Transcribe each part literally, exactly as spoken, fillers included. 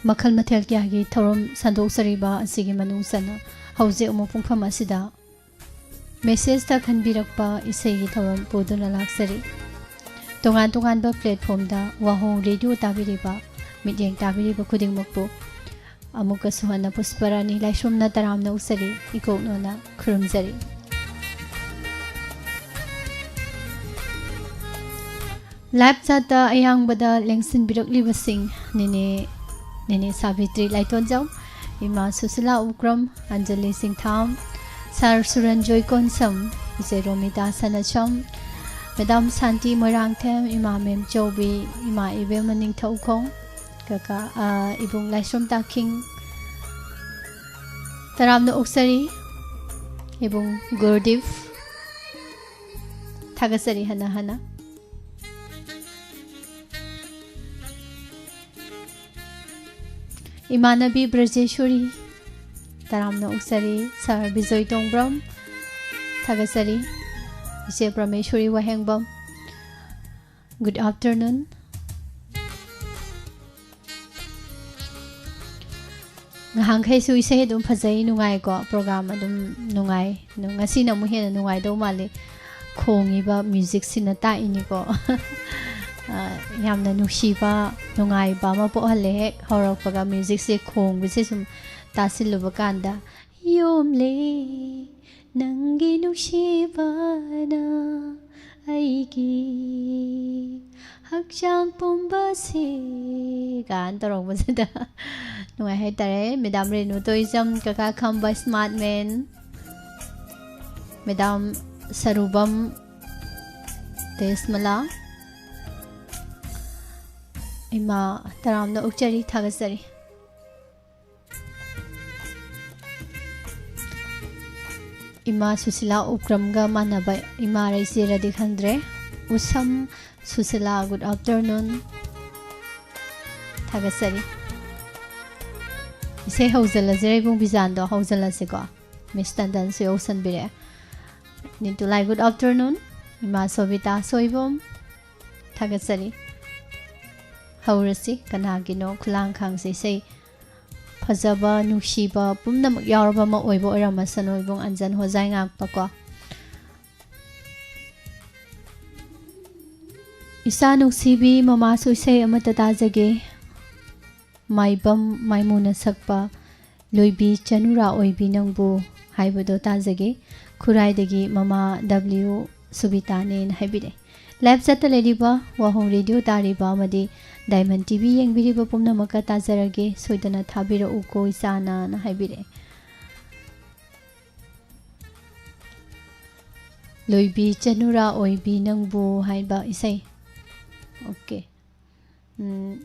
ꯃꯈꯜ ꯃꯊꯦꯜ ꯀꯌꯥꯒꯤ ꯊꯧꯔꯝ ꯁꯟꯗꯣꯛꯆꯔꯤꯕ ꯑꯁꯤꯒꯤ ꯃꯅꯨꯡ ꯆꯟꯅ ꯍꯧꯖꯤꯛ ꯑꯃꯨꯛ ꯄꯨꯡꯐꯝ ꯑꯁꯤꯗ ꯃꯦꯁꯦꯖꯇ ꯈꯟꯕꯤꯔꯛꯄ ꯏꯁꯩꯒꯤ ꯊꯧꯔꯝ ꯄꯨꯗꯨꯅ ꯂꯥꯛꯆꯔꯤ꯫ ꯇꯣꯉꯥꯟ ꯇꯣꯉꯥꯟꯕ ꯄ꯭ꯂꯦꯠꯐꯣꯝꯗ ꯋꯥꯍꯣꯡ ꯔꯦꯗꯤꯑꯣ ꯇꯥꯕꯤꯔꯤꯕ, ꯃꯤꯠꯌꯦꯡ ꯇꯥꯕꯤꯔꯤꯕ ꯈꯨꯗꯤꯡꯃꯛꯄꯨ ꯑꯃꯨꯛꯀꯁꯨ ꯍꯟꯅ ꯄꯨꯁꯄꯔꯥꯅꯤ ꯂꯥꯏꯁ꯭ꯔꯣꯝꯅ ꯇꯔꯥꯝꯅ ꯑꯣꯛꯆꯔꯤ, ꯏꯀꯣꯛꯅꯣꯅ ꯈꯨꯔꯨꯝꯖꯔꯤ꯫ ꯂꯥꯏꯞ ꯆꯥꯠꯇ ꯑꯌꯥꯡꯕꯗ ꯂꯦꯡꯁꯤꯟꯕꯤꯔꯛꯂꯤꯕꯁꯤꯡ, ꯅꯦꯅꯦ, ꯅꯦꯅꯦ ꯁꯥꯕꯤꯇ꯭ꯔꯤ ꯂꯥꯏꯇꯣꯟꯖꯝ, ꯏꯃꯥ ꯁꯨꯁꯤꯂꯥ ꯎꯀ꯭ꯔꯝ, ꯑꯟꯖꯂꯤ ꯁꯤꯡꯊꯥꯝ, ꯁꯥꯔ ꯁꯨꯔꯟꯖꯣꯏ ꯀꯣꯟꯁꯝ, ꯏꯆꯦ ꯔꯣꯃꯤꯇꯥ ꯁꯅꯥꯆꯝ, ꯃꯦꯗꯥꯝ ꯁꯥꯟꯇꯤ ꯃꯣꯏꯔꯥꯡꯊꯦꯝ, ꯏꯃꯥ ꯃꯦꯝꯆꯧꯕꯤ, ꯏꯃꯥ ꯏꯕꯦꯝꯃ ꯅꯤꯡꯊꯧꯈꯣꯡ, ꯀꯀꯥ, ꯑ, ꯏꯕꯨꯡ ꯂꯥꯏꯁ꯭ꯔꯝ ꯇꯥꯈꯤꯡ, ꯇꯔꯥꯝꯅ ꯑꯣꯛꯆꯔꯤ꯫ ꯏꯕꯨꯡ ꯒꯨꯔꯗꯤꯞ, ꯊꯥꯒꯠꯆꯔꯤ ꯍꯟꯅ ꯍꯟꯅ꯫ ꯏꯃꯥꯟꯅꯕꯤ ꯕ꯭ꯔꯖꯦꯁꯣꯔꯤ, ꯇꯔꯥꯝꯅ ꯑꯣꯛꯆꯔꯤ꯫ ꯁꯥꯔ ꯕꯤꯖꯣꯏ ꯇꯣꯡꯕ꯭ꯔꯝ, ꯊꯥꯒꯠꯆꯔꯤ꯫ ꯏꯆꯦ ꯄ꯭ꯔꯃꯦꯁꯣꯔꯤ ꯋꯥꯍꯦꯡꯕꯝ, good afternoon꯫ ꯉꯍꯥꯟꯈꯩꯁꯨ ꯏꯁꯩ ꯑꯗꯨꯝ ꯐꯖꯩ, ꯅꯨꯡꯉꯥꯏꯀꯣ, ꯄ꯭ꯔꯣꯒ꯭ꯔꯥꯝ ꯑꯗꯨꯝ ꯅꯨꯡꯉꯥꯏ꯫ ꯉꯁꯤꯅ ꯑꯃꯨꯛ ꯍꯦꯟꯅ ꯅꯨꯡꯉꯥꯏꯗꯧ ꯃꯥꯜꯂꯤ, ꯈꯣꯡꯉꯤꯕ ꯃ꯭ꯌꯨꯖꯤꯛꯁꯤꯅ ꯇꯥꯛꯏꯅꯤꯀꯣ꯫ ꯑ, ꯌꯥꯝꯅ ꯅꯨꯡꯁꯤꯕ, ꯅꯨꯡꯉꯥꯏꯕ ꯑꯃ ꯄꯣꯛꯍꯜꯂꯦ ꯍꯦꯛ ꯍꯧꯔꯛꯄꯒ ꯃ꯭ꯌꯨꯖꯤꯛꯁꯦ ꯈꯣꯡꯕꯁꯦ ꯁꯨꯝ ꯇꯥꯁꯤꯜꯂꯨꯕ ꯀꯥꯟꯗ, "ꯌꯣꯝꯂꯦ ꯅꯪꯒꯤ ꯅꯨꯡꯁꯤꯕꯅ ꯑꯩꯒꯤ ꯍꯛꯆꯥꯡ ꯄꯨꯝꯕꯁꯤ" ꯀꯥꯏꯅ ꯇꯧꯔꯛꯄꯁꯤꯗ ꯅꯨꯡꯉꯥꯏ ꯍꯥꯏꯇꯥꯔꯦ꯫ ꯃꯦꯗꯥꯝ ꯔꯦꯅꯨ ꯇꯣꯏꯖꯝ, ꯀꯀꯥ ꯈꯝꯕ ꯁ꯭ꯃꯥꯔꯠ ꯃꯦꯟ, ꯃꯦꯗꯥꯝ ꯁꯔꯨꯕꯝ ꯇꯦꯖꯃꯂꯥ, ꯏꯃꯥ ꯇꯔꯥꯝꯅ ꯑꯣꯛꯆꯔꯤ, ꯊꯥꯒꯠꯆꯔꯤ꯫ ꯏꯃꯥ ꯁꯨꯁꯤꯂꯥ ꯎꯀ꯭ꯔꯝꯒ ꯃꯥꯟꯅꯕ ꯏꯃꯥꯔ ꯏꯆꯦꯔꯗꯤ ꯈꯪꯗ꯭ꯔꯦ꯫ ꯎꯁꯝ ꯁꯨꯁꯤꯂꯥ, good afternoon꯫ ꯊꯥꯒꯠꯆꯔꯤ꯫ ꯏꯁꯩ ꯍꯧꯖꯤꯜꯂꯁꯤꯔ, ꯏꯕꯨꯡ ꯕꯤꯖꯥꯟꯗꯣ? ꯍꯧꯖꯤꯜꯂꯁꯤꯀꯣ꯫ ꯃꯤꯁ ꯇꯟꯗꯟꯁꯨ ꯌꯧꯁꯟꯕꯤꯔꯛꯑꯦ꯫ ꯅꯤꯇꯨꯂꯥꯏ, good afternoon꯫ ꯏꯃꯥ ꯁꯣꯕꯤꯇꯥ ꯁꯣꯏꯕꯝ, ꯊꯥꯒꯠꯆꯔꯤ꯫ ꯇꯧꯔꯁꯤ꯫ ꯀꯅꯥꯒꯤꯅꯣ ꯈꯨꯂꯥꯡꯈꯥꯡꯁꯦ? ꯏꯁꯩ ꯐꯖꯕ, ꯅꯨꯡꯁꯤꯕ ꯄꯨꯝꯅꯃꯛ ꯌꯥꯎꯔꯕ ꯑꯃ ꯑꯣꯏꯕ ꯑꯣꯏꯔꯝꯃꯁꯅꯨ, ꯏꯕꯨꯡ ꯑꯟꯖꯟ ꯍꯣꯖꯥꯏ ꯉꯥꯛꯄꯀꯣ꯫ ꯏꯆꯥ ꯅꯨꯡꯁꯤꯕꯤ, ꯃꯃꯥꯁꯨ ꯏꯁꯩ ꯑꯃꯠꯇ ꯇꯥꯖꯒꯦ꯫ ꯃꯥꯏꯕꯝ ꯃꯥꯏꯃꯨꯅ ꯁꯛꯄ ꯂꯣꯏꯕꯤ ꯆꯅꯨꯔꯥ ꯑꯣꯏꯕꯤ ꯅꯪꯕꯨ ꯍꯥꯏꯕꯗꯣ ꯇꯥꯖꯒꯦ꯫ ꯈꯨꯔꯥꯏꯗꯒꯤ ꯃꯃꯥ ꯗꯕ꯭ꯂꯤꯎ ꯁꯨꯕꯤꯇꯥꯅꯦꯅ ꯍꯥꯏꯕꯤꯔꯛꯑꯦ꯫ ꯂꯥꯏꯞ ꯆꯠꯇ ꯂꯩꯔꯤꯕ, ꯋꯥꯍꯣꯡ ꯔꯦꯗꯤꯑꯣ ꯇꯥꯔꯤꯕ ꯑꯃꯗꯤ ꯗꯥꯏꯃꯟ ꯇꯤꯚꯤ ꯌꯦꯡꯕꯤꯔꯤꯕ ꯄꯨꯝꯅꯃꯛꯀ ꯇꯥꯖꯔꯒꯦ, ꯁꯣꯏꯗꯅ ꯊꯥꯕꯤꯔꯛꯎꯀꯣ ꯏꯆꯥꯅꯅ ꯍꯥꯏꯕꯤꯔꯛꯑꯦ꯫ ꯂꯣꯏꯕꯤ ꯆꯅꯨꯔꯥ ꯑꯣꯏꯕꯤ ꯅꯪꯕꯨ ꯍꯥꯏꯕ ꯏꯁꯩ꯫ ꯑꯣꯀꯦ꯫ ꯎꯝ,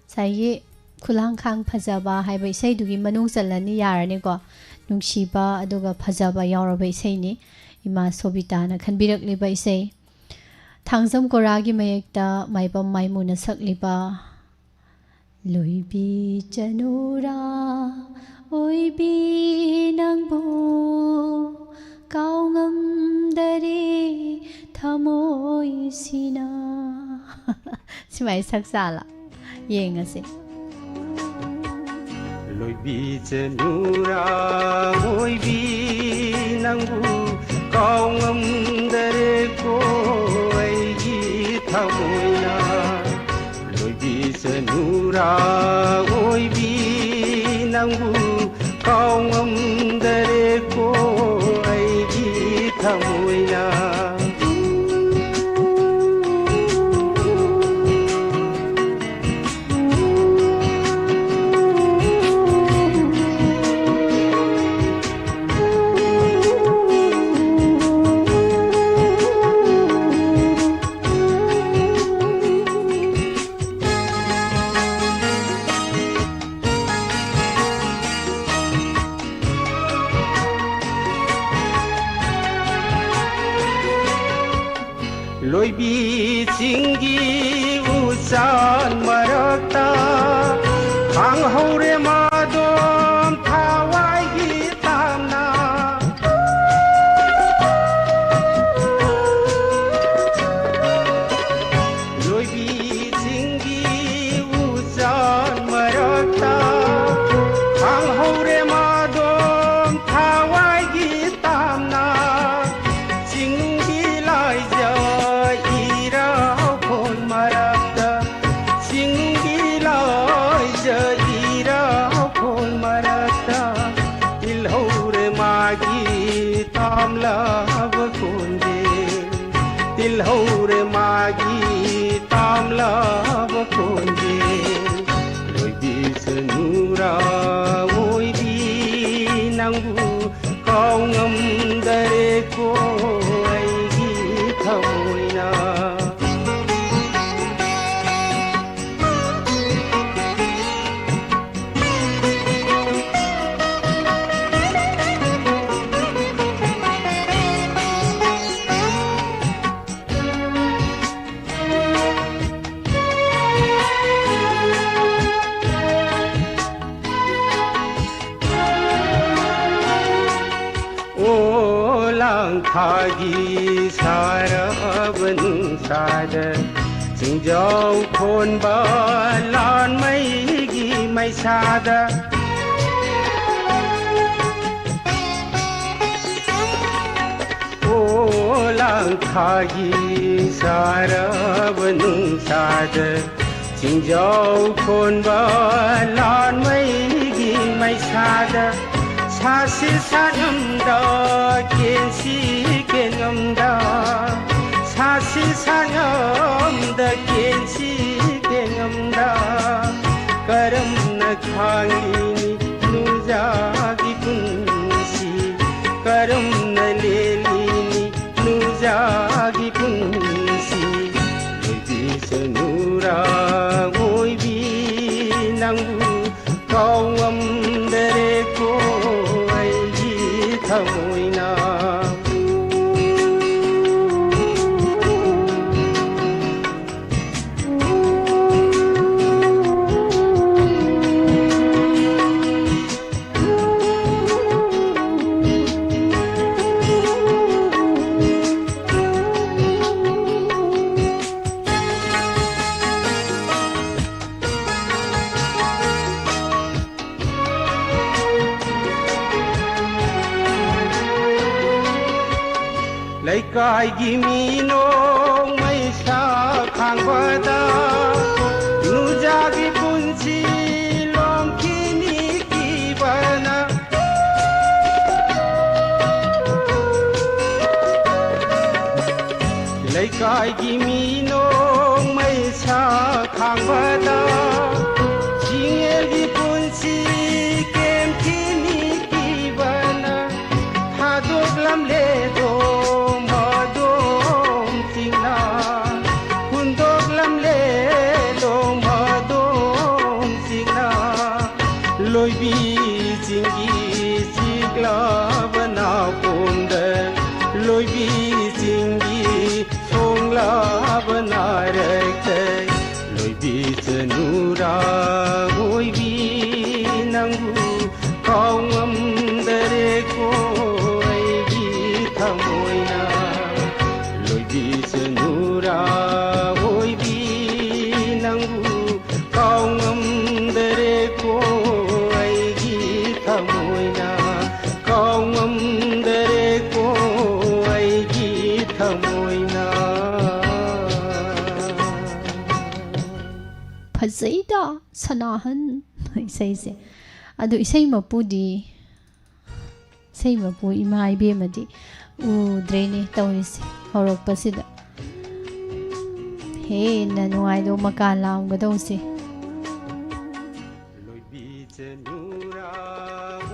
ꯉꯁꯥꯏꯒꯤ ꯈꯨꯂꯥꯡꯈꯥꯡ ꯐꯖꯕ ꯍꯥꯏꯕ ꯏꯁꯩꯗꯨꯒꯤ ꯃꯅꯨꯡ ꯆꯜꯂꯅꯤ, ꯌꯥꯔꯅꯤꯀꯣ꯫ ꯅꯨꯡꯁꯤꯕ ꯑꯗꯨꯒ ꯐꯖꯕ ꯌꯥꯎꯔꯕ ꯏꯁꯩꯅꯤ꯫ ꯏꯃꯥ ꯁꯣꯕꯤꯇꯥꯅ ꯈꯟꯕꯤꯔꯛꯂꯤꯕ ꯏꯁꯩ꯫ ꯊꯥꯡꯖꯝ ꯀꯣꯔꯥꯒꯤ ꯃꯌꯦꯛꯇ ꯃꯥꯏꯕꯝ ꯃꯥꯏꯃꯨꯅ ꯁꯛꯂꯤꯕ ꯂꯣꯏꯕꯤ ꯆꯅꯨꯔꯥ ꯑꯣꯏꯕꯤ ꯅꯪꯕꯨ ꯀꯥꯎꯉꯝꯗꯔꯦ ꯊꯃꯣꯏꯁꯤꯅ꯫ ꯁꯨꯃꯥꯏꯅ ꯁꯛ ꯆꯥꯂ ꯌꯦꯡꯉꯁꯦ꯫ ꯂꯣꯏꯕꯤ ꯆꯅꯨꯔꯥ ꯑꯣꯏꯕꯤ ꯅꯪꯕꯨ ꯀꯥꯎꯉꯝꯗꯔꯦꯀꯣ ꯑꯩꯒꯤ ꯊꯃꯣꯏꯅ꯫ ꯂꯣꯏꯕꯤ ꯆꯅꯨꯔꯥ ꯑꯣꯏꯕꯤ ꯅꯪꯕꯨ ꯀꯥꯎꯉꯝꯗꯔꯦꯀꯣ ꯑꯩꯒꯤ ꯊꯃꯣꯏꯅ꯫ ꯂꯣꯏꯕꯤ ꯆꯤꯡꯒꯤ ꯎꯆꯥꯟ ꯃꯔꯛꯇ ꯈꯥꯡꯍꯧꯔꯦ ꯃꯥꯗꯣꯝ ꯊꯋꯥꯏꯒꯤ ꯇꯥꯝꯅ꯫ ꯂꯣꯏꯕꯤ ꯆꯤꯡꯒꯤ ꯇꯥꯝꯂꯕ ꯈꯣꯟꯖꯦꯜ, ꯂꯣꯏꯕꯤꯁꯅꯨꯔꯥ ꯑꯣꯏꯕꯤ, ꯅꯪꯕꯨ ꯀꯥꯎ ꯉꯝꯗꯔꯦꯀꯣ ꯑꯩꯒꯤ ꯊꯃꯣꯏꯅ꯫ ꯑꯣ ꯂꯥꯡ ꯊꯥꯒꯤ ꯁꯥꯔꯕ ꯅꯨꯡꯁꯥꯗ, ꯆꯤꯡꯖꯥꯎ ꯈꯣꯟꯕ ꯂꯥꯟꯃꯩꯒꯤ ꯃꯩꯁꯥꯗ, ꯑꯣ ꯂꯥꯡ ꯊꯥꯒꯤ ꯁꯥꯔꯕ ꯅꯨꯡꯁꯥꯗ, ꯆꯤꯡꯖꯥꯎ ꯈꯣꯟꯕ ꯂꯥꯟꯃꯩꯒꯤ ꯃꯩꯁꯥꯗ, ꯁꯥꯁꯤ ꯁꯥꯅꯝꯗ ꯀꯦꯟꯁꯤ ꯀꯦꯟꯉꯝꯗ, ꯁꯥꯁꯤ ꯁꯥꯅꯝꯗ ꯀꯦꯟꯁꯤ ꯀꯦꯟꯉꯝꯗ, ꯀꯔꯝꯅ ꯈꯥꯡꯂꯤꯅꯤ ꯅꯨꯡꯖꯥꯒꯤ ꯄꯨꯟꯁꯤ, ꯀꯔꯝꯅ ꯂꯦꯜꯂꯤꯅꯤ ꯅꯨꯡꯖꯥꯒꯤ ꯄꯨꯟꯁꯤ꯫ ꯂꯣꯏꯕꯤꯁꯅꯨꯔꯥ ꯑꯣꯏꯕꯤ, ꯅꯪꯕꯨ ꯀꯥꯎꯉꯝꯗꯔꯦꯀꯣ ꯑꯩꯒꯤ ꯊꯃꯣꯏꯅ꯫ ꯂꯩꯀꯥꯏꯒꯤ ꯃꯤ ꯅꯣꯡꯃꯩ ꯁꯥ ꯈꯥꯡꯕꯗ, ꯅꯨꯡꯖꯥꯒꯤ ꯄꯨꯟꯁꯤ ꯂꯣꯝꯈꯤꯅꯤ ꯀꯤꯕꯅ꯫ ꯂꯩꯀꯥꯏ ꯑꯩꯒꯤ ꯃꯤ ꯅꯣꯡꯃꯩ ꯁꯥ ꯈꯥꯡꯕꯗ ꯆꯤꯡꯌꯦꯜꯒꯤ ꯄꯨꯟꯁꯤ ꯀꯦꯝꯊꯤꯅꯤ ꯀꯤꯕꯅ ꯊꯥꯗꯣꯛꯂꯝꯂꯦ ꯗꯣꯡ ꯃꯗꯣꯡ ꯆꯤꯡꯅ ꯍꯨꯟꯗꯣꯛꯂꯝꯂꯦ ꯗꯣꯡ ꯃꯗꯣꯡ ꯆꯤꯡꯅ ꯂꯣꯏꯕꯤ ꯆꯤꯡꯒꯤ ꯆꯤꯛꯂꯕ ꯅꯥꯄꯣꯝꯗ ꯂꯣꯏꯕꯤ ꯆꯤꯡꯒꯤ ꯁꯣꯡꯂꯕ ꯅꯥꯔꯛꯇ ꯂꯣꯏꯕꯤ ꯆꯅꯨꯔꯥ ꯑꯣꯏꯕꯤ ꯅꯪꯕꯨ ꯀꯥꯎ ꯉꯝꯗꯔꯦꯀꯣ ꯑꯩꯒꯤ ꯊꯃꯣꯏꯅ ꯂꯣꯏꯕꯤ ꯆꯅꯨꯔꯥ ꯑꯣꯏꯕꯤ ꯅꯪꯕꯨ ꯀꯥꯎ ꯉꯝꯗꯔꯦꯀꯣ ꯑꯩꯒꯤ ꯊꯃꯣꯏꯅ ꯀꯥꯎ ꯉꯝꯗꯔꯦꯀꯣ ꯑꯩꯒꯤ ꯊꯃꯣꯏꯅ ꯐꯖꯩꯗ ꯁꯅꯥꯍꯟ ꯏꯁꯩꯁꯦ꯫ ꯑꯗꯨ ꯏꯁꯩ ꯃꯄꯨꯗꯤ, ꯏꯁꯩ ꯃꯄꯨ ꯏꯃꯥ ꯏꯕꯦꯝꯃꯗꯤ ꯎꯗ꯭ꯔꯦꯅꯦ ꯇꯧꯔꯤꯁꯦ꯫ ꯍꯧꯔꯛꯄꯁꯤꯗ ꯍꯦꯟꯅ ꯅꯨꯡꯉꯥꯏꯗꯧ ꯃꯀꯥ ꯂꯥꯝꯒꯗꯧꯁꯦ꯫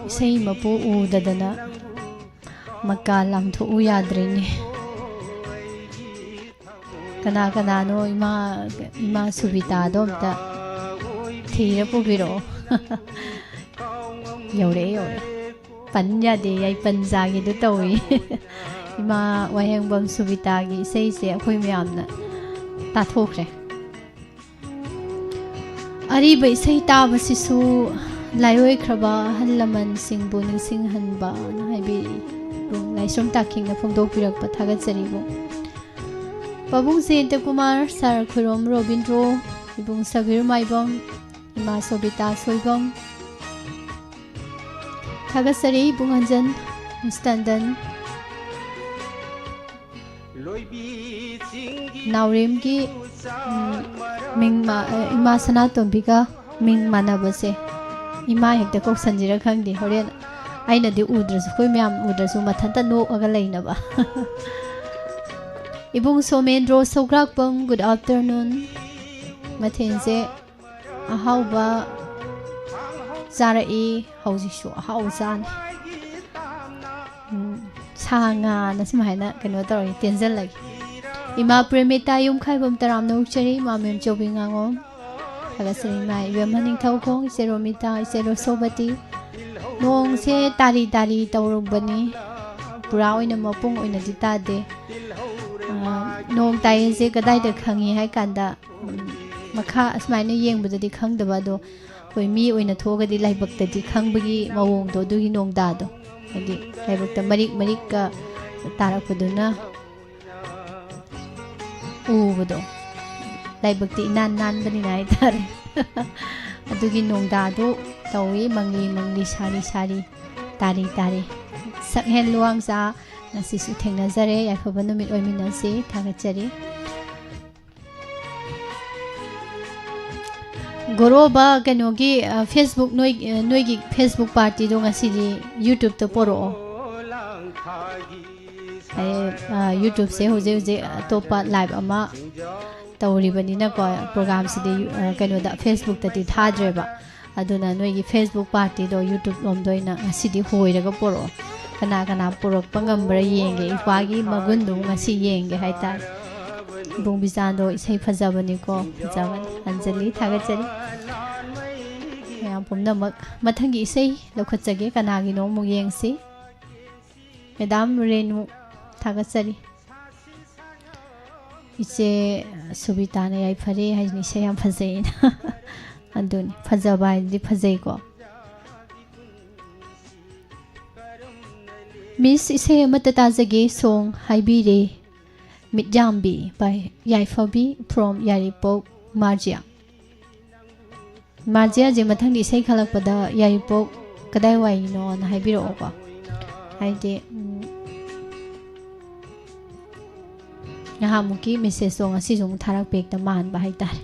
ꯏꯁꯩ ꯃꯄꯨ ꯎꯗꯗꯅ ꯃꯀꯥ ꯂꯥꯝꯊꯣꯛꯎ ꯌꯥꯗ꯭ꯔꯦꯅꯦ꯫ ꯀꯅꯥ ꯀꯅꯥꯅꯣ ꯏꯃꯥ, ꯏꯃꯥ ꯁꯨꯕꯤꯇꯥꯗꯣ ꯑꯝꯇ ꯊꯤꯔ ꯄꯨꯕꯤꯔꯛꯑꯣ꯫ ꯌꯧꯔꯛꯑꯦ, ꯌꯧꯔꯛꯑꯦ꯫ ꯄꯟ ꯌꯥꯗꯦ, ꯌꯥꯏꯄꯟ ꯆꯥꯒꯦꯗꯨ ꯇꯧꯏ꯫ ꯏꯃꯥ ꯋꯥꯍꯦꯡꯕꯝ ꯁꯨꯕꯤꯇꯥꯒꯤ ꯏꯁꯩꯁꯦ ꯑꯩꯈꯣꯏ ꯃꯌꯥꯝꯅ ꯇꯥꯊꯣꯛꯈ꯭ꯔꯦ꯫ ꯑꯔꯤꯕ ꯏꯁꯩ ꯇꯥꯕꯁꯤꯁꯨ ꯂꯥꯏꯑꯣꯏꯈ꯭ꯔꯕ ꯑꯍꯜ ꯂꯃꯟꯁꯤꯡꯕꯨ ꯅꯤꯡꯁꯤꯡꯍꯟꯕꯅ ꯍꯥꯏꯕꯤꯔꯤ꯫ ꯂꯥꯏꯁ꯭ꯔꯝ ꯇꯥꯈꯤꯡꯅ ꯐꯣꯡꯗꯣꯛꯄꯤꯔꯛꯄ ꯊꯥꯒꯠꯆꯔꯤꯕꯨ꯫ ꯄꯥꯕꯨꯡ ꯖꯌꯟꯇ ꯀꯨꯃꯥꯔ, ꯁꯥꯔ ꯈꯨꯔꯣꯝ ꯔꯣꯕꯤꯟꯗ꯭ꯔꯣ, ꯏꯕꯨꯡ ꯁꯕꯤꯔ ꯃꯥꯏꯕꯝ, ꯏꯃꯥ ꯁꯣꯕꯤꯇꯥ ꯁꯣꯏꯕꯝ꯫ ꯊꯥꯒꯠꯆꯔꯤ ꯏꯕꯨꯡ ꯍꯟꯖꯟ, ꯃꯤꯁ ꯇꯟꯗꯟ꯫ ꯅꯥꯎꯔꯦꯝꯒꯤ, ꯎꯝ, ꯃꯤꯡ ꯃꯥ-, ꯑ, ꯏꯃꯥ ꯁꯅꯥꯇꯣꯝꯕꯤꯒ ꯃꯤꯡ ꯃꯥꯟꯅꯕꯁꯦ ꯏꯃꯥ ꯍꯦꯛꯇ ꯀꯧꯁꯟꯁꯤꯔ ꯈꯪꯗꯦ꯫ ꯍꯣꯔꯦꯟ ꯑꯩꯅꯗꯤ ꯎꯗ꯭ꯔꯁꯨ, ꯑꯩꯈꯣꯏ ꯃꯌꯥꯝ ꯎꯗ꯭ꯔꯁꯨ ꯃꯊꯟꯇ ꯅꯣꯛꯑꯒ ꯂꯩꯅꯕ꯫ ꯏꯕꯨꯡ ꯁꯣꯃꯦꯟꯗ꯭ꯔꯣ ꯁꯧꯒ꯭ꯔꯥꯛꯄꯝ, good afternoon꯫ ꯃꯊꯦꯜꯁꯦ ꯑꯍꯥꯎꯕ ꯆꯥꯔꯛꯏ, ꯍꯧꯖꯤꯛꯁꯨ ꯑꯍꯥꯎꯕ ꯆꯥꯅꯤ꯫ ꯎꯝ, ꯁꯥ ꯉꯥꯅ ꯁꯨꯃꯥꯏꯅ ꯀꯩꯅꯣ ꯇꯧꯔꯒꯦ, ꯇꯦꯟꯖꯜꯂꯒꯦ꯫ ꯏꯃꯥ ꯄ꯭ꯔꯦꯃꯤꯇꯥ ꯌꯨꯝꯈꯥꯏꯕꯝ ꯇꯔꯥꯝꯅ ꯑꯣꯛꯆꯔꯤ, ꯏꯃꯥ ꯃꯦꯝꯆꯧꯕꯤ ꯉꯥꯉꯣꯝ ꯊꯥꯒꯠꯆꯔꯤ, ꯏꯃꯥ ꯏꯕꯦꯝꯃ ꯅꯤꯡꯊꯧꯈꯣꯡ, ꯏꯆꯦ ꯔꯣꯃꯤꯇꯥ, ꯏꯆꯦ ꯔꯣꯁꯣꯕꯇꯤ꯫ ꯅꯣꯡꯁꯦ ꯇꯥꯔꯤ ꯇꯥꯔꯤ ꯇꯧꯔꯨꯕꯅꯤ, ꯄꯨꯔꯥ ꯑꯣꯏꯅ ꯃꯄꯨꯡ ꯑꯣꯏꯅꯗꯤ ꯇꯥꯗꯦ꯫ ꯑꯥ, ꯅꯣꯡ ꯇꯥꯏꯁꯦ ꯀꯗꯥꯏꯗ ꯈꯪꯉꯤ ꯍꯥꯏ ꯀꯥꯟꯗ, ꯎꯝ, ꯃꯈꯥ ꯑꯁꯨꯃꯥꯏꯅ ꯌꯦꯡꯕꯗꯗꯤ ꯈꯪꯗꯕ, ꯑꯗꯣ ꯑꯩꯈꯣꯏ ꯃꯤ ꯑꯣꯏꯅ ꯊꯣꯛꯑꯒꯗꯤ ꯂꯥꯏꯕꯛꯇꯗꯤ ꯈꯪꯕꯒꯤ ꯃꯑꯣꯡꯗꯣ, ꯑꯗꯨꯒꯤ ꯅꯣꯡꯗꯥꯗꯣ, ꯍꯥꯏꯗꯤ ꯂꯥꯏꯕꯛꯇ ꯃꯔꯤꯛ ꯃꯔꯤꯛꯀ ꯇꯥꯔꯛꯄꯗꯨꯅ ꯎꯕꯗꯣ, ꯂꯥꯏꯕꯛꯇꯤ ꯏꯅꯥꯟ ꯅꯥꯟꯕꯅꯤꯅ ꯍꯥꯏꯇꯥꯔꯦ꯫ ꯑꯗꯨꯒꯤ ꯅꯣꯡꯗꯥꯗꯨ ꯇꯧꯏ, ꯃꯪꯂꯤ ꯃꯪꯂꯤ, ꯁꯥꯔꯤ ꯁꯥꯔꯤ, ꯇꯥꯔꯤ ꯇꯥꯔꯤ꯫ ꯁꯛꯍꯦꯟ ꯂꯨꯋꯥꯡꯖꯥ, ꯉꯁꯤꯁꯨ ꯊꯦꯡꯅꯖꯔꯦ, ꯌꯥꯏꯐꯕ ꯅꯨꯃꯤꯠ ꯑꯣꯏꯃꯤꯟꯅꯁꯤ, ꯊꯥꯒꯠꯆꯔꯤ꯫ ꯒꯣꯔꯣꯕ ꯀꯩꯅꯣꯒꯤ, ꯑ, Facebook, ꯅꯣꯏ, ꯑ, ꯅꯣꯏꯒꯤ Facebook partyꯗꯣ ꯉꯁꯤꯗꯤ YouTubeꯇ ꯄꯣꯔꯛꯑꯣ꯫ ꯑꯩ, ꯑ, YouTubeꯁꯦ ꯍꯧꯖꯤꯛ ꯍꯧꯖꯤꯛ ꯑꯇꯣꯞꯄ live ꯑꯃ ꯇꯧꯔꯤꯕꯅꯤꯅꯀꯣ, programꯁꯤꯗꯤ, ꯑ, ꯀꯩꯅꯣꯗ, Facebookꯇꯗꯤ ꯊꯥꯗ꯭ꯔꯦꯕ꯫ ꯑꯗꯨꯅ ꯅꯣꯏꯒꯤ Facebook partyꯗꯣ YouTube ꯂꯣꯝꯗ ꯑꯣꯏꯅ ꯉꯁꯤꯗꯤ ꯍꯣꯏꯔꯒ ꯄꯣꯔꯛꯑꯣ꯫ ꯀꯅꯥ ꯀꯅꯥ ꯄꯨꯔꯛꯄ ꯉꯝꯕ꯭ꯔꯥ ꯌꯦꯡꯒꯦ, ꯏꯄ꯭ꯋꯥꯒꯤ ꯃꯒꯨꯟꯗꯨ ꯉꯁꯤ ꯌꯦꯡꯒꯦ ꯍꯥꯏꯇꯥꯔꯦ꯫ ꯏꯕꯨꯡ ꯕꯤꯖꯥꯟꯗꯣ ꯏꯁꯩ ꯐꯖꯕꯅꯤꯀꯣ, ꯐꯖꯕꯅꯤ꯫ ꯑꯟꯖꯂꯤ, ꯊꯥꯒꯠꯆꯔꯤ꯫ ꯃꯌꯥꯝ ꯄꯨꯝꯅꯃꯛ ꯃꯊꯪꯒꯤ ꯏꯁꯩ ꯂꯧꯈꯠꯆꯒꯦ, ꯀꯅꯥꯒꯤꯅꯣ ꯑꯃꯨꯛ ꯌꯦꯡꯁꯤ꯫ ꯃꯦꯗꯥꯝ ꯔꯦꯅꯨ, ꯊꯥꯒꯠꯆꯔꯤ꯫ ꯏꯆꯦ ꯁꯨꯕꯤꯇꯥꯅ ꯌꯥꯏꯐꯔꯦ ꯍꯥꯏꯁꯤꯅ ꯏꯁꯩ ꯌꯥꯝ ꯐꯖꯩꯅ꯫ ꯑꯗꯨꯅꯤ, ꯐꯖꯕ ꯍꯥꯏꯗꯤ ꯐꯖꯩꯀꯣ꯫ Miss, ꯏꯁꯩ ꯑꯃꯠꯇ ꯇꯥꯖꯒꯦ, song ꯍꯥꯏꯕꯤꯔꯦ꯫ ꯃꯤꯠꯌꯥꯝꯕꯤ by ꯌꯥꯏꯐꯕꯤ from ꯌꯥꯏꯔꯤꯄꯣꯛ, ꯃꯥꯔꯖꯤꯌꯥ꯫ ꯃꯥꯔꯖꯤꯌꯥꯁꯦ ꯃꯊꯪꯒꯤ ꯏꯁꯩ ꯈꯜꯂꯛꯄꯗ ꯌꯥꯏꯔꯤꯄꯣꯛ ꯀꯗꯥꯏꯋꯥꯏꯅꯣꯅ ꯍꯥꯏꯕꯤꯔꯛꯑꯣꯀꯣ꯫ ꯍꯥꯏꯗꯤ, ꯎꯝ, ꯅꯍꯥꯟꯃꯨꯛꯀꯤ messageꯇꯣ ꯉꯁꯤꯁꯨ ꯑꯃꯨꯛ ꯊꯥꯔꯛꯄ ꯍꯦꯛꯇ ꯃꯥꯟꯕ ꯍꯥꯏꯇꯥꯔꯦ꯫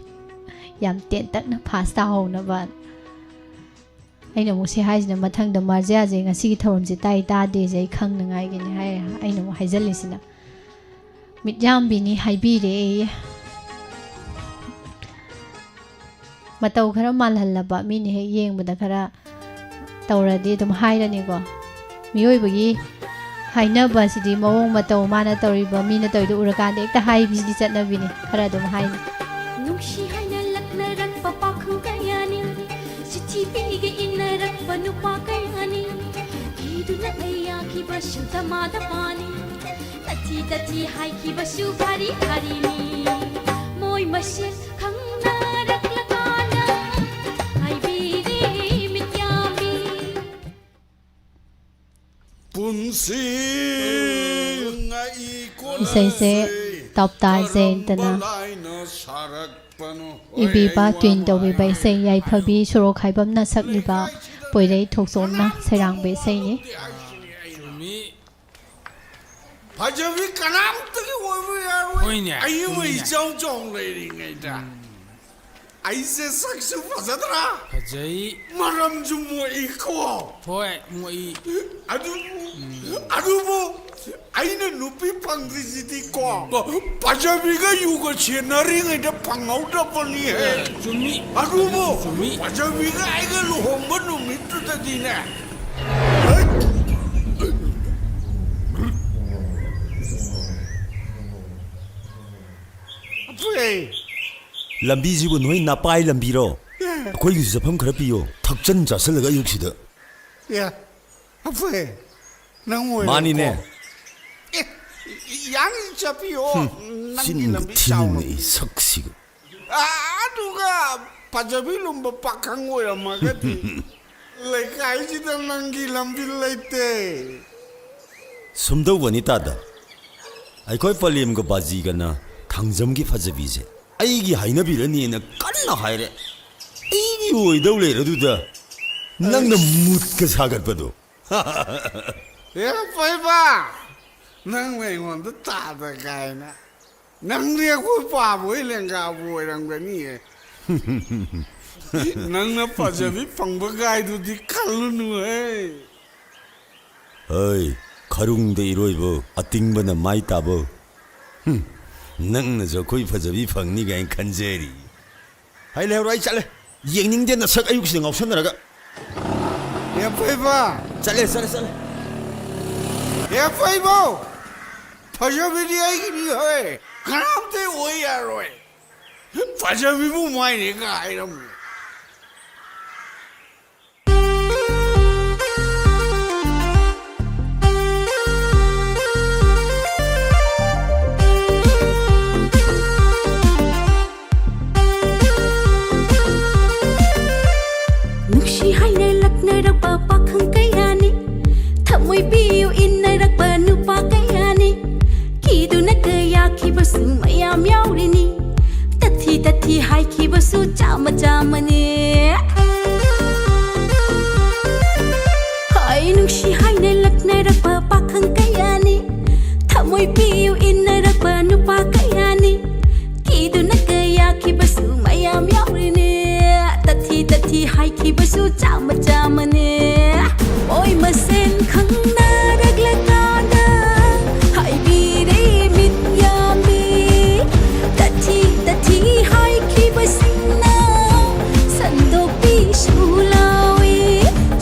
ꯌꯥꯝ ꯇꯦꯟꯇꯛꯅ fast ꯇꯥꯍꯧꯅꯕ꯫ ꯑꯩꯅ ꯑꯃꯨꯛ ꯁꯤ ꯍꯥꯏꯁꯤꯅ ꯃꯊꯪꯗ ꯃꯥꯔꯖꯤꯌꯥꯁꯦ ꯉꯁꯤꯒꯤ ꯊꯧꯔꯝꯁꯦ ꯇꯥꯏ ꯇꯥꯗꯦꯁꯦ ꯑꯩ ꯈꯪꯅꯉꯥꯏꯒꯤꯅꯤ ꯍꯥꯏ, ꯑꯩꯅ ꯑꯃꯨꯛ ꯍꯥꯏꯖꯜꯂꯤꯁꯤꯅ꯫ ꯃꯤꯠꯌꯥꯝꯕꯤꯅꯤ ꯍꯥꯏꯕꯤꯔꯦ꯫ ꯃꯇꯧ ꯈꯔ ꯃꯥꯜꯍꯜꯂꯕ ꯃꯤꯅ ꯍꯦꯛ ꯌꯦꯡꯕꯗ ꯈꯔ ꯇꯧꯔꯗꯤ ꯑꯗꯨꯝ ꯍꯥꯏꯔꯅꯤꯀꯣ꯫ ꯃꯤꯑꯣꯏꯕꯒꯤ ꯍꯥꯏꯅꯕ ꯑꯁꯤꯗꯤ ꯃꯑꯣꯡ ꯃꯇꯧ, ꯃꯥꯅ ꯇꯧꯔꯤꯕ, ꯃꯤꯅ ꯇꯧꯔꯤꯗꯣ ꯎꯔꯀꯥꯟꯗ ꯍꯦꯛꯇ ꯍꯥꯏꯕꯁꯤꯗꯤ ꯆꯠꯅꯕꯤꯅꯤ, ꯈꯔ ꯑꯗꯨꯝ ꯍꯥꯏꯅꯤ꯫ ꯅꯨꯡꯁꯤ ꯍꯥꯏꯅ ꯂꯛꯅꯔꯛꯄ ꯄꯥꯈꯪ ꯀꯌꯥꯅꯤ, ꯆꯤꯊꯤ ꯄꯤꯒꯦ ꯏꯟꯅꯔꯛꯄ ꯅꯨꯄꯥ ꯀꯌꯥꯅꯤ, ꯀꯤꯗꯨꯅ ꯑꯩ ꯌꯥꯈꯤꯕꯁꯨ ꯗꯃꯥ ꯗꯃꯥꯅꯤ, ꯇꯊꯤ ꯇꯊꯤ ꯍꯥꯏꯈꯤꯕꯁꯨ ꯚꯥꯔꯤ ꯚꯥꯔꯤꯅꯤ꯫ ꯃꯣꯏ ꯃꯁꯦꯟ ꯈꯪꯅꯔꯛꯂꯀꯥꯟꯗ ꯍꯥꯏꯕꯤꯔꯤ ꯃꯤꯠꯌꯥꯝꯕꯤ꯫ ꯄꯨꯟꯁꯤ ꯉꯛꯏ ꯏꯁꯩꯁꯦ ꯀꯣꯟꯅꯁꯦ ꯇꯞꯇꯥ ꯖꯌꯟꯇꯅ ꯀꯔꯝꯕ ꯂꯥꯏꯅ ꯁꯥꯔꯛꯄꯅꯣ? ꯏꯕꯤꯕ, ꯇ꯭ꯋꯤꯟ ꯇꯧꯕꯤꯕ ꯏꯁꯩ, ꯌꯥꯏꯐꯕꯤ ꯁꯣꯔꯣꯛꯈꯥꯏꯕꯝꯅ ꯁꯛꯂꯤꯕ ꯄꯣꯏꯔꯩ ꯊꯣꯛꯆꯣꯝꯅ ꯁꯩꯔꯥꯡꯕ ꯏꯁꯩꯅꯤ꯫ ꯆꯨꯝꯃꯤ꯫ ꯐꯖꯕꯤ ꯀꯅꯥꯝꯇꯒꯤ ꯑꯣꯏꯕ ꯌꯥꯔꯣꯏ꯫ ꯍꯣꯏꯅꯦ, ꯑꯩ ꯑꯃ ꯆꯨꯝꯃꯤꯅꯦ꯫ ꯏꯆꯥꯎ ꯆꯥꯎ ꯂꯩꯔꯤꯉꯩꯗ꯫ ꯎꯝ꯫ ꯑꯩꯁꯦ ꯁꯛꯁꯨ ꯐꯖꯗ꯭ꯔꯥ? ꯐꯖꯩ꯫ ꯃꯔꯝꯁꯨ ꯃꯣꯛꯏꯀꯣ꯫ ꯍꯣꯏ, ꯃꯣꯛꯏ꯫ ꯑꯗꯨꯕꯨ, ꯎꯝ꯫ ꯑꯗꯨꯕꯨ ꯑꯩꯅ ꯅꯨꯄꯤ ꯐꯪꯗ꯭ꯔꯤꯁꯤꯗꯤꯀꯣ, ꯐꯖꯕꯤꯒ ꯌꯨꯒ ꯁꯦꯟꯅꯔꯤꯉꯩꯗ ꯐꯪꯍꯧꯗꯕꯅꯤꯍꯦ꯫ ꯆꯨꯝꯃꯤ꯫ ꯑꯗꯨꯕꯨ ꯆꯨꯝꯃꯤ꯫ ꯐꯖꯕꯤꯒ ꯑꯩꯒ ꯂꯨꯍꯣꯡꯕ ꯅꯨꯃꯤꯠꯇꯨꯗꯗꯤꯅꯦ, ꯑꯄꯨꯏ꯫ ꯂꯝꯕꯤꯁꯤꯕꯨ ꯅꯣꯏ ꯅꯄꯥꯏ ꯂꯝꯕꯤꯔꯣ? ꯑꯦ꯫ ꯑꯩꯈꯣꯏꯒꯤꯁꯨ ꯆꯠꯐꯝ ꯈꯔ ꯄꯤꯌꯣ꯫ ꯊꯛꯆꯟ ꯆꯥꯁꯜꯂꯒ ꯑꯌꯨꯛꯁꯤꯗ꯫ ꯑꯦ, ꯑꯄꯨꯏ, ꯅꯪ ꯑꯣꯏꯔꯦꯀꯣ? ꯃꯥꯅꯤꯅꯦ꯫ ꯑꯦ, ꯌꯥꯅꯤ, ꯆꯠꯄꯤꯌꯣ꯫ ꯍꯨꯝ, ꯅꯪꯒꯤ ꯆꯤꯟꯒ ꯂꯝꯕꯤ ꯊꯤꯅꯤꯡꯉꯛꯏ ꯆꯥꯎꯔꯕꯅꯤ꯫ ꯁꯛꯁꯤꯒ꯫ ꯑ-, ꯑꯗꯨꯒ ꯐꯖꯕꯤ ꯂꯨꯝꯕ ꯄꯥꯈꯪ ꯑꯣꯏꯔꯝꯃꯒꯗꯤ ꯂꯩꯀꯥꯏꯁꯤꯗ ꯅꯪꯒꯤ ꯂꯝꯕꯤ ꯂꯩꯇꯦ꯫ ꯁꯨꯝꯗꯧꯕꯅꯤ ꯇꯥꯗ, ꯑꯩꯈꯣꯏ ꯄꯂꯦꯝꯒ ꯕꯥꯖꯤꯒꯅ ꯊꯥꯡꯖꯝꯒꯤ ꯐꯖꯕꯤꯁꯦ ꯑꯩꯒꯤ ꯍꯥꯏꯅꯕꯤꯔꯅꯤꯅ ꯀꯟꯅ ꯍꯥꯏꯔꯦ꯫ ꯑꯩꯒꯤ ꯑꯣꯏꯗꯧ ꯂꯩꯔꯗꯨꯗ ꯅꯪꯅ ꯑꯁ꯫ ꯃꯨꯠꯀ ꯁꯥꯒꯠꯄꯗꯣ꯫ ꯑꯦ, ꯄꯩꯕ! ꯅꯪ ꯑꯩꯉꯣꯟꯗ ꯇꯥꯗ ꯀꯥꯏꯅ꯫ ꯅꯪꯗꯤ ꯑꯩꯈꯣꯏ ꯄꯥꯕꯣꯏ ꯂꯦꯡꯒꯥꯕꯨ ꯑꯣꯏꯔꯝꯒꯅꯤꯌꯦ꯫ ꯅꯪꯅ ꯐꯖꯕꯤ ꯐꯪꯕ ꯀꯥꯏꯗꯨꯗꯤ ꯈꯜꯂꯨꯅꯨꯍꯦ꯫ ꯍꯩ, ꯈꯔꯨꯡꯗ ꯏꯔꯣꯏꯕꯧ, ꯑꯇꯤꯡꯕꯅ ꯃꯥꯏ ꯇꯥꯕꯧ꯫ ꯅꯪꯅꯁꯨ ꯑꯩꯈꯣꯏ ꯐꯖꯕꯤ ꯐꯪꯅꯤ ꯀꯥꯏꯅ ꯈꯟꯖꯔꯤ꯫ ꯍꯥꯏ ꯂꯩꯍꯧꯔꯣ, ꯑꯩ ꯆꯠꯂꯦ꯫ ꯌꯦꯡꯅꯤꯡꯗꯦ ꯅꯁꯛ ꯑꯌꯨꯛꯁꯤꯗ ꯉꯥꯎꯁꯟꯅꯔꯒ꯫ ꯌꯥꯐꯩꯕ! ꯆꯠꯂꯦ, ꯆꯠꯂꯦ, ꯆꯠꯂꯦ꯫ ꯌꯥꯐꯩꯕ! ꯐꯖꯕꯤꯗꯤ ꯑꯩꯒꯤꯅꯤ ꯍꯣꯏ꯫ ꯀꯅꯥꯝꯇ ꯑꯣꯏ ꯌꯥꯔꯣꯏ꯫ ꯐꯖꯕꯤꯕꯨ ꯃꯥꯏꯅꯦ ꯀ ꯍꯥꯏꯔꯝꯃꯤ꯫ ꯅꯨꯡꯁꯤ ꯍꯥꯏꯅ ꯂꯛꯅꯔꯛꯄ ꯄꯥꯈꯪ ꯀꯌꯥꯅꯤ, ꯊꯃꯣꯏ ꯄꯤꯌꯨ ꯏꯟꯅꯔꯛꯄ ꯅꯨꯄꯥ ꯀꯌꯥꯅꯤ, ꯀꯤꯗꯨꯅ ꯀꯌꯥꯈꯤꯕꯁꯨ ꯃꯌꯥꯝ ꯌꯥꯎꯔꯤꯅꯤ, ꯇꯊꯤ ꯇꯊꯤ ꯍꯥꯏꯈꯤꯕꯁꯨ ꯆꯥꯃ ꯆꯥꯃꯅꯤ꯫ ꯍꯥꯏ ꯅꯨꯡꯁꯤ ꯍꯥꯏꯅ ꯂꯛꯅꯔꯛꯄ ꯄꯥꯈꯪ ꯀꯌꯥꯅꯤ, ꯊꯃꯣꯏ ꯄꯤꯌꯨ ꯏꯟꯅꯔꯛꯄ ꯅꯨꯄꯥ ꯀꯌꯥꯅꯤ, ꯀꯤꯗꯨꯅ ꯀꯌꯥꯈꯤꯕꯁꯨ ꯃꯌꯥꯝ ꯌꯥꯎꯔꯤꯅꯦ, ꯇꯊꯤ ꯇꯊꯤ ꯍꯥꯏꯈꯤꯕꯁꯨ ꯆꯥꯃ ꯆꯥꯃꯅꯦ꯫ ꯃꯣꯏ ꯃꯁꯦꯟ ꯈꯪꯅꯔꯛꯂꯀꯥꯟꯗ ꯍꯥꯏꯕꯤꯔꯦ ꯃꯤꯠ ꯌꯥꯝꯃꯤ, ꯇꯊꯤ ꯇꯊꯤ ꯍꯥꯏꯈꯤꯕꯁꯤꯡꯅ ꯁꯟꯗꯣꯛꯄꯤꯁꯨ ꯂꯥꯎꯏ,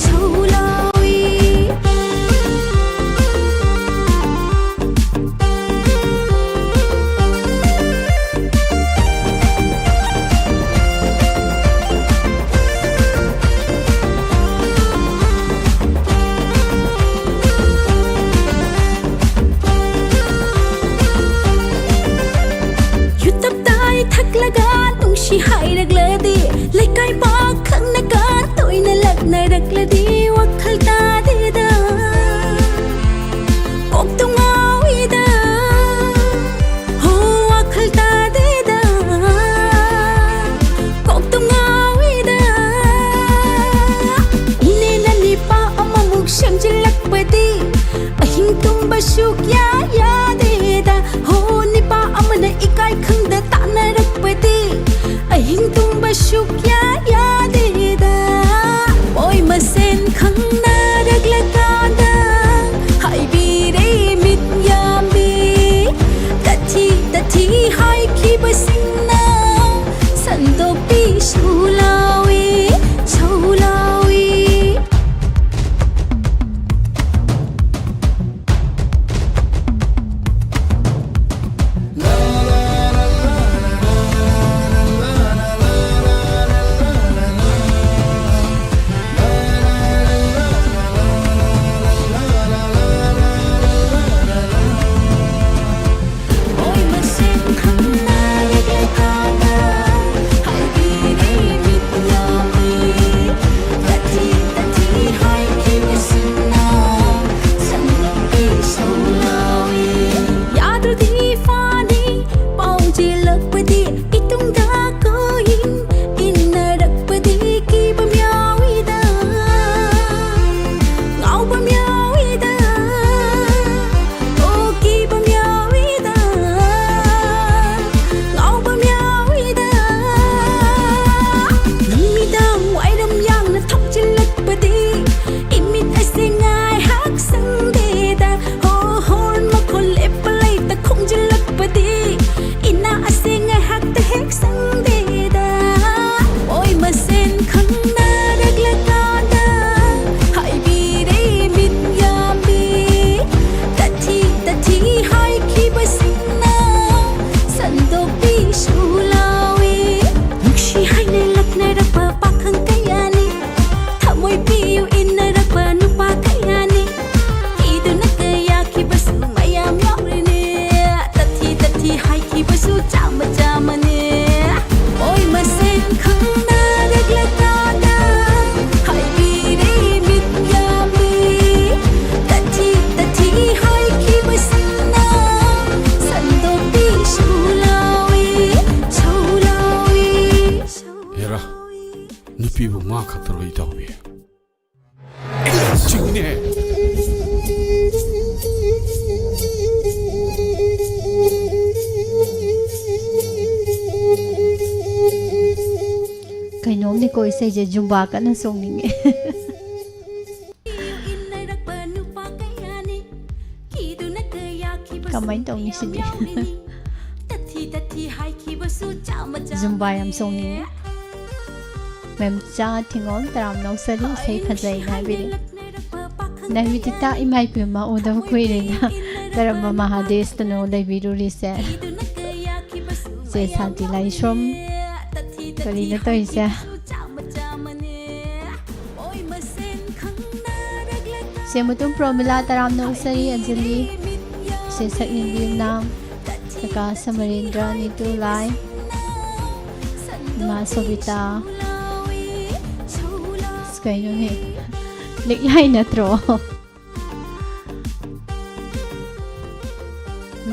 ꯁꯨ ꯂꯥꯎꯏ꯫ ꯁꯪꯗꯦꯗ꯫ ꯃꯣꯏ ꯃꯁꯦꯟ ꯈꯪꯅꯔꯛꯂꯀꯥꯟꯗ ꯍꯥꯏꯕꯤꯔꯦ ꯃꯤꯠ ꯌꯥꯝꯕꯤ꯫ ꯇꯊꯤ ꯇꯊꯤ ꯍꯥꯏꯈꯤꯕꯁꯤꯡꯅ ꯁꯟꯗꯣꯛꯄꯤꯁꯨ ꯂꯥꯎꯏ꯫ ꯅꯨꯡꯁꯤ ꯍꯥꯏꯅ ꯂꯛꯅꯔꯛꯄ ꯄꯥꯈꯪ ꯀꯌꯥꯅꯤ꯫ ꯊꯃꯣꯏ ꯄꯤꯌꯨ ꯏꯟꯅꯔꯛꯄ ꯅꯨꯄꯥ ꯀꯌꯥꯅꯤ꯫ ꯀꯤꯗꯨꯅ ꯀꯌꯥꯈꯤꯕꯁꯨ ꯃꯌꯥꯝ ꯌꯥꯎꯔꯤꯅꯦ꯫ ꯇꯊꯤ ꯇꯊꯤ ꯍꯥꯏꯈꯤꯕꯁꯨ ꯆꯥꯝꯃ ꯆꯥꯝꯃꯅꯦ꯫ ꯃꯣꯏ ꯃꯁꯦꯟ ꯈꯪꯅꯔꯛꯂꯀꯥꯟꯗ ꯍꯥꯏꯕꯤꯔꯦ ꯃꯤꯠ ꯌꯥꯝꯃꯤ꯫ ꯇꯊꯤ ꯇꯊꯤ ꯍꯥꯏꯈꯤꯕꯁꯤꯡꯅ ꯁꯟꯗꯣꯛꯄꯤꯁꯨ ꯂꯥꯎꯏ, ꯁꯧ ꯂꯥꯎꯏ, ꯁꯧ ꯍꯦꯔꯥ, ꯂꯥꯎꯏ꯫ ꯅꯨꯄꯤꯕꯨ ꯃꯥ ꯈꯛꯇꯔꯣ ꯏꯇꯥꯎꯕꯤ? ꯆꯤꯡꯅꯦ꯫ ꯀꯩꯅꯣꯝꯅꯤꯀꯣ ꯏꯁꯩꯁꯦ, ꯖꯨꯝꯕꯥ ꯀꯟꯅ ꯆꯣꯡꯅꯤꯡꯉꯦ꯫ ꯀꯃꯥꯏꯅ ꯇꯧꯅꯤ ꯁꯤꯗꯤ? ꯖꯨꯝꯕꯥ ꯌꯥꯝ ꯆꯣꯡꯅꯤꯡꯉꯦ꯫ ꯃꯦꯝꯆꯥ ꯊꯤꯉꯣꯝ ꯇꯔꯥꯝ ꯅꯧꯁꯔꯤ, ꯏꯁꯩ ꯐꯖꯩꯅ ꯍꯥꯏꯕꯤꯔꯦ꯫ ꯅꯥꯏꯕꯤꯗꯤꯇꯥ, ꯏꯃꯥ ꯏꯄꯦꯝꯃ ꯎꯗꯕ ꯀꯨꯏꯔꯦꯗ꯫ ꯀꯔꯝꯕ ꯃꯍꯥꯗꯦꯁꯇꯅꯣ ꯂꯩꯕꯤꯔꯨꯔꯤꯁꯦ? ꯆꯦ ꯁꯥꯟꯇꯤ ꯂꯥꯏꯁ꯭ꯔꯣꯝ, ꯀꯔꯤꯅꯣ ꯇꯧꯔꯤꯁꯦ? ꯆꯦ ꯃꯨꯇꯨꯝ ꯄ꯭ꯔꯣꯃꯤꯂꯥ ꯇꯔꯥꯝꯅ ꯎꯁꯔꯤ ꯑꯟꯖꯂꯤ, ꯆꯦ ꯁꯛꯍꯦꯟꯕꯤ ꯎꯅꯥꯝ, ꯀꯀꯥ ꯁꯃꯔꯦꯟꯗ꯭ꯔ ꯅꯤꯇꯨ ꯂꯥꯏ, ꯏꯃꯥ ꯁꯣꯕꯤꯇꯥ, ꯑꯁ ꯀꯩꯅꯣꯅꯦ, ꯂꯤꯛꯂꯥꯏ ꯅꯠꯇ꯭ꯔꯣ?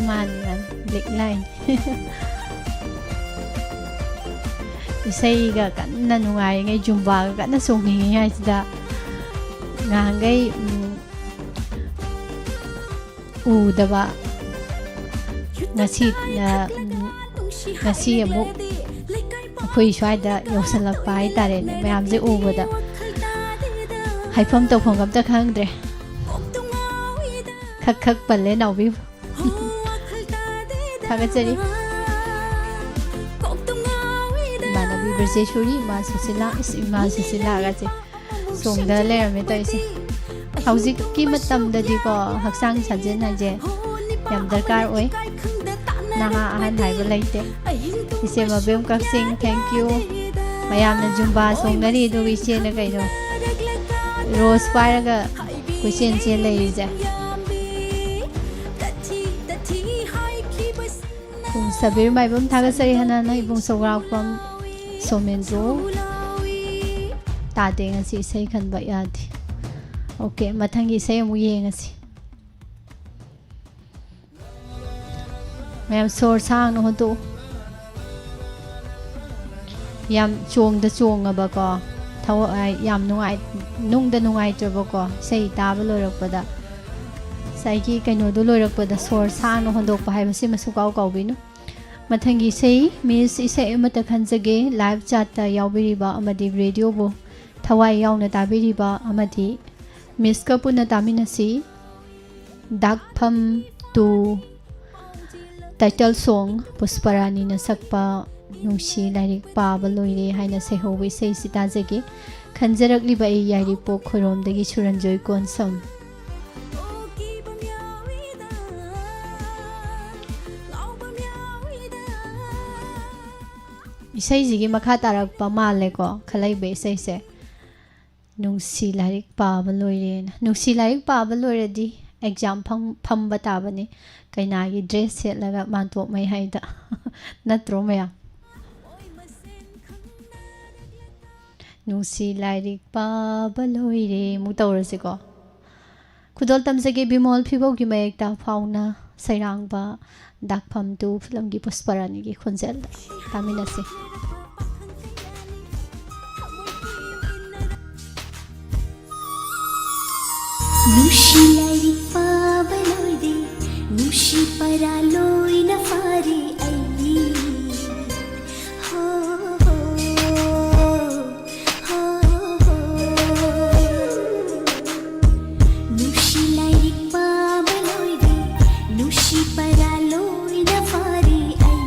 ꯃꯥꯅꯤ, ꯃꯥꯅꯤ, ꯂꯤꯛꯂꯥꯏꯅꯤ꯫ ꯏꯁꯩꯒ ꯀꯟꯅ ꯅꯨꯡꯉꯥꯏꯔꯤꯉꯩ, ꯖꯨꯝꯕꯥꯒ ꯀꯟꯅ ꯆꯣꯡꯅꯤꯡꯉꯤꯉꯩꯁꯤꯗ, ꯉꯍꯥꯟꯈꯩ, ꯎꯝ, ꯎꯗꯕ, ꯉꯁꯤ, ꯑ, ꯎꯝ, ꯉꯁꯤ ꯑꯃꯨꯛ ꯑꯩꯈꯣꯏ ꯁ꯭ꯋꯥꯏꯗ ꯌꯧꯁꯜꯂꯛꯄ ꯍꯥꯏꯇꯥꯔꯦꯅꯦ, ꯃꯌꯥꯝꯁꯦ ꯎꯕꯗ꯫ ꯍꯥꯏꯐꯝ ꯇꯧꯐꯝꯒ ꯑꯝꯇ ꯈꯪꯗ꯭ꯔꯦ꯫ ꯈꯛ ꯈꯛ ꯄꯜꯂꯦ ꯅꯥꯎꯕꯤꯕꯨ꯫ ꯊꯥꯒꯠꯆꯔꯤ꯫ ꯕ꯭ꯔꯖꯦꯁꯣꯔꯤ, ꯏꯃꯥ ꯁꯨꯁꯤꯂꯥ, ꯏꯁ, ꯏꯃꯥ ꯁꯨꯁꯤꯂꯥꯒꯁꯦ ꯆꯣꯡꯗ ꯂꯩꯔꯝꯃꯦ ꯇꯧꯔꯤꯁꯦ꯫ ꯍꯧꯖꯤꯛꯀꯤ ꯃꯇꯝꯗꯗꯤꯀꯣ, ꯍꯛꯆꯥꯡ ꯁꯥꯖꯦꯜ ꯍꯥꯏꯁꯦ ꯌꯥꯝ ꯗꯔꯀꯥꯔ ꯑꯣꯏ꯫ ꯅꯍꯥ ꯑꯍꯟ ꯍꯥꯏꯕ ꯂꯩꯇꯦ꯫ ꯏꯆꯦ ꯃꯕꯦꯝ ꯀꯛꯆꯤꯡ, thank you꯫ ꯃꯌꯥꯝꯅ ꯖꯨꯝꯕꯥ ꯆꯣꯡꯅꯔꯤ, ꯑꯗꯨꯒ ꯏꯆꯦꯅ ꯀꯩꯅꯣ, ꯔꯣꯁ ꯄꯥꯏꯔꯒ ꯀꯣꯏꯆꯦꯟ ꯆꯦꯟ ꯂꯩꯔꯤꯁꯦ꯫ ꯁꯕꯤꯔ ꯃꯥꯏꯕꯝ ꯊꯥꯒꯠꯆꯔꯤ꯫ ꯍꯥꯟꯅꯅ ꯏꯕꯨꯡ ꯁꯧꯒ꯭ꯔꯥꯛꯄꯝ ꯁꯣꯃꯦꯟꯗ꯭ꯔꯣ꯫ ꯇꯥꯗꯦ ꯉꯁꯤ ꯏꯁꯩ ꯈꯟꯕ ꯌꯥꯗꯦ꯫ ꯑꯣꯀꯦ, ꯃꯊꯪꯒꯤ ꯏꯁꯩ ꯑꯃꯨꯛ ꯌꯦꯡꯉꯁꯤ꯫ ꯃꯌꯥꯝ ꯁꯣꯔ ꯁꯥꯡꯅ ꯍꯣꯟꯗꯣꯛꯎ꯫ ꯌꯥꯝ ꯆꯣꯡꯗ ꯆꯣꯡꯉꯕꯀꯣ, ꯊꯋꯥꯏ ꯌꯥꯝ ꯅꯨꯡꯉꯥꯏ, ꯅꯨꯡꯗ ꯅꯨꯡꯉꯥꯏꯇ꯭ꯔꯕꯀꯣ, ꯏꯁꯩ ꯇꯥꯕ ꯂꯣꯏꯔꯛꯄꯗ, ꯉꯁꯥꯏꯒꯤ ꯀꯩꯅꯣꯗꯣ ꯂꯣꯏꯔꯛꯄꯗ ꯁꯣꯔ ꯁꯥꯡꯅ ꯍꯣꯟꯗꯣꯛꯄ ꯍꯥꯏꯕꯁꯤꯃꯁꯨ ꯀꯥꯎ ꯀꯥꯎꯕꯤꯅꯨ꯫ ꯃꯊꯪꯒꯤ ꯏꯁꯩ, ꯃꯤꯁ ꯏꯁꯩ ꯑꯃꯠꯇ ꯈꯟꯖꯒꯦ꯫ ꯂꯥꯏꯚ ꯆꯥꯠꯇ ꯌꯥꯎꯕꯤꯔꯤꯕ ꯑꯃꯗꯤ ꯔꯦꯗꯤꯑꯣꯕꯨ ꯊꯋꯥꯏ ꯌꯥꯎꯅ ꯇꯥꯕꯤꯔꯤꯕ ꯑꯃꯗꯤ ꯃꯤꯁꯀ ꯄꯨꯟꯅ ꯇꯥꯃꯤꯟꯅꯁꯤ꯫ ꯗꯥꯛꯐꯝ ꯇꯨ, ꯇꯥꯏꯇꯜ ꯁꯣꯡ, ꯄꯨꯁꯄꯔꯥꯅꯤꯅ ꯁꯛꯄ ꯅꯨꯡꯁꯤ ꯂꯥꯏꯔꯤꯛ ꯄꯥꯕ ꯂꯣꯏꯔꯦ ꯍꯥꯏꯅ ꯁꯩꯍꯧꯕ ꯏꯁꯩꯁꯤ ꯇꯥꯖꯒꯦ꯫ ꯈꯟꯖꯔꯛꯂꯤꯕ ꯑꯩ ꯌꯥꯏꯔꯤꯄꯣꯛ ꯈꯣꯏꯔꯣꯝꯗꯒꯤ ꯁꯨꯔꯟꯖꯣꯏ ꯀꯣꯟꯁꯝ꯫ ꯏꯁꯩꯁꯤꯒꯤ ꯃꯈꯥ ꯇꯥꯔꯛꯄ ꯃꯥꯜꯂꯦꯀꯣ, ꯈꯜꯂꯛꯏꯕ ꯏꯁꯩꯁꯦ꯫ ꯅꯨꯡꯁꯤ ꯂꯥꯏꯔꯤꯛ ꯄꯥꯕ ꯂꯣꯏꯔꯦꯅ꯫ ꯅꯨꯡꯁꯤ ꯂꯥꯏꯔꯤꯛ ꯄꯥꯕ ꯂꯣꯏꯔꯗꯤ ꯑꯦꯛꯖꯥꯝ ꯐꯝ-, ꯐꯝꯕ ꯇꯥꯕꯅꯤ꯫ ꯀꯩꯅꯥꯒꯤ ꯗ꯭ꯔꯦꯁ ꯁꯦꯠꯂꯒ ꯃꯥꯟꯇꯣꯞ ꯃꯌꯥꯏꯗ꯫ ꯅꯠꯇ꯭ꯔꯣ ꯃꯌꯥꯝ? ꯅꯨꯡꯁꯤ ꯂꯥꯏꯔꯤꯛ ꯄꯥꯕ ꯂꯣꯏꯔꯦ꯫ ꯑꯃꯨꯛ ꯇꯧꯔꯁꯤꯀꯣ꯫ ꯈꯨꯗꯣꯜ ꯇꯝꯖꯒꯦ ꯕꯤꯃꯣꯜ ꯐꯤꯕꯧꯒꯤ ꯃꯌꯦꯛꯇ ꯐꯥꯎꯅ ꯁꯩꯔꯥꯡꯕ ꯗꯥꯛꯐꯝ ꯇꯨ ꯐꯤꯂꯝꯒꯤ ꯄꯨꯁꯄꯔꯥꯅꯤꯒꯤ ꯈꯣꯟꯖꯦꯜꯗ ꯇꯥꯃꯤꯟꯅꯁꯤ꯫ ꯅꯨꯡꯁꯤ ꯂꯥꯏꯔꯤꯛ ꯄꯥꯕ ꯂꯣꯏꯔꯦ, ꯅꯨꯡꯁꯤ ꯄꯔꯥ ꯂꯣꯏꯅ ꯐꯥꯔꯦ ꯑꯩ꯫ ꯍꯣ, ꯍꯣ, ꯍꯣ, ꯍꯣ꯫ ꯅꯨꯡꯁꯤ ꯂꯥꯏꯔꯤꯛ ꯄꯥꯕ ꯂꯣꯏꯔꯦ, ꯅꯨꯡꯁꯤ ꯄꯔꯥ ꯂꯣꯏꯅ ꯐꯥꯔꯦ ꯑꯩ꯫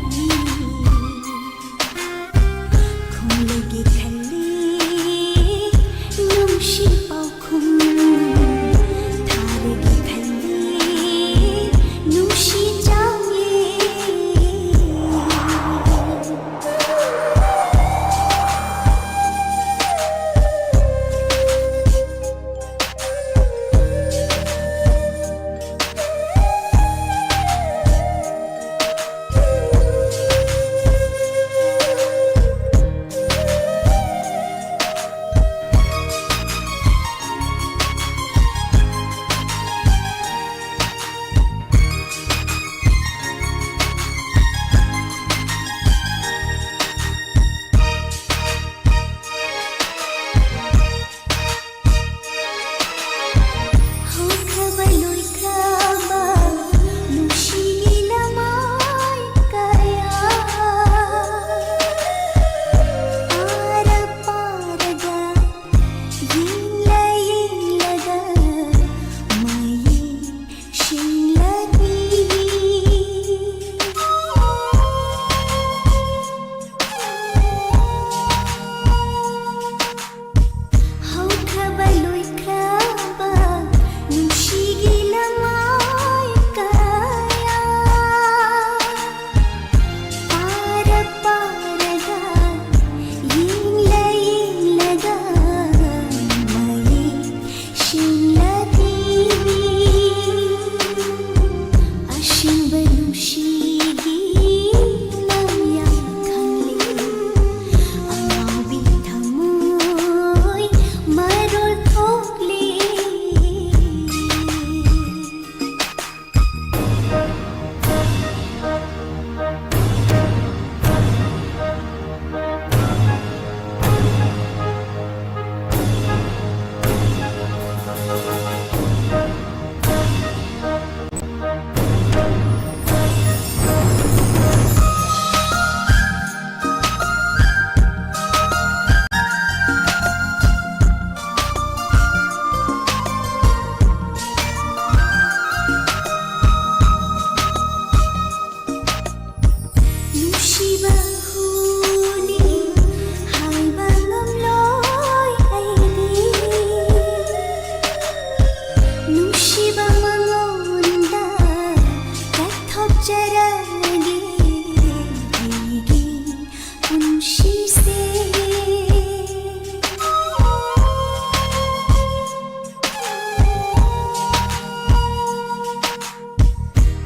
ꯅꯨꯡꯁꯤꯁꯦ꯫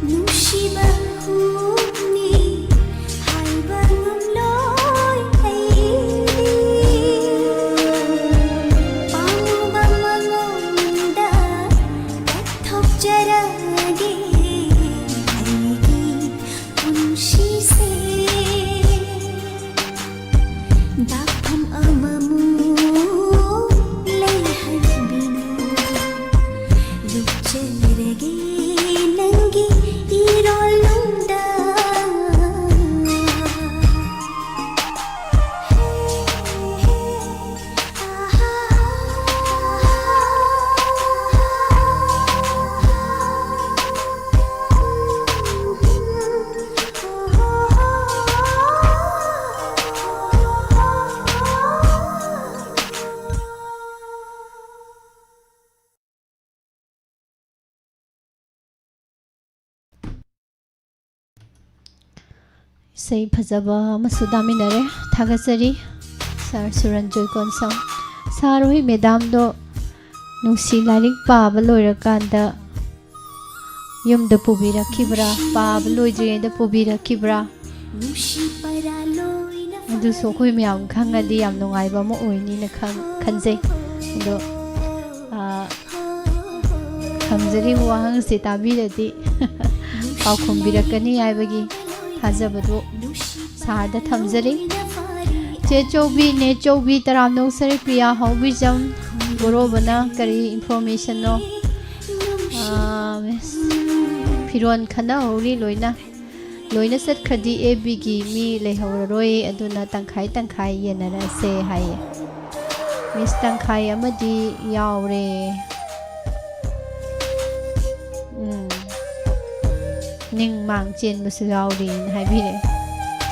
ꯅꯨꯡꯁꯤꯕ ꯍꯨꯝꯅꯤ ꯍꯥꯏꯕ ꯉꯝꯂꯣꯏ ꯑꯩꯗꯤ꯫ ꯄꯥꯝꯃꯨꯕ ꯃꯉꯣꯟꯗ ꯀꯠꯊꯣꯛꯆꯔꯒꯦ ꯑꯩꯒꯤ ꯄꯨꯟꯁꯤꯁꯦ꯫ ꯗꯥꯛꯐꯝ ꯑꯃꯃꯨꯛ ꯂꯩꯍꯟꯕꯤꯅꯨ꯫ ꯂꯨꯞꯆꯔꯒꯦ ꯅꯪꯒꯤ ꯏꯔꯣꯜꯅꯨꯡꯗ꯫ ꯏꯁꯩ ꯐꯖꯕ ꯑꯃꯁꯨ ꯇꯥꯃꯤꯟꯅꯔꯦ꯫ ꯊꯥꯒꯠꯆꯔꯤ ꯁꯥꯔ ꯁꯨꯔꯟꯖꯣꯏ ꯀꯣꯟꯁꯝ꯫ ꯁꯥꯔ ꯍꯣꯏ ꯃꯦꯗꯥꯝꯗꯣ ꯅꯨꯡꯁꯤ ꯂꯥꯏꯔꯤꯛ ꯄꯥꯕ ꯂꯣꯏꯔꯀꯥꯟꯗ ꯌꯨꯝꯗ ꯄꯨꯕꯤꯔꯛꯈꯤꯕ꯭ꯔꯥ? ꯄꯥꯕ ꯂꯣꯏꯗ꯭ꯔꯤꯉꯩꯗ ꯄꯨꯕꯤꯔꯛꯈꯤꯕ꯭ꯔꯥ? ꯑꯗꯨꯁꯨ ꯑꯩꯈꯣꯏ ꯃꯌꯥꯝ ꯈꯪꯉꯗꯤ ꯌꯥꯝ ꯅꯨꯡꯉꯥꯏꯕ ꯑꯃ ꯑꯣꯏꯅꯤꯅ ꯈꯟ-, ꯈꯟꯖꯩ꯫ ꯑꯗꯣ, ꯑꯥ, ꯍꯪꯖꯔꯤꯕ ꯋꯥꯍꯪꯁꯦ ꯇꯥꯕꯤꯔꯗꯤ ꯄꯥꯎꯈꯨꯝꯕꯤꯔꯛꯀꯅꯤ ꯍꯥꯏꯕꯒꯤ ꯊꯥꯖꯕꯗꯨ ꯁꯥꯔꯗ ꯊꯝꯖꯔꯤ꯫ ꯆꯦ ꯆꯧꯕꯤ, ꯅꯦ ꯆꯧꯕꯤ, ꯇꯔꯥꯝꯅꯧ ꯁꯔꯤꯄ꯭ꯔꯤꯌꯥ ꯍꯥꯎꯕꯤꯖꯝ, ꯒꯣꯔꯣꯕꯅ ꯀꯔꯤ informationꯅꯣ? ꯑꯥ, ꯃꯤꯁ, ꯐꯤꯔꯣꯟ ꯈꯟꯅꯍꯧꯔꯤ ꯂꯣꯏꯅ꯫ ꯂꯣꯏꯅ ꯆꯠꯈ꯭ꯔꯗꯤ ꯑꯦꯐ ꯕꯤꯒꯤ ꯃꯤ ꯂꯩꯍꯧꯔꯔꯣꯏ, ꯑꯗꯨꯅ ꯇꯪꯈꯥꯏ ꯇꯪꯈꯥꯏ ꯌꯦꯟꯅꯔꯁꯦ ꯍꯥꯏꯌꯦ꯫ ꯃꯤꯁ ꯇꯪꯈꯥꯏ ꯑꯃꯗꯤ ꯌꯥꯎꯔꯦ꯫ ꯎꯝ꯫ ꯅꯤꯡ ꯃꯥꯡ ꯆꯦꯟꯕꯁꯨ ꯌꯥꯎꯔꯤꯅ ꯍꯥꯏꯕꯤꯔꯦ꯫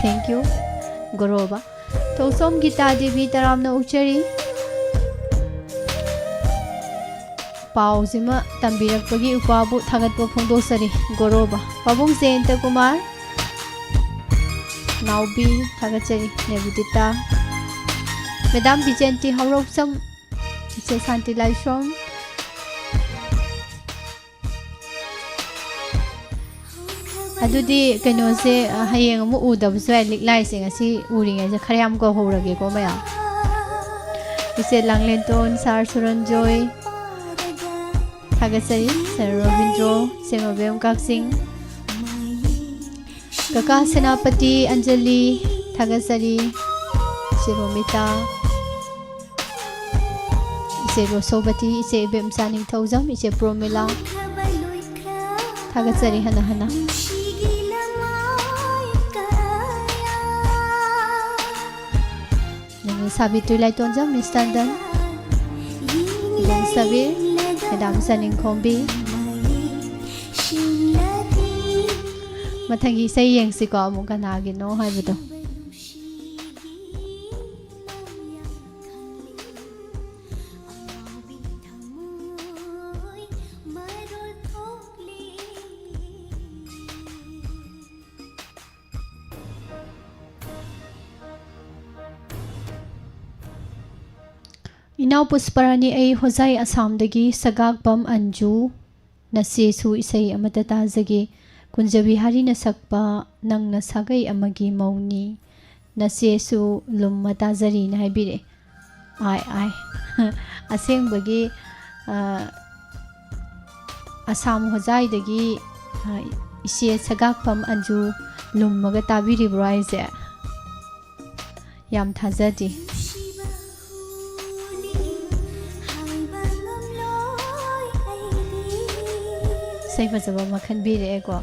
Thank you, ꯒꯣꯔꯣꯕ꯫ ꯊꯣꯡꯁꯣꯝ ꯒꯤꯇꯥ ꯗꯦꯕꯤ ꯇꯔꯥꯝꯅ ꯑꯣꯛꯆꯔꯤ꯫ ꯄꯥꯎꯁꯤꯃ ꯇꯝꯕꯤꯔꯛꯄꯒꯤ ꯎꯄꯥꯕꯨ ꯊꯥꯒꯠꯄ ꯐꯣꯡꯗꯣꯛꯆꯔꯤ꯫ ꯒꯣꯔꯣꯕ꯫ ꯄꯥꯕꯨꯡ ꯖꯌꯟꯇ ꯀꯨꯃꯥꯔ, ꯅꯥꯎꯕꯤ, ꯊꯥꯒꯠꯆꯔꯤ꯫ ꯅꯦꯕꯨꯗꯤꯇꯥ꯫ ꯃꯦꯗꯥꯝ ꯕꯤꯖꯦꯟꯇꯤ ꯍꯧꯔꯧꯆꯝ, ꯏꯆꯦ ꯁꯥꯟꯇꯤ ꯂꯥꯏꯁ꯭ꯔꯣꯝ꯫ ꯑꯗꯨꯗꯤ ꯀꯩꯅꯣꯁꯦ, ꯑ, ꯍꯌꯦꯡ ꯑꯃꯨꯛ ꯎꯗꯕꯁꯨ ꯌꯥꯏ꯫ ꯂꯤꯛꯂꯥꯏꯁꯦ ꯉꯁꯤ ꯎꯔꯤꯉꯩꯁꯦ ꯈꯔ ꯌꯥꯝ ꯀꯧꯍꯧꯔꯒꯦꯀꯣ ꯃꯌꯥꯝ꯫ ꯏꯆꯦ ꯂꯥꯡꯂꯦꯟꯇꯣꯟ, ꯁꯥꯔ ꯁꯨꯔꯟꯖꯣꯏ, ꯊꯥꯒꯠꯆꯔꯤ꯫ ꯁꯥꯔ ꯔꯣꯕꯤꯟꯗ꯭ꯔꯣ, ꯏꯆꯦ ꯃꯕꯦꯝ ꯀꯛꯆꯤꯡ, ꯀꯀꯥ ꯁꯦꯅꯥꯄꯇꯤ, ꯑꯟꯖꯂꯤ, ꯊꯥꯒꯠꯆꯔꯤ꯫ ꯏꯆꯦ ꯔꯣꯃꯤꯇꯥ, ꯏꯆꯦ ꯔꯣꯁꯣꯕꯇꯤ, ꯏꯆꯦ ꯏꯕꯦꯝꯆꯥ ꯅꯤꯡꯊꯧꯖꯝ, ꯏꯆꯦ ꯄ꯭ꯔꯣꯃꯤꯂꯥ, ꯊꯥꯒꯠꯆꯔꯤ ꯍꯟꯅ ꯍꯟꯅ꯫ ꯅꯪꯅ ꯁꯥꯕꯤꯇ꯭ꯔꯤ ꯂꯥꯏꯇꯣꯟꯖꯝ, ꯃꯤꯁ ꯇꯟꯗꯟ, ꯏꯕꯨꯡ ꯁꯕꯤꯔ, ꯃꯦꯗꯥꯝ ꯆꯅꯤꯡꯈꯣꯝꯕꯤ꯫ ꯃꯊꯪꯒꯤ ꯏꯁꯩ ꯌꯦꯡꯁꯤꯀꯣ, ꯑꯃꯨꯛ ꯀꯅꯥꯒꯤꯅꯣ ꯍꯥꯏꯕꯗꯣ꯫ ꯏꯅꯥꯎ ꯄꯨꯁꯄꯔꯥꯅꯤ, ꯑꯩ ꯍꯣꯖꯥꯏ ꯑꯁꯥꯝꯗꯒꯤ꯫ ꯁꯒꯥꯛꯄꯝ ꯑꯟꯖꯨ, ꯅꯆꯦꯁꯨ ꯏꯁꯩ ꯑꯃꯇ ꯇꯥꯖꯒꯦ꯫ ꯀꯨꯟꯖꯕꯤ ꯍꯥꯔꯤꯅ ꯁꯛꯄ ꯅꯪꯅ ꯁꯥꯒꯩ ꯑꯃꯒꯤ ꯃꯧꯅꯤ, ꯅꯆꯦꯁꯨ ꯂꯨꯝꯃ ꯇꯥꯖꯔꯤꯅ ꯍꯥꯏꯕꯤꯔꯛꯑꯦ꯫ ꯑꯥꯏ, ꯑꯥꯏ꯫ ꯑꯁꯦꯡꯕꯒꯤ, ꯑ, ꯑꯁꯥꯝ ꯍꯣꯖꯥꯏꯗꯒꯤ, ꯑ, ꯏꯆꯦ ꯁꯒꯥꯛꯄꯝ ꯑꯟꯖꯨ ꯂꯨꯝꯃꯒ ꯇꯥꯕꯤꯔꯤꯕ꯭ꯔꯣ ꯍꯥꯏꯁꯦ? ꯌꯥꯝ ꯊꯥꯖꯗꯦ꯫ ꯏꯁꯩ ꯐꯖꯕ ꯑꯃ ꯈꯟꯕꯤꯔꯛꯑꯦꯀꯣ꯫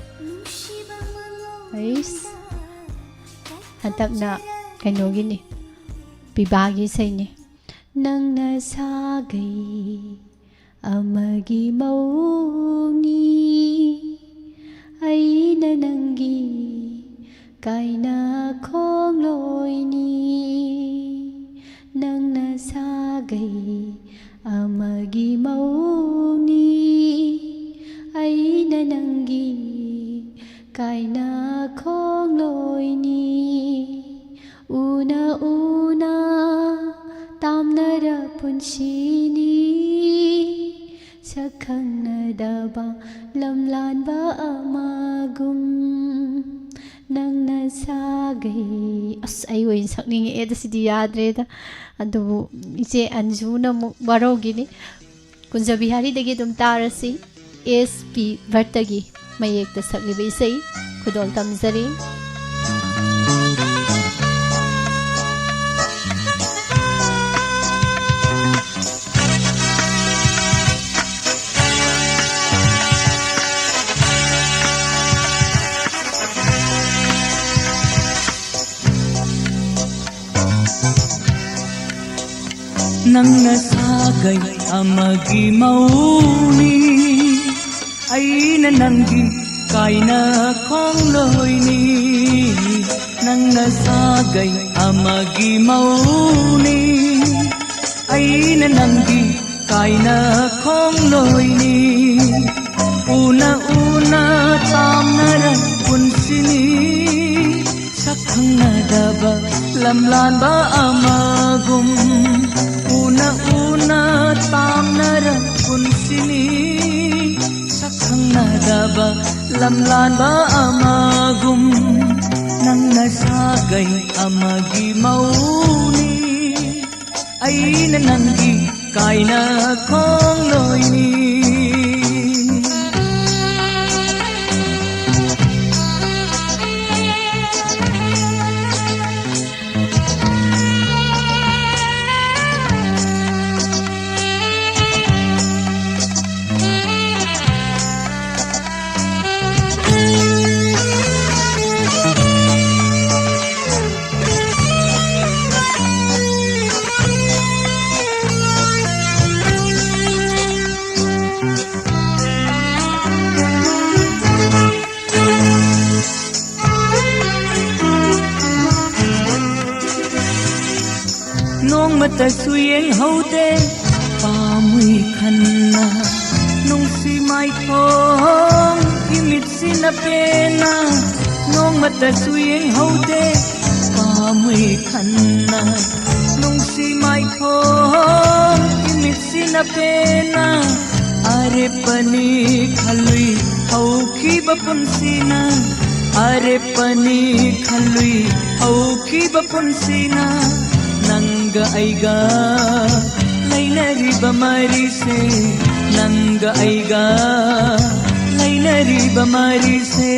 ꯑꯩꯁ, ꯍꯟꯗꯛꯅ ꯀꯩꯅꯣꯒꯤꯅꯤ, ꯄꯤꯕꯥꯒꯤ ꯏꯁꯩꯅꯤ꯫ ꯅꯪꯅ ꯁꯥꯒꯩ ꯑꯃꯒꯤ ꯃꯧꯅꯤ, ꯑꯩꯅ ꯅꯪꯒꯤ ꯀꯥꯏꯅ ꯈꯣꯡꯂꯣꯏꯅꯤ꯫ ꯅꯪꯅ ꯁꯥꯒꯩ ꯑꯃꯒꯤ ꯃꯧꯅꯤ, ꯑꯩꯅ ꯅꯪꯒꯤ ꯀꯥꯏꯅ ꯈꯣꯡꯂꯣꯏꯅꯤ꯫ ꯎꯅ ꯎꯅ ꯇꯥꯝꯅꯔ ꯄꯨꯟꯁꯤꯅꯤ, ꯁꯛ ꯈꯪꯅꯗꯕ ꯂꯝꯂꯥꯟꯕ ꯑꯃꯒꯨꯝ ꯅꯪꯅ ꯁꯥꯒꯩ꯫ ꯑꯁ, ꯑꯩ ꯑꯣꯏꯅ ꯁꯛꯅꯤꯡꯉꯛꯑꯦꯗ, ꯁꯤꯗꯤ ꯌꯥꯗ꯭ꯔꯦꯗ꯫ ꯑꯗꯨꯕꯨ ꯏꯆꯦ ꯑꯟꯖꯨꯅ ꯑꯃꯨꯛ ꯋꯥꯔꯧꯈꯤꯅꯤ꯫ ꯀꯨꯟꯖꯕꯤꯍꯥꯔꯤꯗꯒꯤ ꯑꯗꯨꯝ ꯇꯥꯔꯁꯤ꯫ ꯑꯦꯁ ꯄꯤ ꯚꯠꯇꯒꯤ ꯃꯌꯦꯛꯇ ꯁꯛꯂꯤꯕ ꯏꯁꯩ ꯈꯨꯗꯣꯜ ꯇꯝꯖꯔꯤ꯫ ꯅꯪꯅ ꯁꯥꯒꯩ ꯑꯃꯒꯤ ꯃꯧꯅꯤ, ꯑꯩꯅ ꯅꯪꯒꯤ ꯀꯥꯏꯅ ꯈꯣꯡꯂꯣꯏꯅꯤ꯫ ꯅꯪꯅ ꯁꯥꯒꯩ ꯑꯃꯒꯤ ꯃꯧꯅꯤ, ꯑꯩꯅ ꯅꯪꯒꯤ ꯀꯥꯏꯅ ꯈꯣꯡꯂꯣꯏꯅꯤ꯫ ꯎꯅ ꯎꯅ ꯇꯥꯝꯅꯔ ꯄꯨꯟꯁꯤꯅꯤ, ꯁꯛ ꯈꯪꯅꯗꯕ ꯂꯝꯂꯥꯟꯕ ꯑꯃꯒꯨꯝ꯫ ꯎꯅ ꯎꯅ ꯇꯥꯝꯅꯔ ꯄꯨꯟꯁꯤꯅꯤ, ꯁꯛ ꯈꯪꯅꯗꯕ ꯂꯝꯂꯥꯟꯕ ꯑꯃꯒꯨꯝ꯫ ꯅꯪꯅ ꯁꯥꯒꯩ ꯑꯃꯒꯤ ꯃꯧꯅꯤ, ꯑꯩꯅ ꯅꯪꯒꯤ ꯀꯥꯏꯅ ꯈꯣꯡꯂꯣꯏꯅꯤ꯫ ꯅꯣꯡꯃꯇꯁꯨ ꯌꯦꯡꯍꯧꯗꯦ ꯄꯥꯝꯃꯨꯏ ꯈꯟꯅ, ꯅꯨꯡꯁꯤ ꯃꯥꯏꯊꯣꯡ ꯏꯃꯤꯠꯁꯤꯅ ꯄꯦꯟꯅ꯫ ꯅꯣꯡꯃꯇꯁꯨ ꯌꯦꯡꯍꯧꯗꯦ ꯊꯃꯣꯏ ꯈꯟꯅ ꯅꯨꯡꯁꯤ ꯃꯥꯏꯈꯣꯡ ꯏꯃꯤꯠꯁꯤꯅ ꯄꯦꯟꯅ ꯑꯔꯦꯞꯄꯅꯤ ꯈꯜꯂꯨꯏ ꯍꯧꯈꯤꯕ ꯄꯨꯟꯁꯤꯅ ꯑꯔꯦꯞꯄꯅꯤ ꯈꯜꯂꯨꯏ ꯍꯧꯈꯤꯕ ꯄꯨꯟꯁꯤꯅ ꯅꯪꯒ ꯑꯩꯒ ꯂꯩꯅꯔꯤꯕ ꯃꯔꯤꯁꯦ ꯅꯪꯒ ꯑꯩꯒ ꯂꯩꯅꯔꯤꯕ ꯃꯔꯤꯁꯦ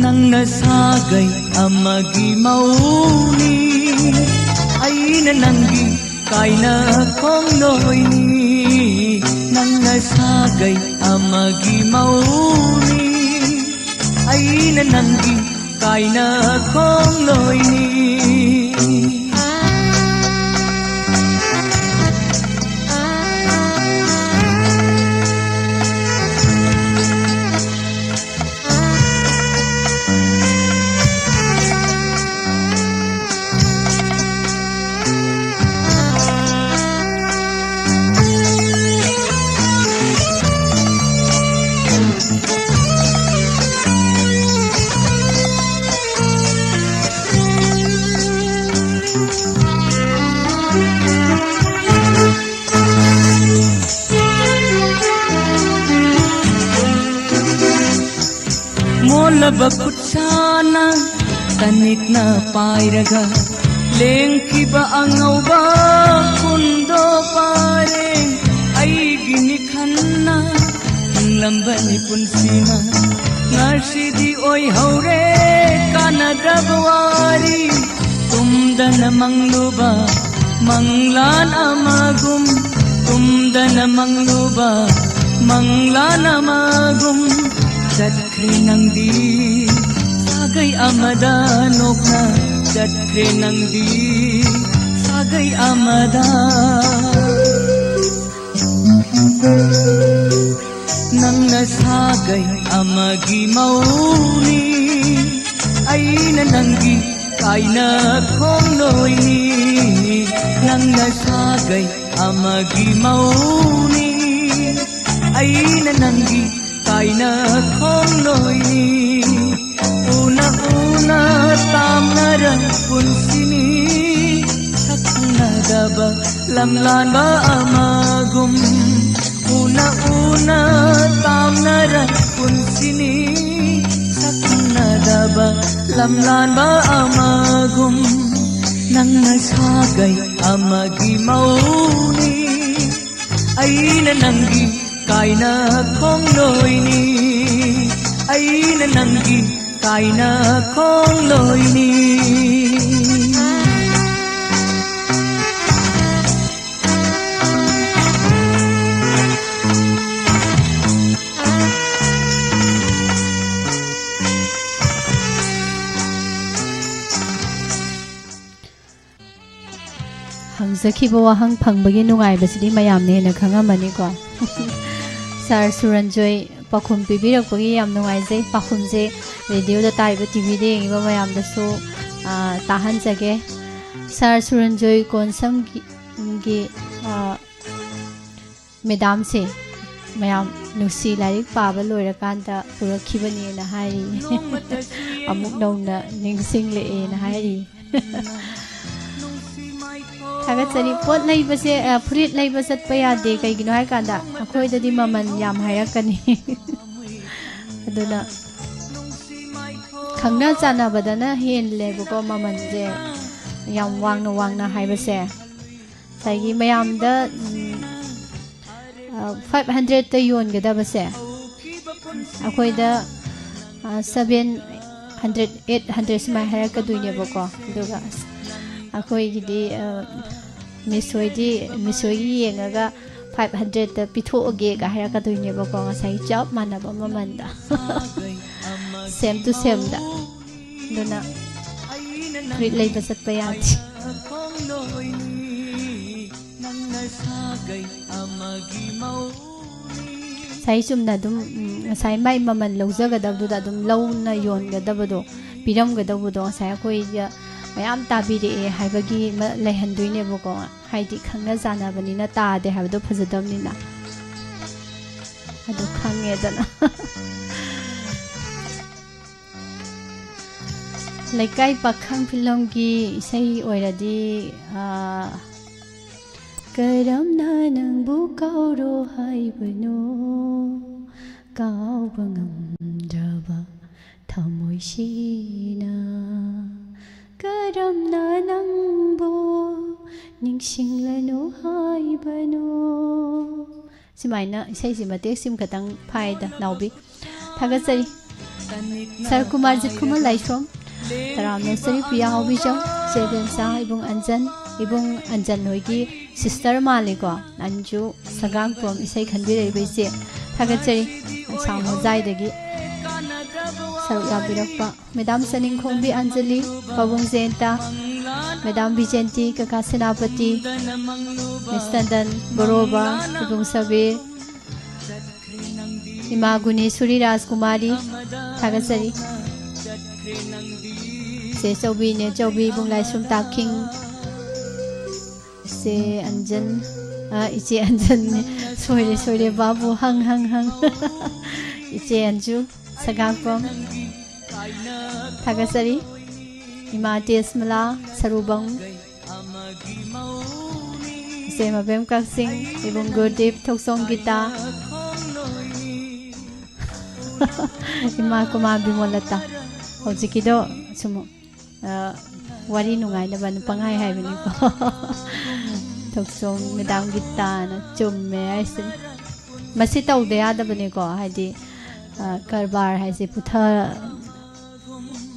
ꯅꯪꯅ ꯁꯥꯒꯩ ꯑꯃꯒꯤ ꯃꯧꯅꯤ ꯑꯩꯅ ꯅꯪꯒꯤ ꯀꯥꯏꯅ ꯈꯣꯡꯂꯣꯏꯅꯤ ꯅꯪꯅ ꯁꯥꯒꯩ ꯑꯃꯒꯤ ꯃꯧꯅꯤ ꯑꯩꯅ ꯅꯪꯒꯤ ꯀꯥꯏꯅ ꯈꯣꯡꯂꯣꯏꯅꯤ ꯃꯣꯜꯂꯕ ꯈꯨꯠꯁꯥꯅ ꯇꯅꯤꯛꯅ ꯄꯥꯏꯔꯒ ꯂꯦꯡꯈꯤꯕ ꯑꯉꯧꯕ ꯈꯨꯟꯗꯣ ꯄꯥꯔꯦ ꯑꯩꯒꯤꯅꯤ ꯈꯟꯅ ꯍꯤꯡꯂꯝꯕꯅꯤ ꯄꯨꯟꯁꯤꯅ ꯉꯁꯤꯗꯤ ꯑꯣꯏꯍꯧꯔꯦ ꯀꯥꯟꯅꯗ꯭ꯔꯕ ꯋꯥꯔꯤ ꯇꯨꯝꯗꯅ ꯃꯪꯂꯨꯕ ꯃꯪꯂꯥꯟ ꯑꯃꯒꯨꯝ ꯇꯨꯝꯗꯅ ꯃꯪꯂꯨꯕ ꯃꯪꯂꯥꯟ ꯑꯃꯒꯨꯝ ꯆꯠꯈ꯭ꯔꯦ ꯅꯪꯗꯤ ꯁꯥꯒꯩ ꯑꯃꯗ ꯅꯣꯛꯅ ꯆꯠꯈ꯭ꯔꯦ ꯅꯪꯗꯤ ꯁꯥꯒꯩ ꯑꯃꯗ ꯅꯪꯅ ꯁꯥꯒꯩ ꯑꯃꯒꯤ ꯃꯧꯅꯤ ꯑꯩꯅ ꯅꯪꯒꯤ ꯀꯥꯏꯅ ꯈꯣꯡꯂꯣꯏꯅꯤ ꯅꯪꯅ ꯁꯥꯒꯩ ꯑꯃꯒꯤ ꯃꯧꯅꯤ ꯑꯩꯅ ꯅꯪꯒꯤ ꯀꯥꯏꯅ ꯈꯣꯡꯂꯣꯏꯅꯤ ꯂꯝꯂꯥꯟꯕ ꯑꯃꯒꯨꯝ ꯎꯅ ꯎꯅ ꯇꯥꯝꯅꯔ ꯄꯨꯟꯁꯤꯅꯤ ꯁꯛꯅꯗꯕ ꯂꯝꯂꯥꯟꯕ ꯑꯃꯒꯨꯝ ꯅꯪꯅ ꯁꯥꯒꯩ ꯑꯃꯒꯤ ꯃꯧꯅꯤ ꯑꯩꯅ ꯅꯪꯒꯤ ꯀꯥꯏꯅ ꯈꯣꯡꯂꯣꯏꯅꯤ ꯑꯩꯅ ꯅꯪꯒꯤ ꯀꯥꯏꯅ ꯈꯣꯡꯂꯣꯏꯅꯤ ꯍꯪꯖꯈꯤꯕ ꯋꯥꯍꯪ ꯐꯪꯕꯒꯤ ꯅꯨꯡꯉꯥꯏꯕꯁꯤꯗꯤ ꯃꯌꯥꯝꯅ ꯍꯦꯟꯅ ꯈꯪꯉꯝꯃꯅꯤꯀꯣ꯫ ꯁꯥꯔ ꯁꯨꯔꯟꯖꯣꯏ ꯄꯥꯎꯈꯨꯝ ꯄꯤꯕꯤꯔꯛꯄꯒꯤ ꯌꯥꯝ ꯅꯨꯡꯉꯥꯏꯖꯩ꯫ ꯄꯥꯎꯈꯨꯝꯁꯦ ꯔꯦꯗꯤꯑꯣꯗ ꯇꯥꯔꯤꯕ, ꯇꯤꯚꯤꯗ ꯌꯦꯡꯉꯤꯕ ꯃꯌꯥꯝꯗꯁꯨ, ꯑ, ꯇꯥꯍꯟꯖꯒꯦ꯫ ꯁꯥꯔ ꯁꯨꯔꯟꯖꯣꯏ ꯀꯣꯟꯁꯝꯒꯤ, ꯒꯤ, ꯑ, ꯃꯦꯗꯥꯝꯁꯦ ꯃꯌꯥꯝ ꯅꯨꯡꯁꯤ ꯂꯥꯏꯔꯤꯛ ꯄꯥꯕ ꯂꯣꯏꯔꯀꯥꯟꯗ ꯄꯨꯔꯛꯈꯤꯕꯅꯦꯅ ꯍꯥꯏꯔꯤ꯫ ꯑꯃꯨꯛ ꯅꯧꯅ ꯅꯤꯡꯁꯤꯡꯂꯛꯑꯦꯅ ꯍꯥꯏꯔꯤ꯫ ꯊꯥꯒꯠꯆꯔꯤ꯫ ꯄꯣꯠ ꯂꯩꯕꯁꯦ, ꯑ, ꯐꯨꯔꯤꯠ ꯂꯩꯕ ꯆꯠꯄ ꯌꯥꯗꯦ꯫ ꯀꯩꯒꯤꯅꯣ ꯍꯥꯏꯀꯥꯟꯗ ꯑꯩꯈꯣꯏꯗꯗꯤ ꯃꯃꯜ ꯌꯥꯝ ꯍꯥꯏꯔꯛꯀꯅꯤ꯫ ꯑꯗꯨꯅ ꯈꯪꯅ ꯆꯥꯟꯅꯕꯗꯅ ꯍꯦꯜꯂꯦꯕꯀꯣ ꯃꯃꯜꯁꯦ꯫ ꯌꯥꯝ ꯋꯥꯡꯅ ꯋꯥꯡꯅ ꯍꯥꯏꯕꯁꯦ꯫ ꯉꯁꯥꯏꯒꯤ ꯃꯌꯥꯝꯗ, ꯎꯝ, ꯑ, ꯐꯥꯏꯚ ꯍꯟꯗ꯭ꯔꯦꯠꯇ ꯌꯣꯟꯒꯗꯕꯁꯦ ꯑꯩꯈꯣꯏꯗ, ꯑ, ꯁꯚꯦꯟ ꯍꯟꯗ꯭ꯔꯦꯠ, ꯑꯩꯠ ꯍꯟꯗ꯭ꯔꯦꯠ ꯁꯨꯃꯥꯏꯅ ꯍꯥꯏꯔꯛꯀꯗꯣꯏꯅꯦꯕꯀꯣ꯫ ꯑꯗꯨꯒ ꯑꯁ, ꯑꯩꯈꯣꯏꯒꯤꯗꯤ, ꯑ, ꯃꯤꯁ ꯍꯣꯏꯗꯤ, ꯃꯤꯁ ꯍꯣꯏꯒꯤ ꯌꯦꯡꯉꯒ ꯐꯥꯏꯚ ꯍꯟꯗ꯭ꯔꯦꯠꯇ ꯄꯤꯊꯣꯛꯑꯒꯦꯒ ꯍꯥꯏꯔꯛꯀꯗꯣꯏꯅꯦꯕꯀꯣ꯫ ꯉꯁꯥꯏꯒꯤ ꯆꯞ ꯃꯥꯟꯅꯕ ꯃꯃꯜꯗ꯫ ꯁꯦꯝ ꯇꯨ ꯁꯦꯝꯗ꯫ ꯑꯗꯨꯅ ꯐꯨꯔꯤꯠ ꯂꯩꯕ ꯆꯠꯄ ꯌꯥꯗꯦ꯫ ꯉꯁꯥꯏ ꯆꯨꯝꯅ ꯑꯗꯨꯝ, ꯎꯝ, ꯉꯁꯥꯏ ꯃꯥꯏ ꯃꯃꯜ ꯂꯧꯖꯒꯗꯕꯗꯨꯗ ꯑꯗꯨꯝ ꯂꯧꯅ ꯌꯣꯟꯒꯗꯕꯗꯣ, ꯄꯤꯔꯝꯒꯗꯧꯕꯗꯣ ꯉꯁꯥꯏ ꯑꯩꯈꯣꯏꯗ ꯃꯌꯥꯝ ꯇꯥꯕꯤꯔꯛꯑꯦ ꯍꯥꯏꯕꯒꯤ ꯑꯃ ꯂꯩꯍꯟꯗꯣꯏꯅꯦꯕꯀꯣ꯫ ꯍꯥꯏꯗꯤ ꯈꯪꯅ ꯆꯥꯟꯅꯕꯅꯤꯅ ꯇꯥꯗꯦ ꯍꯥꯏꯕꯗꯣ ꯐꯖꯗꯕꯅꯤꯅ꯫ ꯑꯗꯨ ꯈꯪꯉꯦꯗꯅ꯫ ꯂꯩꯀꯥꯏ ꯄꯥꯈꯪ ꯐꯤꯂꯝꯒꯤ ꯏꯁꯩ ꯑꯣꯏꯔꯗꯤ, ꯑꯥ, ꯀꯔꯝꯅ ꯅꯪꯕꯨ ꯀꯥꯎꯔꯣ ꯍꯥꯏꯕꯅꯣ? ꯀꯥꯎꯕ ꯉꯝꯗ꯭ꯔꯕ ꯊꯃꯣꯏꯁꯤꯅ ꯀꯔꯝꯅ ꯅꯪꯕꯨ ꯅꯤꯡꯁꯤꯡꯂꯅꯨ ꯍꯥꯏꯕꯅꯣ? ꯁꯨꯃꯥꯏꯅ ꯏꯁꯩꯁꯤ ꯃꯇꯦꯛ ꯁꯤꯃ ꯈꯛꯇꯪ ꯐꯥꯏꯗ ꯅꯥꯎꯕꯤ꯫ ꯊꯥꯒꯠꯆꯔꯤ꯫ ꯁꯔ ꯀꯨꯃꯥꯔ ꯖꯤꯠꯈꯨꯃꯟ ꯂꯥꯏꯁ꯭ꯔꯣꯝ, ꯇꯔꯥꯝꯅ ꯁꯔꯤ ꯄ꯭ꯔꯤꯌꯥ ꯍꯥꯎꯕꯤꯖꯝ, ꯆꯦ ꯕꯦꯝꯆꯥ, ꯏꯕꯨꯡ ꯑꯟꯖꯟ, ꯏꯕꯨꯡ ꯑꯟꯖꯟ ꯍꯣꯏꯒꯤ ꯁꯤꯁꯇꯔ ꯃꯥꯜꯂꯤꯀꯣ, ꯑꯟꯖꯨ ꯁꯒꯥꯡꯇꯣꯝ ꯏꯁꯩ ꯈꯟꯕꯤꯔꯛꯏꯕ ꯏꯆꯦ꯫ ꯊꯥꯒꯠꯆꯔꯤ꯫ ꯑꯁꯥꯝ ꯍꯣꯖꯥꯏꯗꯒꯤ ꯁꯔꯨꯛ ꯌꯥꯕꯤꯔꯛꯄ ꯃꯦꯗꯥꯝ ꯆꯅꯤꯡꯈꯣꯡꯕꯤ ꯑꯟꯖꯂꯤ, ꯄꯥꯕꯨꯡ ꯖꯌꯟꯇ, ꯃꯦꯗꯥꯝ ꯕꯤꯖꯦꯟꯇꯤ, ꯀꯀꯥ ꯁꯦꯅꯥꯄꯇꯤ, ꯃꯤꯁ ꯇꯟꯗꯟ, ꯕꯣꯔꯣꯕ, ꯏꯕꯨꯡ ꯁꯕꯤꯔ, ꯏꯃꯥ ꯒꯨꯅꯦꯁꯨꯔꯤ ꯔꯥꯖꯀꯨꯃꯥꯔꯤ, ꯊꯥꯒꯠꯆꯔꯤ꯫ ꯆꯦ ꯆꯧꯕꯤ, ꯅꯦ ꯆꯧꯕꯤ, ꯏꯕꯨꯡ ꯂꯥꯏꯁ꯭ꯔꯝ ꯇꯥꯈꯤꯡ, ꯆꯦ ꯑꯟꯖꯟ, ꯑ, ꯏꯆꯦ ꯑꯟꯖꯟꯅꯦ, ꯁꯣꯏꯔꯦ, ꯁꯣꯏꯔꯦ, ꯕꯥꯕꯨ, ꯍꯪ, ꯍꯪ, ꯍꯪ꯫ ꯏꯆꯦ ꯑꯟꯖꯨ, ꯁꯒꯥꯡꯄꯝ, ꯊꯥꯒꯠꯆꯔꯤ꯫ ꯏꯃꯥ ꯇꯦꯖꯃꯂꯥ, ꯁꯔꯨꯕꯝ, ꯏꯆꯦ ꯃꯕꯦꯝ ꯀꯛꯆꯤꯡ, ꯏꯕꯨꯡ ꯒꯨꯔꯗꯤꯞ, ꯊꯣꯛꯆꯣꯝ ꯒꯤꯇꯥ, ꯏꯃꯥ ꯀꯨꯃꯥꯔ ꯕꯤꯃꯣꯂꯇꯥ꯫ ꯍꯧꯖꯤꯛꯀꯤꯗꯣ ꯁꯨꯝ, ꯑ, ꯋꯥꯔꯤ ꯅꯨꯡꯉꯥꯏꯅꯕ ꯅꯨꯄꯥ ꯉꯥꯏ ꯍꯥꯏꯕꯅꯤꯀꯣ꯫ ꯊꯣꯛꯆꯣꯝ ꯃꯦꯗꯥꯝ ꯒꯤꯇꯥꯅ ꯆꯨꯝꯃꯦ ꯍꯥꯏꯁꯤꯅꯤ꯫ ꯃꯁꯤ ꯇꯧꯗ ꯌꯥꯗꯕꯅꯤꯀꯣ, ꯍꯥꯏꯗꯤ, ꯑ, ꯀꯔꯕꯥꯔ ꯍꯥꯏꯁꯦ ꯄꯨꯊ-,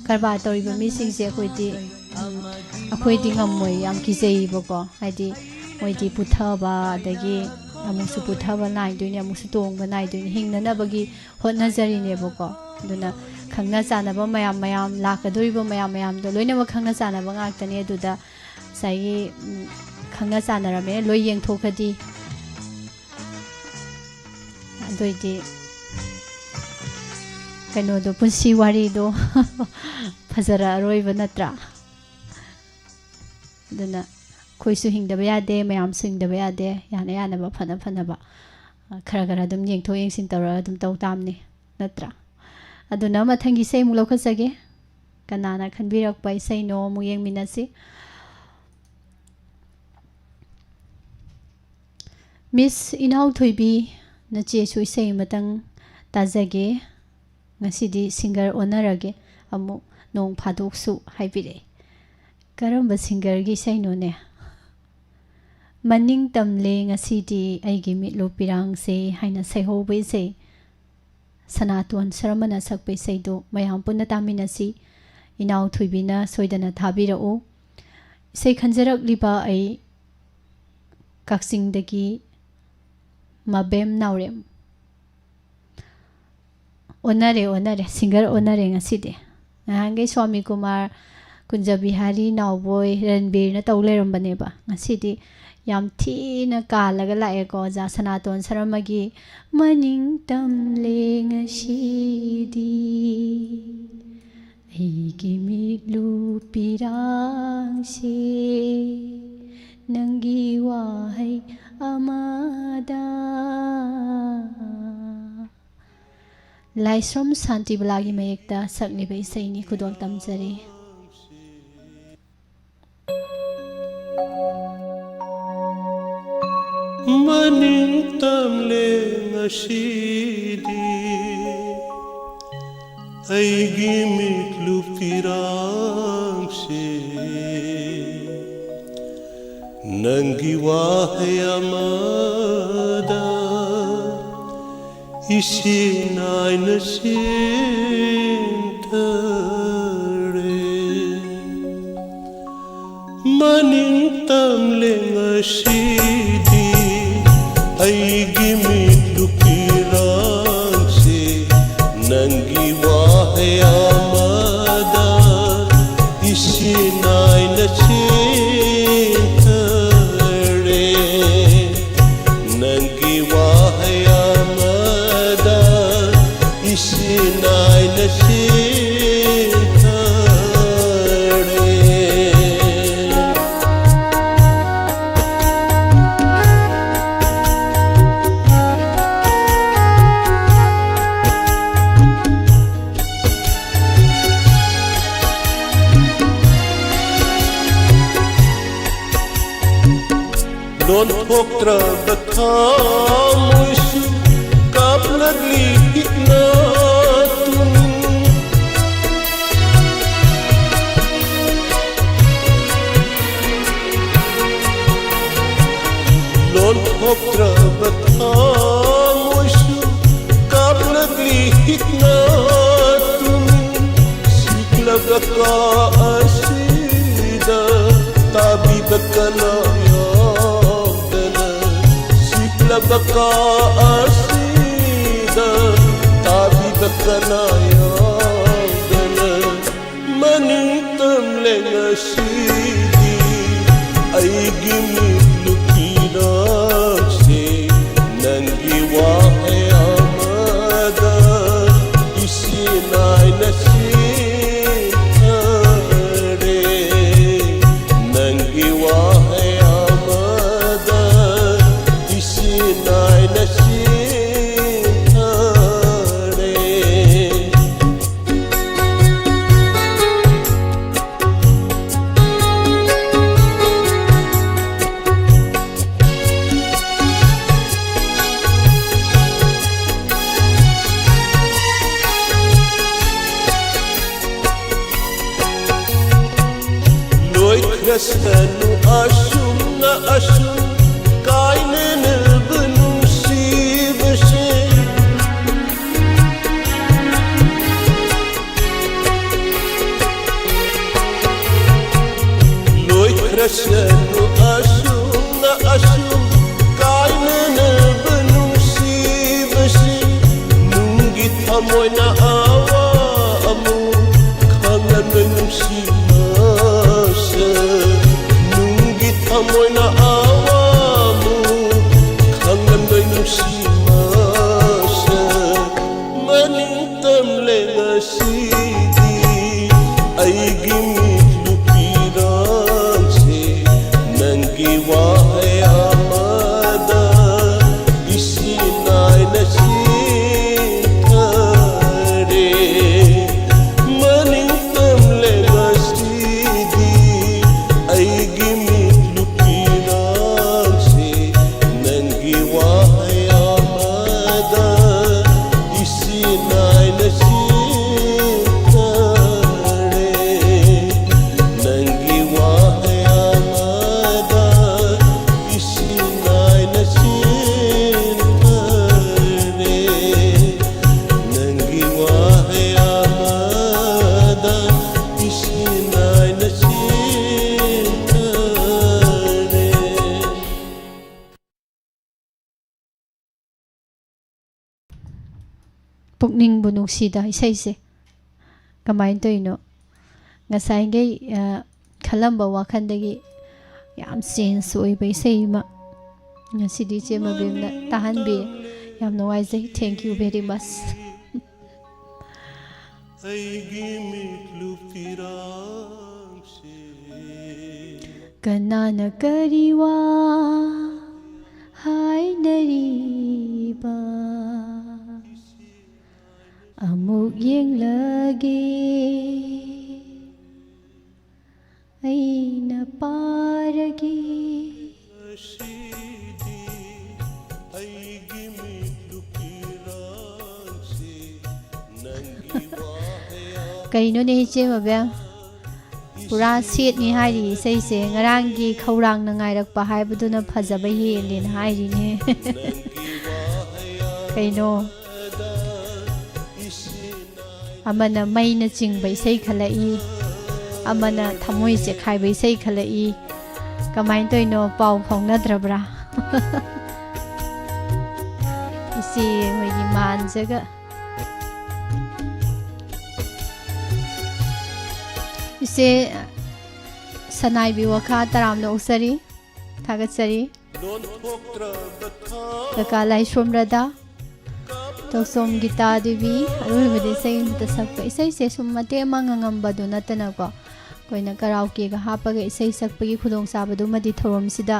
ꯀꯔꯕꯥꯔ ꯇꯧꯔꯤꯕ ꯃꯤꯁꯤꯡꯁꯦ ꯑꯩꯈꯣꯏꯗꯤ, ꯎꯝ, ꯑꯩꯈꯣꯏꯗꯤ ꯉꯝꯃꯣꯏ, ꯌꯥꯝ ꯀꯤꯖꯩꯌꯦꯕꯀꯣ꯫ ꯍꯥꯏꯗꯤ ꯃꯣꯏꯗꯤ ꯄꯨꯊꯕ, ꯑꯗꯒꯤ ꯑꯃꯨꯛꯁꯨ ꯄꯨꯊꯕ ꯅꯥꯏꯗꯣꯏꯅꯤ, ꯑꯃꯨꯛꯁꯨ ꯇꯣꯡꯕ ꯅꯥꯏꯗꯣꯏꯅꯤ, ꯍꯤꯡꯅꯅꯕꯒꯤ ꯍꯣꯠꯅꯖꯔꯤꯅꯦꯕꯀꯣ꯫ ꯑꯗꯨꯅ ꯈꯪꯅ ꯆꯥꯟꯅꯕ ꯃꯌꯥꯝ ꯃꯌꯥꯝ, ꯂꯥꯛꯀꯗꯧꯔꯤꯕ ꯃꯌꯥꯝ ꯃꯌꯥꯝꯗꯣ ꯂꯣꯏꯅꯃꯛ ꯈꯪꯅ ꯆꯥꯟꯅꯕ ꯉꯥꯛꯇꯅꯦ꯫ ꯑꯗꯨꯗ ꯉꯁꯥꯏꯒꯤ, ꯎꯝ, ꯈꯪꯅ ꯆꯥꯟꯅꯔꯝꯃꯦ, ꯂꯣꯏ ꯌꯦꯡꯊꯣꯛꯈ꯭ꯔꯗꯤ꯫ ꯑꯗꯨꯏꯗꯤ ꯀꯩꯅꯣꯗꯣ, ꯄꯨꯟꯁꯤ ꯋꯥꯔꯤꯗꯣ ꯐꯖꯔꯛꯑꯔꯣꯏꯕ ꯅꯠꯇ꯭ꯔꯥ? ꯑꯗꯨꯅ ꯑꯩꯈꯣꯏꯁꯨ ꯍꯤꯡꯗꯕ ꯌꯥꯗꯦ, ꯃꯌꯥꯝꯁꯨ ꯍꯤꯡꯗꯕ ꯌꯥꯗꯦ꯫ ꯌꯥꯅ ꯌꯥꯅꯕ, ꯐꯅ ꯐꯅꯕ, ꯑ, ꯈꯔ ꯈꯔ ꯑꯗꯨꯝ ꯌꯦꯡꯊꯣꯛ ꯌꯦꯡꯁꯤꯟ ꯇꯧꯔꯒ ꯑꯗꯨꯝ ꯇꯧ ꯇꯥꯕꯅꯤ, ꯅꯠꯇ꯭ꯔꯥ? ꯑꯗꯨꯅ ꯃꯊꯪꯒꯤ ꯏꯁꯩ ꯑꯃꯨꯛ ꯂꯧꯈꯠꯆꯒꯦ꯫ ꯀꯅꯥꯅ ꯈꯟꯕꯤꯔꯛꯄ ꯏꯁꯩꯅꯣ ꯑꯃꯨꯛ ꯌꯦꯡꯃꯤꯟꯅꯁꯤ꯫ ꯃꯤꯁ ꯏꯅꯥꯎꯊꯣꯏꯕꯤ, ꯅꯆꯦꯁꯨ ꯏꯁꯩ ꯑꯃꯇꯪ ꯇꯥꯖꯒꯦ꯫ ꯉꯁꯤꯗꯤ ꯁꯤꯡꯒꯔ ꯑꯣꯟꯅꯔꯒꯦ, ꯑꯃꯨꯛ ꯅꯣꯡ ꯐꯥꯗꯣꯛꯁꯨ ꯍꯥꯏꯕꯤꯔꯛꯑꯦ꯫ ꯀꯔꯝꯕ ꯁꯤꯡꯒꯔꯒꯤ ꯏꯁꯩꯅꯣꯅꯦ? ꯃꯅꯤꯡ ꯇꯝꯂꯦ ꯉꯁꯤꯗꯤ ꯑꯩꯒꯤ ꯃꯤꯠꯂꯨ ꯄꯤꯔꯥꯡꯁꯦ ꯍꯥꯏꯅ ꯁꯩꯍꯧꯕ ꯏꯁꯩ꯫ ꯁꯅꯥꯇꯣꯟ ꯁꯔꯃꯅ ꯁꯛꯄ ꯏꯁꯩꯗꯨ ꯃꯌꯥꯝ ꯄꯨꯟꯅ ꯇꯥꯃꯤꯟꯅꯁꯤ꯫ ꯏꯅꯥꯎ ꯊꯣꯏꯕꯤꯅ ꯁꯣꯏꯗꯅ ꯊꯥꯕꯤꯔꯛꯎ꯫ ꯏꯁꯩ ꯈꯟꯖꯔꯛꯂꯤꯕ ꯑꯩ ꯀꯛꯆꯤꯡꯗꯒꯤ ꯃꯕꯦꯝ ꯅꯥꯎꯔꯦꯝ꯫ ꯑꯣꯟꯅꯔꯦ, ꯑꯣꯟꯅꯔꯦ, ꯁꯤꯡꯒꯔ ꯑꯣꯟꯅꯔꯦ ꯉꯁꯤꯗꯤ꯫ ꯅꯍꯥꯟꯈꯩ ꯁ꯭ꯋꯥꯃꯤ ꯀꯨꯃꯥꯔ, ꯀꯨꯟꯖ ꯕꯤꯍꯥꯔꯤ, ꯅꯥꯎꯕꯣꯏ, ꯔꯟꯕꯤꯔꯅ ꯇꯧ ꯂꯩꯔꯝꯕꯅꯦꯕ꯫ ꯉꯁꯤꯗꯤ ꯌꯥꯝ ꯊꯤꯅ ꯀꯥꯜꯂꯒ ꯂꯥꯛꯑꯦꯀꯣ ꯑꯣꯖꯥ ꯁꯅꯥꯇꯣꯟ ꯁꯔꯃꯒꯤ ꯃꯅꯤꯡ ꯇꯝꯂꯦ ꯉꯁꯤꯗꯤ꯫ ꯑꯩꯒꯤ ꯃꯤꯠꯂꯨ ꯄꯤꯔꯥꯡꯁꯦ ꯅꯪꯒꯤ ꯋꯥꯍꯩ ꯑꯃꯗ꯫ ꯂꯥꯏꯁ꯭ꯔꯝ ꯁꯥꯟꯇꯤꯕꯂꯥꯒꯤ ꯃꯌꯦꯛꯇ ꯁꯛꯂꯤꯕ ꯏꯁꯩꯅꯤ, ꯈꯨꯗꯣꯜ ꯇꯝꯖꯔꯤ꯫ ꯃꯅꯤꯡ ꯇꯝꯂꯦ ꯉꯁꯤꯗꯤ ꯑꯩꯒꯤ ꯃꯤꯠꯂꯨ ꯄꯤꯔꯥꯡꯁꯦ ꯅꯪꯒꯤ ꯋꯥꯍꯩ ꯑꯃꯗ ꯏꯁꯤꯡ ꯅꯥꯏꯅ ꯆꯦꯟꯊꯔꯦ꯫ ꯃꯅꯤꯡ ꯇꯝꯂꯦ ꯉꯁꯤꯗꯤ ꯑꯩꯒꯤ ꯃꯤꯠꯂꯨ ꯄꯤꯔꯥꯡꯁꯦ ꯅꯪꯒꯤ ꯋꯥꯍꯩ ꯑꯃꯗ ꯏꯁꯤꯡ ꯅꯥꯏꯅ ꯆꯦꯟꯊꯔꯦ꯫ ꯅꯪꯒꯤ ꯋꯥꯍꯩ ꯑꯃꯗ ꯏꯁꯤꯡ ꯅꯥꯏꯅ ꯆꯦꯟꯊꯔꯦ꯫ ꯑꯣꯟꯊꯣꯛꯇ꯭ꯔꯕ ꯊꯃꯣꯏꯁꯨ ꯀꯥꯞꯂꯛꯂꯤ ꯍꯤꯛꯅ ꯇꯨꯃꯤꯟ꯫ ꯂꯣꯟꯊꯣꯛꯇ꯭ꯔꯕ ꯊꯃꯣꯏꯁꯨ ꯀꯥꯞꯂꯛꯂꯤ ꯍꯤꯛꯅ ꯇꯨꯃꯤꯟ꯫ ꯁꯤꯛꯂꯕ ꯀꯥ ꯑꯁꯤꯗ ꯇꯥꯕꯤꯕ ꯀꯅꯥ ꯌꯥꯎꯗꯅ? ꯁꯤꯛꯂꯕ ꯀꯥ ꯑꯁꯤꯗ ꯇꯥꯕꯤꯕ ꯀꯅꯥ ꯌꯥꯎꯗꯅ? ꯃꯅꯤꯡꯇꯝꯂꯦ ꯉꯁꯤꯗꯤ ꯑꯩꯒꯤ ꯃꯤꯠ ꯂꯨꯄꯤꯔꯛꯁꯦ꯫ ꯅꯪꯒꯤ ꯋꯥꯍꯩ ꯑꯃꯗ ꯏꯁꯤꯡ ꯅꯥꯏꯅ ꯆꯦꯟꯊꯔꯦ꯫ ꯅꯪꯒꯤ ꯋꯥꯍꯩ ꯑꯃꯗ ꯏꯁꯤꯡ ꯅꯥꯏꯅ ꯆꯦꯟꯊꯔꯦ꯫ ꯂꯣꯏꯈ꯭ꯔꯁꯅꯨ ꯑꯁꯨꯝꯅ ꯑꯁꯨꯝ ꯀꯥꯏꯅꯅꯕ ꯅꯨꯡꯁꯤꯕꯁꯦ꯫ ꯂꯣꯏꯈ꯭ꯔꯁꯅꯨ ꯑꯁꯨꯝꯅ ꯑꯁꯨꯝ ꯀꯥꯏꯅꯅꯕ ꯅꯨꯡꯁꯤꯕꯁꯤ꯫ ꯅꯨꯡꯒꯤ ꯊꯃꯣꯏꯅ ꯑꯋꯥ ꯑꯃꯨꯛ ꯈꯪꯂꯝꯂꯣꯏ ꯅꯨꯡꯁꯤ ꯃꯁꯛ꯫ ꯅꯨꯡꯒꯤ ꯊꯃꯣꯏꯅ ꯑꯋꯥ ꯑꯃꯨꯛ ꯈꯪꯂꯝꯂꯣꯏ ꯅꯨꯡꯁꯤ ꯃꯁꯛ꯫ ꯃꯅꯤꯡꯇꯝꯂꯦ ꯉꯁꯤꯗꯤ ꯑꯩꯒꯤ ꯃꯤꯠ ꯂꯨꯄꯤꯔꯥꯡꯁꯦ꯫ ꯅꯪꯒꯤ ꯋꯥꯍꯩ ꯑꯃꯗ ꯏꯁꯤꯡ ꯅꯥꯏꯅ ꯆꯦꯟꯊꯔꯦ꯫ ꯃꯅꯤꯡꯇꯝꯂꯦ ꯉꯁꯤ ꯄꯨꯛꯅꯤꯡꯕꯨ ꯅꯨꯡꯁꯤꯗ ꯏꯁꯩꯁꯦ꯫ ꯀꯃꯥꯏꯅ ꯇꯧꯔꯤꯅꯣ? ꯉꯁꯥꯏꯈꯩ, ꯑ, ꯈꯜꯂꯝꯕ ꯋꯥꯈꯜꯗꯒꯤ ꯌꯥꯝ ꯆꯦꯟꯖ ꯑꯣꯏꯕ ꯏꯁꯩ ꯑꯃ ꯉꯁꯤꯗꯤ ꯏꯆꯦ ꯃꯕꯦꯝꯅ ꯇꯥꯍꯟꯕꯤ꯫ ꯌꯥꯝ ꯅꯨꯡꯉꯥꯏꯖꯩ꯫ Thank you very much꯫ ꯑꯩꯒꯤ ꯃꯤꯠꯂꯨ ꯄꯤꯔꯥꯡꯁꯦ꯫ ꯀꯅꯥꯅ ꯀꯔꯤ ꯋꯥ ꯍꯥꯏꯅꯔꯤꯕ? ꯑꯃꯨꯛ ꯌꯦꯡꯂꯒꯦ꯫ ꯑꯩꯅ ꯄꯥꯔꯒꯦ꯫ ꯉꯁꯤꯗꯤ ꯑꯩꯒꯤ ꯃꯤꯠꯂꯨ ꯄꯤꯔꯥꯡꯁꯦ ꯅꯪꯒꯤ ꯋꯥꯍꯩ꯫ ꯀꯩꯅꯣꯅꯦ ꯏꯆꯦ ꯃꯕꯦꯝ? ꯄꯨꯔꯥ ꯁꯦꯠꯅꯤ ꯍꯥꯏꯔꯤ ꯏꯁꯩꯁꯦ꯫ ꯉꯔꯥꯡꯒꯤ ꯈꯧꯔꯥꯡꯅ ꯉꯥꯏꯔꯛꯄ ꯍꯥꯏꯕꯗꯨꯅ ꯐꯖꯕ ꯍꯦꯜꯂꯦꯅ ꯍꯥꯏꯔꯤꯅꯦ꯫ ꯀꯩꯅꯣ? ꯑꯃꯅ ꯃꯩꯅ ꯆꯤꯡꯕ ꯏꯁꯩ ꯈꯜꯂꯛꯏ, ꯑꯃꯅ ꯊꯃꯣꯏ ꯆꯦꯛꯈꯥꯏꯕ ꯏꯁꯩ ꯈꯜꯂꯛꯏ꯫ ꯀꯃꯥꯏꯅ ꯇꯧꯔꯤꯅꯣ? ꯄꯥꯎ ꯐꯥꯎꯅꯗ꯭ꯔꯕ꯭ꯔꯥ? ꯏꯆꯦ ꯍꯣꯏꯒꯤ ꯃꯥꯟꯖꯒ꯫ ꯏꯆꯦ ꯁꯅꯥꯏꯕꯤ ꯋꯥꯈꯥ ꯇꯔꯥꯝꯅ ꯑꯣꯛꯆꯔꯤ, ꯊꯥꯒꯠꯆꯔꯤ꯫ ꯀꯀꯥ ꯂꯥꯏꯁ꯭ꯔꯣꯝ ꯔꯙꯥ, ꯇꯣꯛꯁꯣꯝ ꯒꯤꯇꯥ ꯗꯦꯕꯤ, ꯑꯔꯣꯏꯕꯗ ꯏꯁꯩ ꯑꯃꯇ ꯁꯛꯄ꯫ ꯏꯁꯩꯁꯦ ꯁꯨꯝ ꯃꯇꯦꯛ ꯑꯃ ꯉꯪꯉꯝꯕꯗꯨ ꯅꯠꯇꯅꯀꯣ, ꯑꯩꯈꯣꯏꯅ ꯀꯔꯥꯎꯀꯦꯒ ꯍꯥꯞꯄꯒ ꯏꯁꯩ ꯁꯛꯄꯒꯤ ꯈꯨꯗꯣꯡꯆꯥꯕꯗꯨꯃꯗꯤ ꯊꯧꯔꯝꯁꯤꯗ,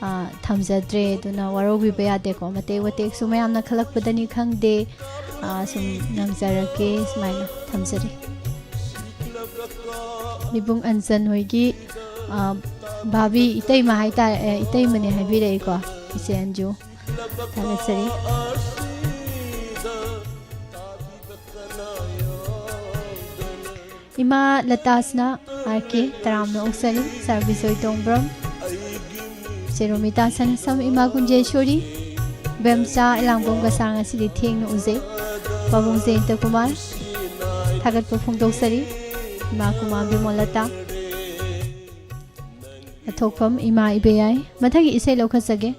ꯑ, ꯊꯝꯖꯗ꯭ꯔꯦ꯫ ꯑꯗꯨꯅ ꯋꯥꯔꯧꯕꯤꯕ ꯌꯥꯗꯦꯀꯣ꯫ ꯃꯇꯦꯛ ꯃꯇꯦꯛ ꯁꯨꯝ ꯃꯌꯥꯝꯅ ꯈꯜꯂꯛꯄꯗꯅꯤ ꯈꯪꯗꯦ, ꯑ, ꯁꯨꯝ ꯉꯪꯖꯔꯛꯀꯦ꯫ ꯁꯨꯃꯥꯏꯅ ꯊꯝꯖꯔꯤ꯫ ꯏꯕꯨꯡ ꯑꯟꯆꯟ ꯍꯣꯏꯒꯤ, ꯑ, ꯚꯥꯕꯤ ꯏꯇꯩꯃ ꯍꯥꯏꯇꯥꯔꯦ, ꯑꯦ, ꯏꯇꯩꯃꯅꯦ ꯍꯥꯏꯕꯤꯔꯛꯏꯀꯣ, ꯏꯆꯦ ꯑꯟꯖꯨ꯫ ꯊꯥꯒꯠꯆꯔꯤ꯫ ꯏꯃꯥ ꯂꯇꯥꯁꯅ ꯑꯥꯔ ꯀꯦ ꯇꯔꯥꯝꯅ ꯑꯣꯛꯆꯔꯤ, ꯁꯥꯔ ꯕꯤꯖꯣꯏ ꯇꯣꯡꯕ꯭ꯔꯝ, ꯆꯦ ꯔꯣꯃꯤꯇꯥ ꯁꯅꯥꯁꯝ, ꯏꯃꯥ ꯀꯨꯟꯖꯦꯁꯣꯔꯤ, ꯕꯦꯝꯆꯥ ꯏꯂꯥꯡꯕꯝ ꯒꯁꯥꯡ ꯉꯁꯤꯗꯤ ꯊꯦꯡꯅ ꯎꯖꯩ, ꯄꯥꯕꯨꯡ ꯖꯌꯟꯇ ꯀꯨꯃꯥꯔ, ꯊꯥꯒꯠꯄ ꯐꯣꯡꯗꯣꯛꯆꯔꯤ, ꯏꯃꯥ ꯀꯨꯃꯥꯔ ꯕꯤꯃꯣꯂꯇꯥ, ꯑꯊꯣꯛꯐꯝ ꯏꯃꯥ ꯏꯕꯦꯌꯥꯏ꯫ ꯃꯊꯪꯒꯤ ꯏꯁꯩ ꯂꯧꯈꯠꯆꯒꯦ꯫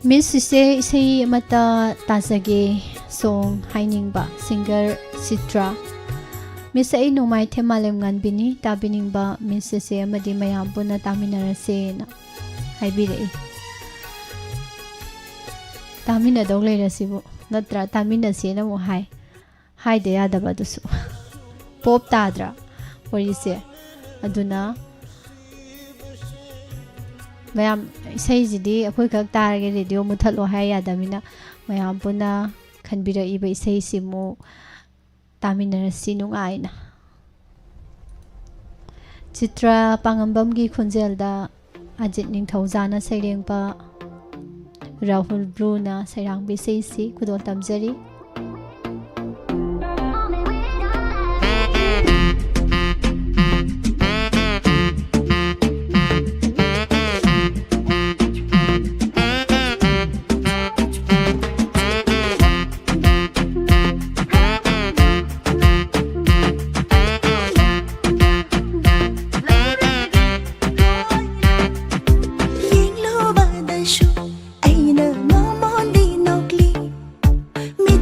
ꯃꯤꯁ, ꯏꯆꯦ, ꯏꯁꯩ ꯑꯃꯠꯇ ꯇꯥꯖꯒꯦ꯫ ꯁꯣꯡ ꯍꯥꯏꯅꯤꯡꯕ, ꯁꯤꯡꯒꯔ ꯆꯤꯇ꯭ꯔꯥ꯫ ꯃꯤꯁ, ꯑꯩ ꯅꯣꯡꯃꯥꯏꯊꯦꯝ ꯃꯥꯂꯦꯝ ꯉꯥꯟꯕꯤꯅꯤ꯫ ꯇꯥꯕꯤꯅꯤꯡꯕ ꯃꯤꯁ ꯏꯆꯦ ꯑꯃꯗꯤ ꯃꯌꯥꯝ ꯄꯨꯟꯅ ꯇꯥꯃꯤꯟꯅꯔꯁꯦꯅ ꯍꯥꯏꯕꯤꯔꯛꯏ꯫ ꯇꯥꯃꯤꯟꯅꯗꯧ ꯂꯩꯔꯁꯤꯕꯨ, ꯅꯠꯇ꯭ꯔꯥ? ꯇꯥꯃꯤꯟꯅꯁꯦꯅ ꯑꯃꯨꯛ ꯍꯥꯏ꯫ ꯍꯥꯏꯗ ꯌꯥꯗꯕ ꯑꯗꯨꯁꯨ꯫ ꯄꯣꯞ ꯇꯥꯗ꯭ꯔꯥ ꯋꯥꯔꯤꯁꯦ? ꯑꯗꯨꯅ ꯃꯌꯥꯝ, ꯏꯁꯩꯁꯤꯗꯤ ꯑꯩꯈꯣꯏ ꯈꯛ ꯇꯥꯔꯒꯦ, ꯔꯦꯗꯤꯑꯣ ꯃꯨꯠꯊꯠꯂꯣ ꯍꯥꯏ ꯌꯥꯗꯕꯅꯤꯅ, ꯃꯌꯥꯝ ꯄꯨꯟꯅ ꯈꯟꯕꯤꯔꯛꯏꯕ ꯏꯁꯩꯁꯤꯃꯨꯛ ꯇꯥꯃꯤꯟꯅꯔꯁꯤ ꯅꯨꯡꯉꯥꯏꯅ꯫ ꯆꯤꯇ꯭ꯔꯥ ꯄꯥꯉꯝꯕꯝꯒꯤ ꯈꯣꯟꯖꯦꯜꯗ ꯑꯖꯤꯠ ꯅꯤꯡꯊꯧꯖꯥꯅ ꯁꯩꯔꯦꯡꯕ, ꯔꯥꯍꯨꯜ ꯕ꯭ꯂꯨꯅ ꯁꯩꯔꯥꯡꯕ ꯏꯁꯩꯁꯤ ꯈꯨꯗꯣꯜ ꯇꯝꯖꯔꯤ꯫ ꯌꯦꯡꯂꯨꯕꯗꯁꯨ ꯑꯩꯅ ꯅꯣꯡꯃꯣꯟꯗꯤ ꯅꯣꯛꯂꯤ꯫ ꯃꯤꯠ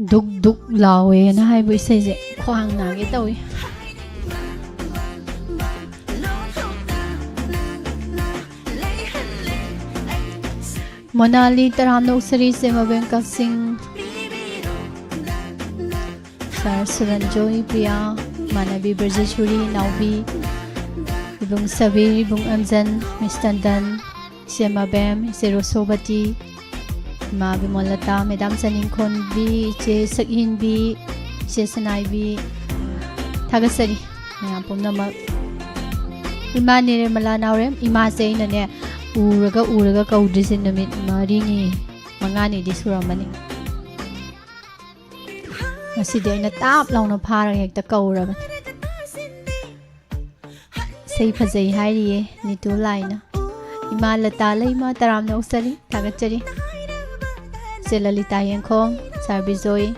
ꯗꯨꯛ ꯗꯨꯛ ꯂꯥꯎꯋꯦꯅ ꯍꯥꯏꯕ ꯏꯁꯩꯁꯦ ꯈ꯭ꯋꯥꯡ ꯅꯥꯒꯦ ꯇꯧꯏ꯫ ꯃꯣꯅꯥꯂꯤ ꯇꯔꯥꯝꯅ ꯑꯣꯛꯆꯔꯤ, ꯏꯆꯦꯃ ꯕꯦꯝ ꯀꯛꯆꯤꯡ꯫ ꯁꯥꯔ ꯁꯨꯔꯟꯖꯣꯏ ꯄ꯭ꯔꯤꯌꯥ, ꯏꯃꯥꯟꯅꯕꯤ ꯕ꯭ꯔꯖꯦꯁꯣꯔꯤ, ꯅꯥꯎꯕꯤ, ꯏꯕꯨꯡ ꯁꯕꯤꯔ, ꯏꯕꯨꯡ ꯑꯟꯖꯟ, ꯃꯤꯁ ꯇꯟꯗꯟ, ꯏꯆꯦ ꯃꯕꯦꯝ, ꯏꯆꯦ ꯔꯣꯁꯣꯕꯇꯤ, ꯏꯃꯥ ꯕꯤꯃꯣꯂꯇꯥ, ꯃꯦꯗꯥꯝ ꯆꯅꯤꯡꯈꯣꯟꯕꯤ, ꯏꯆꯦ ꯁꯛꯍꯦꯟꯕꯤ, ꯏꯆꯦ ꯁꯅꯥꯏꯕꯤ, ꯊꯥꯒꯠꯆꯔꯤ ꯃꯌꯥꯝ ꯄꯨꯝꯅꯃꯛ꯫ ꯏꯃꯥ ꯅꯤꯔꯃꯂꯥ ꯅꯥꯎꯔꯦꯝ, ꯏꯃꯥꯁꯦ ꯑꯩꯅꯅꯦ ꯎꯔꯒ ꯎꯔꯒ ꯀꯧꯗ꯭ꯔꯤꯁꯦ ꯅꯨꯃꯤꯠ ꯃꯔꯤꯅꯤ ꯃꯉꯥꯅꯤꯗꯤ ꯁꯨꯔꯝꯃꯅꯤ꯫ ꯉꯁꯤꯗꯤ ꯑꯩꯅ ꯇꯥꯞ ꯂꯥꯎꯅ ꯐꯥꯔꯒ ꯍꯦꯛꯇ ꯀꯧꯔꯕꯅꯤ꯫ ꯏꯁꯩ ꯐꯖꯩ ꯍꯥꯏꯔꯤꯌꯦ ꯅꯤꯇꯨ ꯂꯥꯏꯅ꯫ ꯏꯃꯥ ꯂꯇꯥ ꯂꯩꯃ ꯇꯔꯥꯝꯅ ꯑꯣꯛꯆꯔꯤ, ꯊꯥꯒꯠꯆꯔꯤ꯫ ꯏꯆꯦ ꯂꯂꯤꯇꯥ ꯌꯦꯡꯈꯣꯝ, ꯁꯥꯔ ꯕꯤꯖꯣꯏ,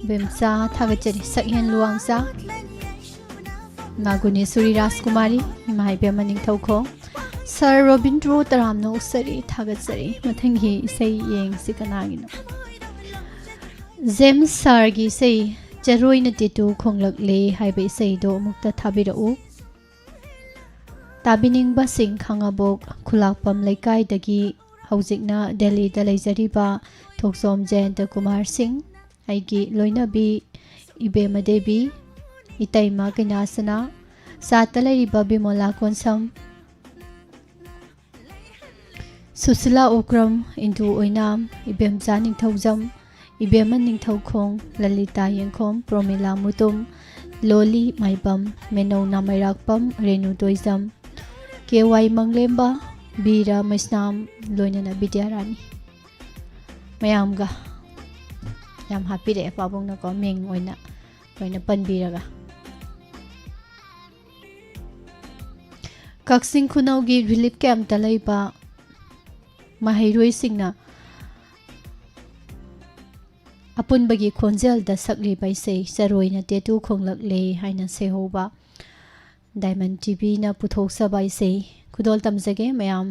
ꯕꯦꯝꯆꯥ, ꯊꯥꯒꯠꯆꯔꯤ꯫ ꯁꯛꯍꯦꯟ ꯂꯨꯋꯥꯡꯆꯥ, ꯏꯃꯥ ꯒꯨꯅꯦꯁꯣꯔꯤ ꯔꯥꯖꯀꯨꯃꯥꯔꯤ, ꯏꯃꯥ ꯏꯕꯦꯝꯃ ꯅꯤꯡꯊꯧꯈꯣꯡ, ꯁꯥꯔ ꯔꯣꯕꯤꯟꯗ꯭ꯔꯣ ꯇꯔꯥꯝꯅ ꯑꯣꯛꯆꯔꯤ, ꯊꯥꯒꯠꯆꯔꯤ꯫ ꯃꯊꯪꯒꯤ ꯏꯁꯩ ꯌꯦꯡꯁꯤ ꯀꯅꯥꯒꯤꯅꯣ? ꯖꯦꯝꯁ ꯁꯥꯔꯒꯤ ꯏꯁꯩ ꯆꯔꯣꯏꯅ ꯇꯦꯇꯨ ꯈꯣꯡꯂꯛꯂꯦ ꯍꯥꯏꯕ ꯏꯁꯩꯗꯣ ꯑꯃꯨꯛꯇ ꯊꯥꯕꯤꯔꯛꯎ꯫ ꯇꯥꯕꯤꯅꯤꯡꯕꯁꯤꯡ ꯈꯥꯉꯕꯣꯛ ꯈꯨꯂꯥꯛꯄꯝ ꯂꯩꯀꯥꯏꯗꯒꯤ ꯍꯧꯖꯤꯛꯅ ꯗꯦꯜꯂꯤꯗ ꯂꯩꯖꯔꯤꯕ ꯊꯣꯛꯆꯣꯝ ꯖꯌꯟꯇ ꯀꯨꯃꯥꯔ ꯁꯤꯡ, ꯑꯩꯒꯤ ꯂꯣꯏꯅꯕꯤ ꯏꯕꯦꯝꯃ ꯗꯦꯕꯤ, ꯏꯇꯩꯃ ꯀꯩꯅꯥꯁꯅꯥ, ꯆꯥꯠꯇ ꯂꯩꯔꯤꯕ ꯕꯤꯃꯣꯂꯥ ꯀꯣꯟꯁꯝ, ꯁꯨꯁꯤꯂꯥ ꯎꯀ꯭ꯔꯝ, ꯏꯟꯗꯨ ꯑꯣꯏꯅꯥꯝ, ꯏꯕꯦꯝꯆꯥ ꯅꯤꯡꯊꯧꯖꯝ, ꯏꯕꯦꯝꯃ ꯅꯤꯡꯊꯧꯈꯣꯡ, ꯂꯂꯤꯇꯥ ꯌꯦꯡꯈꯣꯝ, ꯄ꯭ꯔꯣꯃꯤꯂꯥ ꯃꯨꯇꯨꯝ, ꯂꯣꯂꯤ ꯃꯥꯏꯕꯝ, ꯃꯦꯅꯧ ꯅꯥꯃꯩꯔꯥꯛꯄꯝ, ꯔꯦꯅꯨ ꯇꯣꯏꯖꯝ, ꯀꯦ ꯋꯥꯏ ꯃꯪꯂꯦꯝꯕ, ꯕꯤꯔ ꯃꯩꯁꯅꯥꯝ, ꯂꯣꯏꯅꯅ ꯕꯤꯗ꯭ꯌꯥꯔꯥꯅꯤ꯫ ꯃꯌꯥꯝꯒ ꯌꯥꯝ ꯍꯥꯞꯄꯤꯔꯛꯑꯦ ꯄꯥꯕꯨꯡꯅꯀꯣ, ꯃꯤꯡ ꯑꯣꯏꯅ ꯂꯣꯏꯅ ꯄꯟꯕꯤꯔꯒ꯫ ꯀꯛꯆꯤꯡ ꯈꯨꯅꯧꯒꯤ ꯔꯤꯂꯤꯐ ꯀꯦꯝꯞꯇ ꯂꯩꯕ ꯃꯍꯩꯔꯣꯏꯁꯤꯡꯅ ꯑꯄꯨꯟꯕꯒꯤ ꯈꯣꯟꯖꯦꯜꯗ ꯁꯛꯂꯤꯕ ꯏꯁꯩ ꯆꯔꯣꯏꯅ ꯇꯦꯇꯨ ꯈꯣꯡꯂꯛꯂꯦ ꯍꯥꯏꯅ ꯁꯩꯍꯧꯕ ꯗꯥꯏꯃꯟ ꯇꯤꯚꯤꯅ ꯄꯨꯊꯣꯛꯆꯕ ꯏꯁꯩ ꯈꯨꯗꯣꯜ ꯇꯝꯖꯒꯦ ꯃꯌꯥꯝ꯫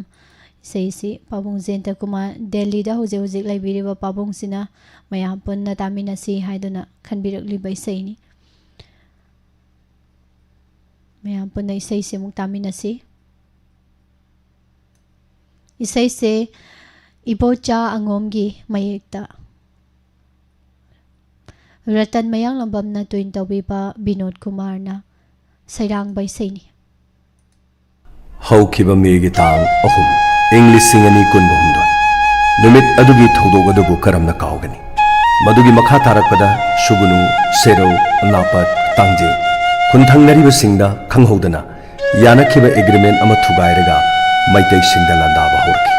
ꯏꯁꯩꯁꯤ ꯄꯥꯕꯨꯡ ꯖꯌꯟꯇ ꯀꯨꯃꯥꯔ, ꯗꯦꯜꯂꯤꯗ ꯍꯧꯖꯤꯛ ꯍꯧꯖꯤꯛ ꯂꯩꯕꯤꯔꯤꯕ ꯄꯥꯕꯨꯡꯁꯤꯅ ꯃꯌꯥꯝ ꯄꯨꯟꯅ ꯇꯥꯃꯤꯟꯅꯁꯤ ꯍꯥꯏꯗꯨꯅ ꯈꯟꯕꯤꯔꯛꯂꯤꯕ ꯏꯁꯩꯅꯤ꯫ ꯃꯌꯥꯝ ꯄꯨꯟꯅ ꯏꯁꯩꯁꯤ ꯑꯃꯨꯛ ꯇꯥꯃꯤꯟꯅꯁꯤ꯫ ꯏꯁꯩꯁꯦ ꯏꯕꯣꯆꯥ ꯑꯉꯣꯝꯒꯤ ꯃꯌꯦꯛꯇ꯫ ꯔꯇꯟ ꯃꯌꯥꯡꯂꯝꯕꯝꯅ ꯇ꯭ꯋꯤꯟ ꯇꯧꯕꯤꯕ, ꯕꯤꯅꯣꯗ ꯀꯨꯃꯥꯔꯅ ꯁꯩꯔꯥꯡꯕ ꯏꯁꯩꯅꯤ꯫ ꯍꯧꯈꯤꯕ ꯃꯦꯒꯤ ꯇꯥꯡ ꯑꯍꯨꯝ, ꯏꯪ ꯂꯤꯁꯤꯡ ꯑꯅꯤ ꯀꯨꯟꯒ ꯍꯨꯝꯗꯣꯏ꯫ ꯅꯨꯃꯤꯠ ꯑꯗꯨꯒꯤ ꯊꯧꯗꯣꯛ ꯑꯗꯨꯕꯨ ꯀꯔꯝꯅ ꯀꯥꯎꯒꯅꯤ? ꯃꯗꯨꯒꯤ ꯃꯈꯥ ꯇꯥꯔꯛꯄꯗ ꯁꯨꯒꯨꯅꯨ, ꯁꯦꯔꯧ, ꯑꯅꯥꯄꯠ, ꯇꯥꯡꯖꯤꯡ, ꯈꯨꯟꯊꯪꯅꯔꯤꯕꯁꯤꯡꯗ ꯈꯪꯍꯧꯗꯅ ꯌꯥꯅꯈꯤꯕ ꯑꯦꯒ꯭ꯔꯤꯃꯦꯟ ꯑꯃ ꯊꯨꯒꯥꯏꯔꯒ ꯃꯩꯇꯩꯁꯤꯡꯗ ꯂꯥꯟꯗꯥꯕ ꯍꯧꯔꯛꯈꯤ꯫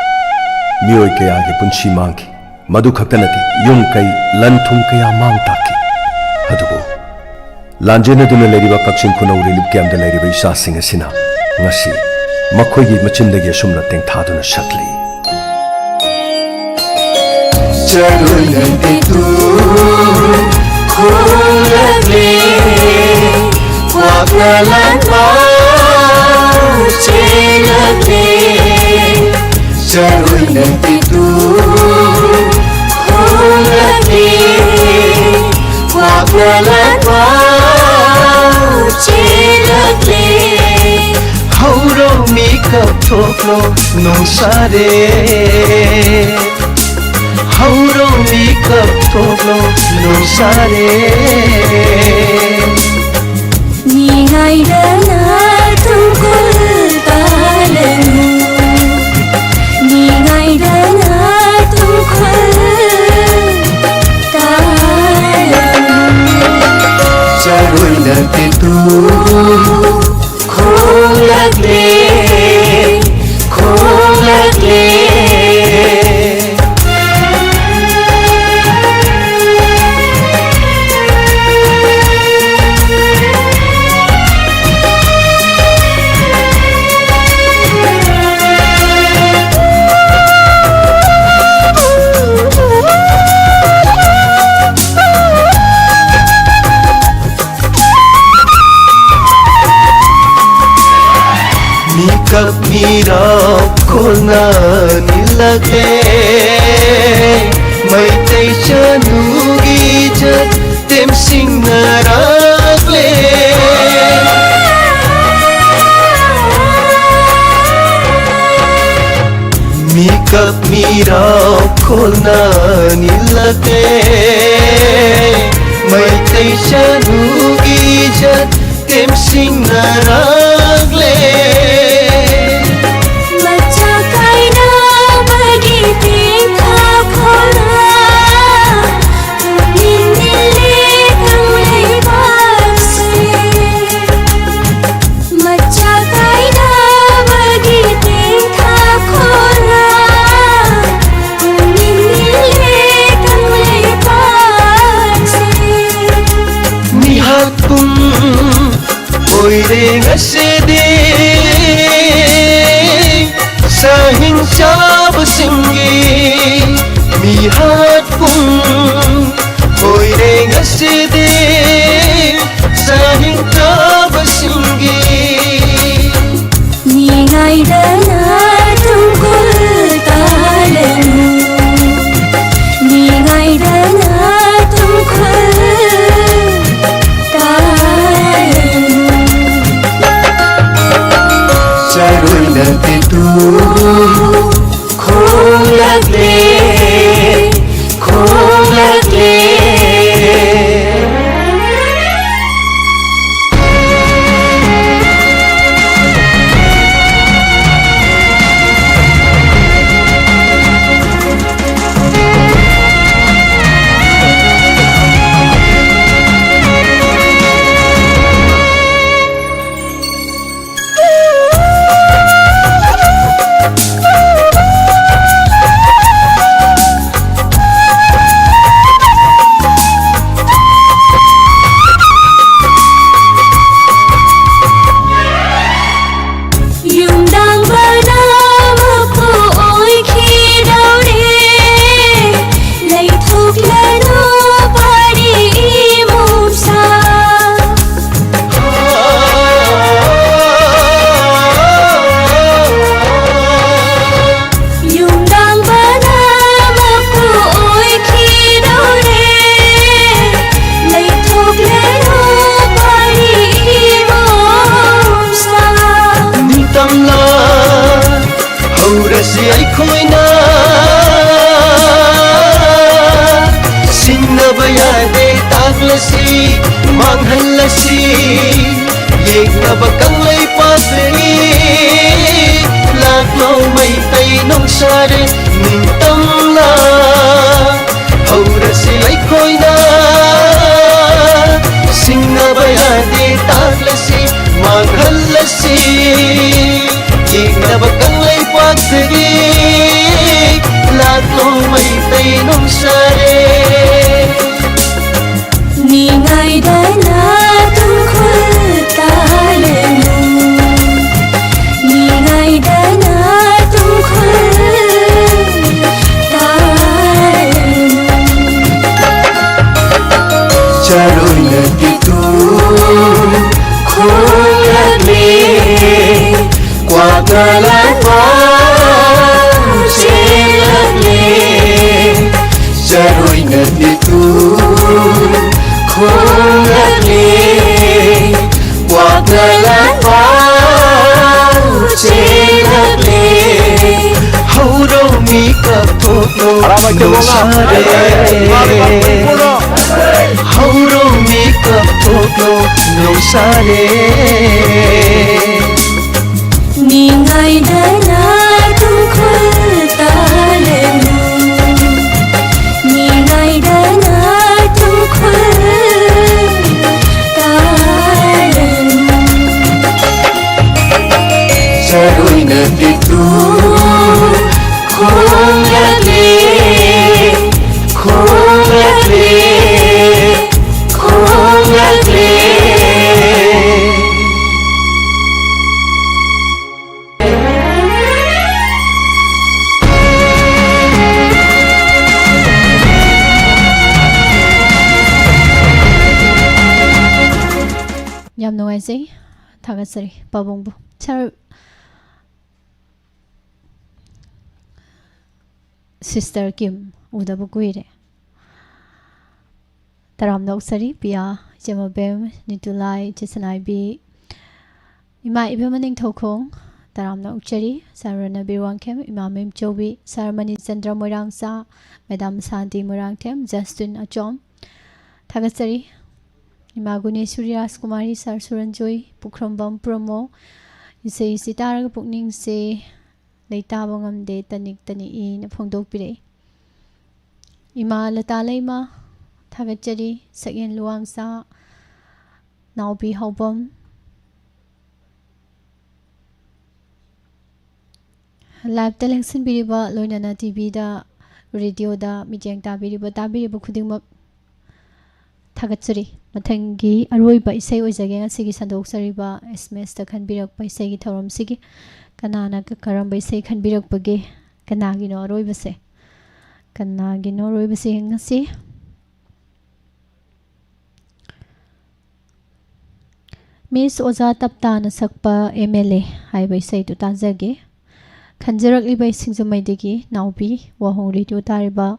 ꯃꯤꯑꯣꯏ ꯀꯌꯥꯒꯤ ꯄꯨꯟꯁꯤ ꯃꯥꯡꯈꯤ꯫ ꯃꯗꯨ ꯈꯛꯇ ꯅꯠꯇꯦ, ꯌꯨꯝ ꯀꯩ, ꯂꯟ ꯊꯨꯝ ꯀꯌꯥ ꯃꯥꯡ ꯇꯥꯛꯈꯤ꯫ ꯑꯗꯨꯕꯨ ꯂꯥꯟꯖꯦꯟꯅꯗꯨꯅ ꯂꯩꯔꯤꯕ ꯀꯛꯆꯤꯡ ꯈꯨꯅꯧ ꯔꯤꯂꯤꯐ ꯀꯦꯝꯞꯇ ꯂꯩꯔꯤꯕ ꯏꯆꯥꯁꯤꯡ ꯑꯁꯤꯅ ꯉꯁꯤ ꯃꯈꯣꯏꯒꯤ ꯃꯆꯤꯟꯗꯒꯤ ꯑꯁꯨꯝꯅ ꯇꯦꯡꯊꯥꯗꯨꯅ ꯁꯛꯂꯤ꯫ ꯆꯔꯣꯏꯅ ꯇꯦꯛꯇꯨ ꯈꯣꯡꯂꯛꯂꯦ, ꯀ꯭ꯋꯥꯛꯅ ꯂꯥꯟꯐꯥꯎ ꯆꯦꯜꯂꯛꯂꯦ꯫ ꯆꯔꯣꯏꯅ ꯇꯦꯛꯇꯨ ꯈꯣꯡꯂꯛꯂꯦ, ꯀ꯭ꯋꯥꯛꯅ ꯂꯥꯟꯐꯥꯎ ꯆꯦꯜꯂꯛꯂꯦ꯫ ꯍꯧꯔꯣ ꯃꯤꯀꯞ ꯊꯣꯛꯂꯣ ꯅꯣꯡꯁꯥꯔꯦ꯫ ꯍꯧꯔꯣ ꯃꯤꯀꯞ ꯊꯣꯛꯂꯣ ꯅꯣꯡꯁꯥꯔꯦ꯫ ꯅꯤꯡꯉꯥꯏꯗꯅ ꯇꯨꯡꯈꯨꯜ ꯇꯥꯂꯅꯨ, ꯅꯤꯡꯉꯥꯏꯗꯅ ꯇꯨꯡꯈꯨꯜ ꯇꯥꯂꯅꯨ꯫ ꯆꯔꯣꯏꯅ ꯇꯦꯛꯇꯨ ꯈꯣꯡꯂꯛꯂꯦ, ꯈꯣꯡꯂꯛꯂꯦ꯫ ꯃꯤ ꯃꯤꯀꯞ ꯃꯤꯔꯥꯎꯈꯣꯜꯅ ꯅꯤꯜꯂꯛꯂꯦ꯫ ꯃꯩꯇꯩ ꯆꯅꯨꯒꯤ ꯏꯖꯠ ꯇꯦꯝꯁꯤꯡꯅꯔꯛꯂꯦ꯫ ꯃꯤꯀꯞ ꯃꯤꯔꯥꯎꯈꯣꯜꯅ ꯅꯤꯜꯂꯛꯂꯦ꯫ ꯃꯩꯇꯩ ꯆꯅꯨꯒꯤ ꯏꯖꯠ ꯇꯦꯝꯁꯤꯡꯅꯔꯛꯂꯦ꯫ ꯃꯆꯥ ꯀꯥꯏꯅꯕꯒꯤ ꯇꯦꯡꯊꯥꯈꯣꯜꯅ ꯄꯨꯛꯅꯤꯡ ꯅꯤꯜꯂꯦ ꯀꯪꯂꯩꯄꯥꯛꯁꯦ꯫ ꯃꯆꯥ ꯀꯥꯏꯅꯕꯒꯤ ꯇꯦꯡꯊꯥꯈꯣꯜꯅ ꯄꯨꯛꯅꯤꯡ ꯅꯤꯜꯂꯦ ꯀꯪꯂꯩꯄꯥꯛꯁꯦ꯫ ꯃꯤꯍꯥꯠ ꯄꯨꯡ ꯑꯣꯏꯔꯦ ꯉꯁꯤꯗꯤ ꯁꯥꯍꯤꯡ ꯆꯥꯕꯁꯤꯡꯒꯤ꯫ ꯃꯤꯍꯥꯠ ꯄꯨꯡ ꯑꯣꯏꯔꯦ ꯉꯁꯤꯗꯤ ꯁꯥꯍꯤꯡ ꯆꯥꯕꯁꯤꯡꯒꯤ꯫ ꯃꯤꯉꯥꯏꯗꯅ ꯇꯨꯡꯀꯨꯜ ꯇꯥꯂꯅꯨ꯫ ꯃꯤꯉꯥꯏꯗꯅ ꯇꯨꯡꯀꯨꯜ ꯇꯥꯂꯅꯨ꯫ ꯆꯔꯣꯏꯅ ꯇꯦꯇꯨ ꯈꯣꯡꯂꯛꯂꯦ, ꯈꯣꯡꯂꯛꯂꯦ꯫ ꯅꯕ ꯀꯪꯂꯩꯄꯥꯛꯇꯒꯤ ꯂꯥꯛꯂꯣ ꯃꯩꯇꯩ ꯅꯣꯡꯁꯥꯔꯦ ꯅꯤꯡꯇꯝꯂꯥ꯫ ꯍꯧꯔꯁꯤ ꯑꯩꯈꯣꯏꯅ ꯁꯤꯡꯅꯕ ꯌꯥꯗꯦ ꯇꯥꯛꯂꯁꯤ ꯃꯥꯡꯍꯜꯂꯁꯤ꯫ ꯌꯦꯛꯅꯕ ꯀꯪꯂꯩꯄꯥꯛꯇꯒꯤ ꯂꯥꯛꯂꯣ ꯃꯩꯇꯩ ꯅꯣꯡꯁꯥꯔꯦ꯫ ꯅꯤꯡꯉꯥꯏꯗꯅ ꯇꯨꯡꯈꯨꯜ ꯇꯥꯂꯅꯨ꯫ ꯅꯤꯡꯉꯥꯏꯗꯅ ꯇꯨꯡꯈꯨꯜ ꯇꯥꯂꯅꯨ꯫ ꯆꯔꯣꯏꯅ ꯇꯤꯇꯨ ꯈꯣꯡꯂꯛꯂꯦ꯫ ꯀ꯭ꯋꯥꯛꯅ ꯂꯥꯛꯄ ꯆꯦꯜꯂꯛꯂꯦ꯫ ꯆꯔꯣꯏꯅ ꯇꯤꯇꯨ ꯈꯣꯡꯂꯛꯂꯦ꯫ ꯀ꯭ꯋꯥꯛꯅ ꯂꯥꯛꯄ ꯆꯦꯜꯂꯛꯂꯦ꯫ ꯍꯧꯔꯣ ꯃꯤ ꯀꯞꯊꯣꯛꯂꯣ ꯅꯣꯡꯁꯥꯔꯦ꯫ ꯍꯧꯔꯣ ꯃꯤ ꯀꯞꯊꯣꯛꯂꯣ ꯅꯣꯡꯁꯥꯔꯦ꯫ ꯅꯤꯡꯉꯥꯏꯗꯅ ꯇꯨꯡꯈꯨꯜ ꯇꯥꯂꯅꯨ꯫ ꯅꯤꯡꯉꯥꯏꯗꯅ ꯇꯨꯡꯈꯨꯜ ꯇꯥꯂꯅꯨ꯫ ꯆꯔꯣꯏꯅ ꯇꯤꯇꯨ ꯈꯣꯡꯂꯛꯂꯦ꯫ ꯈꯣꯡꯂꯛꯂꯦ꯫ ꯈꯣꯡꯂꯛꯂꯦ꯫ ꯌꯥꯝ ꯅꯨꯡꯉꯥꯏꯖꯩ꯫ ꯊꯥꯒꯠꯆꯔꯤ ꯄꯥꯕꯨꯡꯕꯨ꯫ ꯁꯥꯔ, ꯁꯤꯁꯇꯔ ꯀꯤꯝ ꯎꯗꯕ ꯀꯨꯏꯔꯦ꯫ ꯇꯔꯥꯝꯅ ꯑꯣꯛꯆꯔꯤ ꯄꯤꯌꯥ, ꯏꯆꯦ ꯃꯕꯦꯝ, ꯅꯤꯇꯨꯂꯥꯏ, ꯏꯆꯦ ꯁꯅꯥꯏꯕꯤ, ꯏꯃꯥ ꯏꯕꯦꯝꯃ ꯅꯤꯡꯊꯧꯈꯣꯡ, ꯇꯔꯥꯝꯅ ꯑꯣꯛꯆꯔꯤ꯫ ꯁꯥꯔ ꯔꯅꯕꯤꯔ ꯋꯥꯡꯈꯦꯝ, ꯏꯃꯥ ꯃꯦꯝꯆꯧꯕꯤ, ꯁꯥꯔ ꯃꯅꯤꯆꯟꯗ꯭ꯔ ꯃꯣꯏꯔꯥꯡꯆꯥ, ꯃꯦꯗꯥꯝ ꯁꯥꯟꯇꯤ ꯃꯣꯏꯔꯥꯡꯊꯦꯝ, ꯖꯁꯇꯤꯟ ꯑꯆꯣꯝ, ꯊꯥꯒꯠꯆꯔꯤ꯫ ꯏꯃꯥ ꯒꯨꯅꯦꯁꯨꯔꯤ ꯔꯥꯖꯀꯨꯃꯥꯔꯤ ꯁꯥꯔ ꯁꯨꯔꯟꯖꯣꯏ ꯄꯨꯈ꯭ꯔꯝꯕꯝ ꯄ꯭ꯔꯃꯣ, ꯏꯁꯩꯁꯤ ꯇꯥꯔꯒ ꯄꯨꯛꯅꯤꯡꯁꯦ ꯂꯩꯇꯥꯕ ꯉꯝꯗꯦ, ꯇꯅꯤꯛ ꯇꯅꯤꯛꯏꯅ ꯐꯣꯡꯗꯣꯛꯄꯤꯔꯛꯏ꯫ ꯏꯃꯥ ꯂꯇꯥ ꯂꯩꯃ ꯊꯥꯒꯠꯆꯔꯤ, ꯁꯛꯍꯦꯟ ꯂꯨꯋꯥꯡꯁꯥ, ꯅꯥꯎꯕꯤ ꯍꯥꯎꯕꯝ, ꯂꯥꯏꯞꯇ ꯂꯦꯡꯁꯤꯟꯕꯤꯔꯤꯕ, ꯂꯣꯏꯅꯅ ꯇꯤꯚꯤꯗ, ꯔꯦꯗꯤꯑꯣꯗ ꯃꯤꯠꯌꯦꯡ ꯇꯥꯕꯤꯔꯤꯕ, ꯇꯥꯕꯤꯔꯤꯕ ꯈꯨꯗꯤꯡꯃꯛ ꯊꯥꯒꯠꯆꯔꯤ꯫ ꯃꯊꯪꯒꯤ ꯑꯔꯣꯏꯕ ꯏꯁꯩ ꯑꯣꯏꯖꯒꯦ ꯉꯁꯤꯒꯤ ꯁꯟꯗꯣꯛꯆꯔꯤꯕ ꯑꯦꯁ ꯑꯦꯝ ꯑꯦꯁꯇ ꯈꯟꯕꯤꯔꯛꯄ ꯏꯁꯩꯒꯤ ꯊꯧꯔꯝꯁꯤꯒꯤ꯫ ꯀꯅꯥꯅ ꯀ-, ꯀꯔꯝꯕ ꯏꯁꯩ ꯈꯟꯕꯤꯔꯛꯄꯒꯦ? ꯀꯅꯥꯒꯤꯅꯣ ꯑꯔꯣꯏꯕꯁꯦ? ꯀꯅꯥꯒꯤꯅꯣ ꯑꯔꯣꯏꯕꯁꯦ ꯌꯦꯡꯉꯁꯤ꯫ ꯃꯤꯁ ꯑꯣꯖꯥ ꯇꯞꯇꯥꯅ ꯁꯛꯄ ꯑꯦꯝ ꯑꯦꯜ ꯑꯦ ꯍꯥꯏꯕ ꯏꯁꯩꯗꯨ ꯇꯥꯖꯒꯦ꯫ ꯈꯟꯖꯔꯛꯂꯤꯕ ꯁꯤꯡꯖꯃꯩꯗꯒꯤ ꯅꯥꯎꯕꯤ, ꯋꯥꯍꯣꯡ ꯔꯦꯗꯤꯑꯣ ꯇꯥꯔꯤꯕ,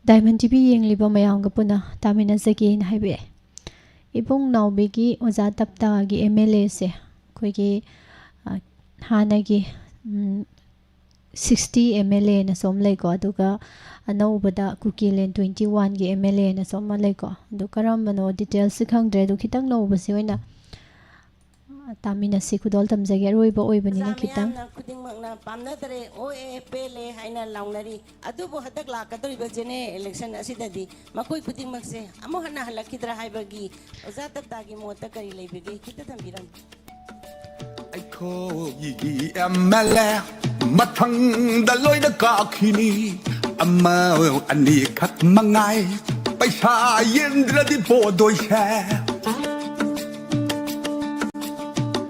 ꯗꯥꯏꯃꯟ ꯇꯤꯚꯤ ꯌꯦꯡꯂꯤꯕ ꯃꯌꯥꯝꯒ ꯄꯨꯟꯅ ꯇꯥꯃꯤꯟꯅꯖꯒꯦꯅ ꯍꯥꯏꯕꯤꯔꯛꯑꯦ꯫ ꯏꯕꯨꯡ ꯅꯥꯎꯕꯤꯒꯤ ꯑꯣꯖꯥ ꯇꯞꯇꯥꯒꯤ ꯑꯦꯝ ꯑꯦꯜ ꯑꯦꯁꯦ ꯑꯩꯈꯣꯏꯒꯤ, ꯑ, ꯍꯥꯟꯅꯒꯤ, ꯎꯝ, ꯁꯤꯛꯁꯇꯤ ꯑꯦꯝ ꯑꯦꯜ ꯑꯦꯅꯁꯨ ꯑꯃ ꯂꯩꯀꯣ, ꯑꯗꯨꯒ ꯑꯅꯧꯕꯗ ꯀꯨꯀꯤꯂꯦꯟ ꯇ꯭ꯋꯦꯟꯇꯤ ꯋꯥꯟꯒꯤ ꯑꯦꯝ ꯑꯦꯜ ꯑꯦꯅꯁꯨ ꯑꯃ ꯂꯩꯀꯣ꯫ ꯑꯗꯨ ꯀꯔꯝꯕꯅꯣ ꯗꯤꯇꯦꯜꯁꯁꯤ ꯈꯪꯗ꯭ꯔꯦ, ꯑꯗꯨ ꯈꯤꯇꯪ ꯅꯧꯕꯁꯤ ꯑꯣꯏꯅ ꯇꯥꯃꯤꯟꯅꯁꯤ꯫ ꯈꯨꯗꯣꯜ ꯇꯝꯖꯒꯦ, ꯑꯔꯣꯏꯕ ꯑꯣꯏꯕꯅꯤꯅ ꯑꯣꯖꯥ ꯈꯤꯇꯪ꯫ ꯃꯌꯥꯝꯅ ꯈꯨꯗꯤꯡꯃꯛꯅ ꯄꯥꯝꯅꯗ꯭ꯔꯦ, "ꯑꯣ ꯑꯦ, ꯄꯦꯜꯂꯦ" ꯍꯥꯏꯅ ꯂꯥꯎꯅꯔꯤ꯫ ꯑꯗꯨꯕꯨ ꯍꯟꯗꯛ ꯂꯥꯛꯀꯗꯧꯔꯤꯕ ꯖꯦꯅꯦꯔꯦꯜ ꯏꯂꯦꯛꯁꯟ ꯑꯁꯤꯗꯗꯤ ꯃꯈꯣꯏ ꯈꯨꯗꯤꯡꯃꯛꯁꯦ ꯑꯃꯨꯛ ꯍꯟꯅ ꯍꯜꯂꯛꯈꯤꯗ꯭ꯔꯥ ꯍꯥꯏꯕꯒꯤ ꯑꯣꯖꯥ ꯇꯞꯇꯥꯒꯤ ꯃꯣꯠꯇ ꯀꯔꯤ ꯂꯩꯕꯤꯒꯦ? ꯈꯤꯇ ꯊꯝꯕꯤꯔꯝꯃꯨ꯫ ꯑꯩꯈꯣꯏꯒꯤ ꯑꯦꯝ ꯑꯦꯜ ꯑꯦ ꯃꯊꯪꯗ ꯂꯣꯏꯅ ꯀꯥꯈꯤꯅꯤ꯫ ꯑꯃ ꯑꯅꯤꯈꯛ ꯃꯉꯥꯏ ꯄꯩꯁꯥ ꯌꯦꯟꯗ꯭ꯔꯗꯤ ꯄꯣꯗꯣꯏꯁꯦ꯫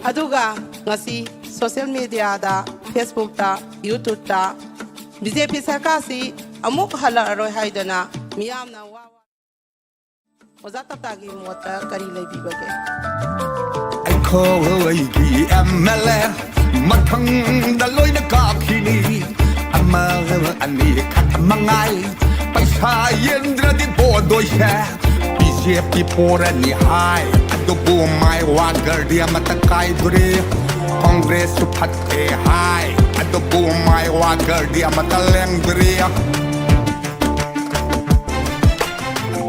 ꯑꯗꯨꯒ ꯉꯁꯤ ꯁꯣꯁꯤꯌꯦꯜ ꯃꯤꯗꯤꯌꯥꯗ, ꯐꯦꯁꯕꯨꯛꯇ, ꯌꯨꯇ꯭ꯌꯨꯕꯇ ꯕꯤ ꯖꯦ ꯄꯤ ꯁꯔꯀꯥꯔꯁꯤ ꯑꯃꯨꯛ ꯍꯜꯂꯛꯑꯔꯣꯏ ꯍꯥꯏꯗꯅ ꯃꯤꯌꯥꯝꯅ ꯋꯥ ꯋꯥ ꯑꯣꯖꯥ ꯇꯞꯇꯥꯒꯤ ꯃꯣꯠꯇ ꯀꯔꯤ ꯂꯩꯕꯤꯕꯒꯦ? ꯑꯩꯈꯣꯏꯒꯤ ꯑꯦꯝ ꯑꯦꯜ ꯑꯦ ꯃꯊꯪꯗ ꯂꯣꯏꯅ ꯀꯥꯈꯤꯅꯤ꯫ ꯑꯃ ꯑꯅꯤꯈꯛ ꯃꯉꯥꯏ ꯄꯩꯁꯥ ꯌꯦꯟꯗ꯭ꯔꯗꯤ ꯄꯣꯗꯣꯏꯁꯦ꯫ ꯕꯤ ꯖꯦ ꯄꯤ ꯄꯣꯔꯅꯤ ꯍꯥꯏ, ꯑꯗꯨꯕꯨ ꯃꯥꯏ ꯋꯥꯒꯔꯗꯤ ꯑꯃꯠꯇ ꯀꯥꯏꯗꯣꯔꯤ꯫ ꯀꯣꯡꯒ꯭ꯔꯦꯁꯁꯨ ꯐꯠꯇꯦ ꯍꯥꯏ, ꯑꯗꯨꯕꯨ ꯃꯥꯏ ꯋꯥꯒꯔꯗꯤ ꯑꯃꯠꯇ ꯂꯦꯡꯗꯣꯔꯤ꯫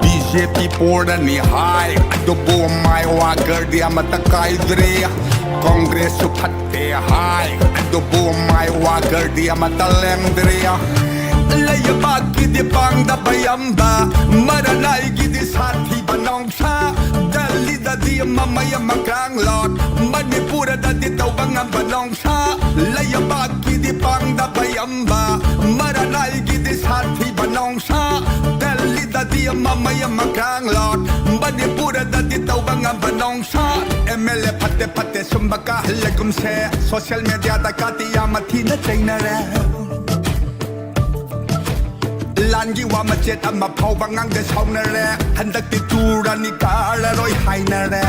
ꯕꯤ ꯖꯦ ꯄꯤ ꯄꯣꯔꯅꯤ ꯍꯥꯏ, ꯑꯗꯨꯕꯨ ꯃꯥꯏ ꯋꯥꯒꯔꯗꯤ ꯑꯃꯠꯇ ꯀꯥꯏꯗ꯭ꯔꯤ꯫ ꯀꯣꯡꯒ꯭ꯔꯦꯁꯁꯨ ꯐꯠꯇꯦ ꯍꯥꯏ, ꯑꯗꯨꯕꯨ ꯃꯥꯏ ꯋꯥꯒꯔꯗꯤ ꯑꯃꯠꯇ ꯂꯦꯡꯗ꯭ꯔꯤ꯫ ꯂꯩꯕꯥꯛꯀꯤꯗꯤ ꯄꯥꯡꯗꯕ ꯌꯥꯝꯕ, ꯃꯔꯅꯥꯏꯒꯤꯗꯤ ꯁꯥꯊꯤꯕ ꯅꯣꯡꯁꯥ꯫ ꯗꯦꯜꯂꯤꯗꯗꯤ ꯃꯃꯩ ꯑꯃ ꯀꯥꯡꯂꯣꯠ, ꯃꯅꯤꯄꯨꯔꯗꯗꯤ ꯇꯧꯕ ꯉꯝꯕ ꯅꯣꯡꯁꯥ꯫ ꯂꯩꯕꯥꯛꯀꯤꯗꯤ ꯄꯥꯡꯗꯕ ꯌꯥꯝꯕ, ꯃꯔꯅꯥꯏꯒꯤꯗꯤ ꯁꯥꯊꯤꯕ ꯅꯣꯡꯁꯥ꯫ ꯗꯦꯜꯂꯤꯗꯗꯤ ꯃꯃꯩ ꯑꯃ ꯀꯥꯡꯂꯣꯠ, ꯃꯅꯤꯄꯨꯔꯗꯗꯤ ꯇꯧꯕ ꯉꯝꯕ ꯅꯣꯡꯁꯥ꯫ ꯑꯦꯝ ꯑꯦꯜ ꯑꯦ ꯐꯠꯇꯦ ꯐꯠꯇꯦ ꯁꯨꯝꯕ ꯀꯥꯍꯜꯂꯒꯨꯝꯁꯦ, ꯁꯣꯁꯤꯌꯦꯜ ꯃꯦꯗꯤꯌꯥꯗ ꯀꯥꯇꯤ ꯌꯥꯝꯅ ꯊꯤꯅ ꯆꯩꯅꯔꯦ꯫ ꯂꯥꯟꯒꯤ ꯋꯥ ꯃꯆꯦꯠ ꯑꯃ ꯐꯥꯎꯕ ꯉꯥꯡꯗꯦ ꯁꯥꯎꯅꯔꯦ, ꯍꯟꯗꯛꯇꯤ ꯇꯨꯔꯅꯤ ꯀꯥꯔꯔꯣꯏ ꯍꯥꯏꯅꯔꯦ꯫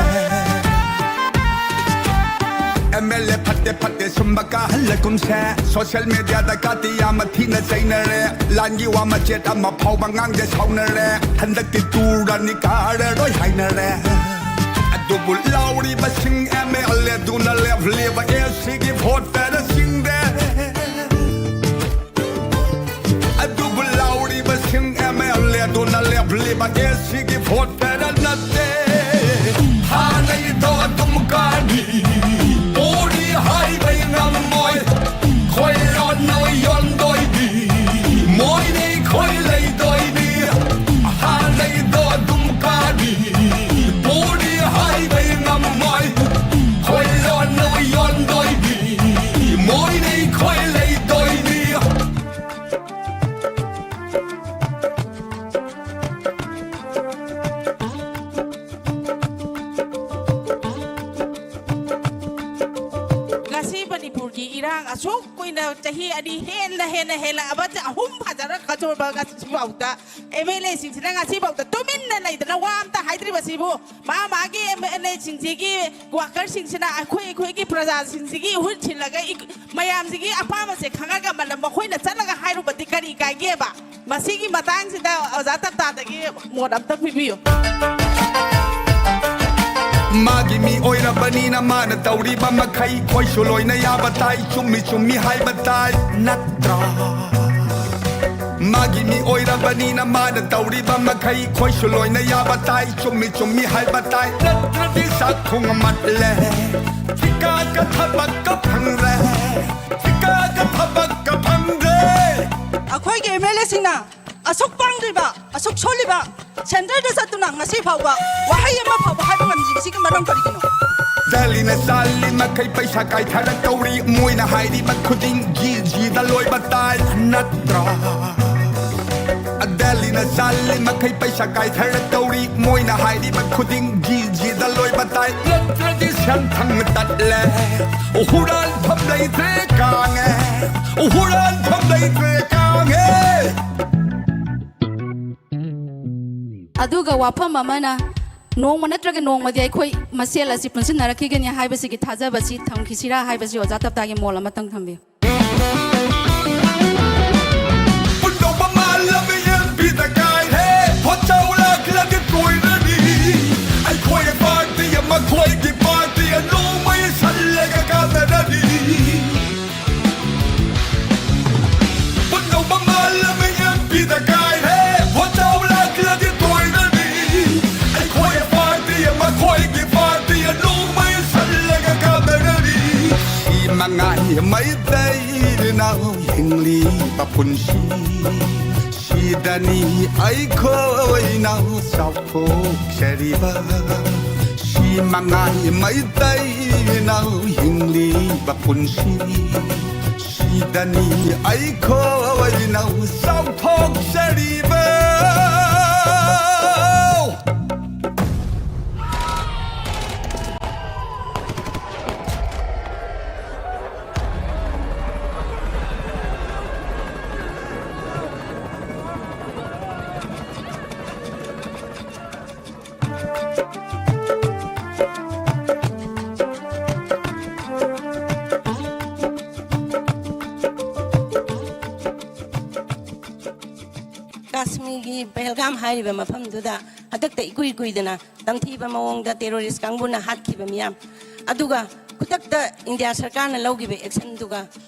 ꯑꯦꯝ ꯑꯦꯜ ꯑꯦ ꯐꯠꯇꯦ ꯐꯠꯇꯦ ꯁꯨꯝꯕ ꯀꯥꯍꯜꯂꯒꯨꯝꯁꯦ, ꯁꯣꯁꯤꯌꯦꯜ ꯃꯦꯗꯤꯌꯥꯗ ꯀꯥꯇꯤ ꯌꯥꯝꯅ ꯊꯤꯅ ꯆꯩꯅꯔꯦ, ꯂꯥꯟꯒꯤ ꯋꯥ ꯃꯆꯦꯠ ꯑꯃ ꯐꯥꯎꯕ ꯉꯥꯡꯗꯦ ꯁꯥꯎꯅꯔꯦ, ꯍꯟꯗꯛꯇꯤ ꯇꯨꯔꯅꯤ ꯀꯥꯔꯔꯣꯏ ꯍꯥꯏꯅꯔꯦ꯫ ꯑꯗꯨꯕꯨ ꯂꯥꯎꯔꯤꯕꯁꯤꯡ ꯑꯦꯝ ꯑꯦꯜ ꯑꯦꯗꯨꯅ ꯂꯦꯞꯂꯤꯕ ꯑꯦ ꯁꯤꯒꯤ ꯚꯣꯇꯔꯁꯤꯡꯗ ꯑꯗꯨꯕꯨ ꯂꯥꯎꯔꯤꯕꯁꯤꯡ ꯑꯦꯝ ꯑꯦꯜ ꯑꯦꯗꯨꯅ ꯂꯦꯞꯂꯤꯕ ꯑꯦ ꯁꯤꯒꯤ ꯚꯣꯇꯔ ꯅꯠꯇꯦ꯫ ꯍꯥꯟꯅꯩꯗꯣ ꯑꯗꯨꯝ ꯀꯥꯅꯤ, ꯄꯣꯔꯤ ꯍꯥꯏꯕꯩ ꯉꯝꯃꯣꯏ꯫ ꯈꯣꯏꯔꯣ ꯅꯣꯏ ꯌꯣꯟꯗꯣꯏꯅꯤ, ꯃꯣꯏꯅꯤ ꯈꯣꯏ ꯂꯩꯗꯣꯏꯅꯤ꯫ ꯍꯥꯟꯅꯩꯗꯣ ꯑꯗꯨꯝ ꯀꯥꯅꯤ, ꯄꯣꯔꯤ ꯍꯥꯏꯕꯩ ꯉꯝꯃꯣꯏ꯫ ꯈꯣꯏꯔꯣ ꯅꯣꯏ ꯌꯣꯟꯗꯣꯏꯅꯤ, ꯃꯣꯏꯅꯤ ꯈꯣꯏ ꯂꯩꯗꯣꯏꯅꯤ꯫ ꯉꯁꯤ ꯃꯅꯤꯄꯨꯔꯒꯤ ꯏꯔꯥꯡ ꯑꯁꯨꯛ ꯀꯨꯏꯅ ꯆꯍꯤ ꯑꯅꯤ ꯍꯦꯟꯅ ꯍꯦꯟꯅ ꯍꯦꯜꯂꯛꯑꯕ, ꯑꯍꯨꯝ ꯐꯥꯖꯔꯛꯀꯗꯧꯔꯕ ꯉꯁꯤꯐꯥꯎꯗ ꯑꯦꯝ ꯑꯦꯜ ꯑꯦꯁꯤꯡꯁꯤꯅ ꯉꯁꯤꯐꯥꯎꯗ ꯇꯨꯃꯤꯟꯅ ꯂꯩꯗꯅ ꯋꯥ ꯑꯝꯇ ꯍꯥꯏꯗ꯭ꯔꯤꯕꯁꯤꯕꯨ, ꯃꯥ ꯃꯥꯒꯤ ꯑꯦꯝ ꯑꯦꯜ ꯑꯦꯁꯤꯡꯁꯤꯒꯤ ꯋꯥꯀꯔꯁꯤꯡꯁꯤꯅ ꯑꯩꯈꯣꯏ ꯑꯩꯈꯣꯏꯒꯤ ꯄ꯭ꯔꯖꯥꯁꯤꯡꯁꯤꯒꯤ ꯏꯍꯨꯠ ꯁꯤꯜꯂꯒ ꯏ-, ꯃꯌꯥꯝꯁꯤꯒꯤ ꯑꯄꯥꯝꯕꯁꯦ ꯈꯪꯉꯒ ꯃꯅ-, ꯃꯈꯣꯏꯅ ꯆꯠꯂꯒ ꯍꯥꯏꯔꯨꯕꯗꯤ ꯀꯔꯤ ꯀꯥꯏꯒꯦꯕ? ꯃꯁꯤꯒꯤ ꯃꯇꯥꯡꯁꯤꯗ ꯑꯣꯖꯥ ꯇꯞꯇꯥꯗꯒꯤ ꯃꯣꯠ ꯑꯝꯇ ꯄꯤꯕꯤꯌꯨ꯫ ꯃꯥꯒꯤ ꯃꯤ ꯑꯣꯏꯔꯕꯅꯤꯅ ꯃꯥꯅ ꯇꯧꯔꯤꯕ ꯃꯈꯩ ꯑꯩꯈꯣꯏꯁꯨ ꯂꯣꯏꯅ ꯌꯥꯕ ꯇꯥꯏ, ꯆꯨꯝꯃꯤ ꯆꯨꯝꯃꯤ ꯍꯥꯏꯕ ꯇꯥꯏ, ꯅꯠꯇ꯭ꯔꯥ? ꯃꯥꯒꯤ ꯃꯤ ꯑꯣꯏꯔꯕꯅꯤꯅ ꯃꯥꯅ ꯇꯧꯔꯤꯕ ꯃꯈꯩ ꯑꯩꯈꯣꯏꯁꯨ ꯂꯣꯏꯅ ꯌꯥꯕ ꯇꯥꯏ꯫ ꯆꯨꯝꯃꯤ ꯆꯨꯝꯃꯤ ꯍꯥꯏꯕ ꯇꯥꯏ, ꯅꯠꯇ꯭ꯔꯗꯤ ꯆꯥꯛ ꯊꯣꯡ ꯃꯠꯂꯦ꯫ ꯊꯤꯀꯥꯒ ꯊꯕꯛꯀ ꯐꯪꯗ꯭ꯔꯦ, ꯊꯤꯀꯥꯒ ꯊꯕꯛꯀ ꯐꯪꯗ꯭ꯔꯦ꯫ ꯑꯩꯈꯣꯏꯒꯤ ꯑꯦꯝ ꯑꯦꯜ ꯑꯦꯁꯤꯡꯅ ꯑꯁꯨꯛ ꯄꯪꯗ꯭ꯔꯤꯕ, ꯑꯁꯨꯛ ꯁꯣꯜꯂꯤꯕ, ꯁꯦꯟꯇꯔꯗ ꯆꯠꯇꯨꯅ ꯉꯁꯤ ꯐꯥꯎꯕ ꯋꯥꯍꯩ ꯑꯃ ꯐꯥꯎꯕ ꯍꯥꯏꯕ ꯉꯝꯗ꯭ꯔꯤꯕꯁꯤꯒꯤ ꯃꯔꯝ ꯀꯔꯤꯒꯤꯅꯣ? ꯗꯦꯜꯂꯤꯅ ꯆꯥꯜꯂꯤ ꯃꯈꯩ ꯄꯩꯁꯥ ꯀꯥꯏꯊꯔꯛꯇꯧꯔꯤ, ꯃꯣꯏꯅ ꯍꯥꯏꯔꯤꯕ ꯈꯨꯗꯤꯡ ꯖꯤ ꯖꯤꯗ ꯂꯣꯏꯕ ꯇꯥꯏ, ꯅꯠꯇ꯭ꯔꯥ? ꯗꯦꯜꯂꯤꯅ ꯆꯥꯜꯂꯤ ꯃꯈꯩ ꯄꯩꯁꯥ ꯀꯥꯏꯊꯔꯛꯇꯧꯔꯤ, ꯃꯣꯏꯅ ꯍꯥꯏꯔꯤꯕ ꯈꯨꯗꯤꯡ ꯖꯤ ꯖꯤꯗ ꯂꯣꯏꯕ ꯇꯥꯏ, ꯅꯠꯇ꯭ꯔꯗꯤ ꯁꯦꯟꯊꯪ ꯇꯠꯂꯦ꯫ ꯍꯨꯔꯥꯟꯐꯝ ꯂꯩꯇ꯭ꯔꯦ ꯀꯥꯡꯉꯦ, ꯍꯨꯔꯥꯟꯐꯝ ꯂꯩꯇ꯭ꯔꯦ ꯀꯥꯡꯉꯦ꯫ ꯑꯗꯨꯒ ꯋꯥꯐꯝ ꯑꯃꯅ, ꯅꯣꯡꯃ ꯅꯠꯇ꯭ꯔꯒ ꯅꯣꯡꯃꯗꯤ ꯑꯩꯈꯣꯏ ꯃꯁꯦꯜ ꯑꯁꯤ ꯄꯨꯟꯁꯤꯟꯅꯔꯛꯈꯤꯒꯅꯤ ꯍꯥꯏꯕꯁꯤꯒꯤ ꯊꯥꯖꯕꯁꯤ ꯊꯝꯈꯤꯁꯤꯔꯥ ꯍꯥꯏꯕꯁꯤ ꯑꯣꯖꯥ ꯇꯞꯇꯥꯒꯤ ꯃꯣꯜ ꯑꯃꯇꯪ ꯊꯝꯕꯤꯌꯨ꯫ ꯄꯨꯟꯗꯧꯕ ꯃꯥꯜꯂꯕ ꯑꯦꯝ ꯄꯤꯗ ꯀꯥꯏꯔꯦ, ꯚꯣꯠ ꯆꯥꯎ ꯂꯥꯛꯂꯗꯤ ꯀꯣꯏꯔꯅꯤ꯫ ꯑꯩꯈꯣꯏ ꯄꯥꯔꯇꯤ ꯃꯈꯣꯏꯒꯤ ꯄꯥꯔꯇꯤ ꯅꯣꯡꯃꯩ ꯁꯜꯂꯒ ꯀꯥꯟꯅꯔꯅꯤ꯫ ꯄꯨꯟꯗꯧꯕ ꯃꯥꯜꯂꯕ ꯑꯦꯝ ꯄꯤꯗ ꯀꯥꯏꯔꯦ, ꯚꯣꯠ ꯆꯥꯎ ꯂꯥꯛꯂꯗꯤ ꯇꯣꯏꯔꯅꯤ꯫ ꯑꯩꯈꯣꯏ ꯄꯥꯔꯇꯤ ꯃꯈꯣꯏꯒꯤ ꯄꯥꯔꯇꯤ ꯅꯣꯡꯃꯩ ꯁꯜꯂꯒ ꯀꯥꯟꯅꯔꯅꯤ꯫ ꯁꯤ ꯃꯉꯥꯏ ꯃꯩꯇꯩꯅ ꯍꯤꯡꯂꯤꯕ ꯄꯨꯟꯁꯤ, ꯁꯤꯗꯅꯤ ꯑꯩꯈꯣꯏꯅ ꯆꯥꯎꯊꯣꯛꯆꯔꯤꯕ꯫ ꯁꯤ ꯃꯉꯥꯏ ꯃꯩꯇꯩꯅ ꯍꯤꯡꯂꯤꯕ ꯄꯨꯟꯁꯤ, ꯁꯤꯗꯅꯤ ꯑꯩꯈꯣꯏꯅ ꯆꯥꯎꯊꯣꯛꯆꯔꯤꯕ꯫ ꯀꯥꯁꯃꯤꯔꯒꯤ ꯄꯍꯜꯒꯥꯝ ꯍꯥꯏꯔꯤꯕ ꯃꯐꯝꯗꯨꯗ ꯍꯟꯗꯛꯇ ꯏꯀꯨꯏ ꯀꯨꯏꯗꯅ ꯇꯝꯊꯤꯕ ꯃꯑꯣꯡꯗ ꯇꯦꯔꯣꯔꯤꯁ ꯀꯥꯡꯕꯨꯅ ꯍꯥꯠꯈꯤꯕ ꯃꯤꯌꯥꯝ, ꯑꯗꯨꯒ ꯈꯨꯗꯛꯇ ꯏꯟꯗꯤꯌꯥ ꯁꯔꯀꯥꯔꯅ ꯂꯧꯈꯤꯕ ꯑꯦꯛꯁꯟꯗꯨꯒ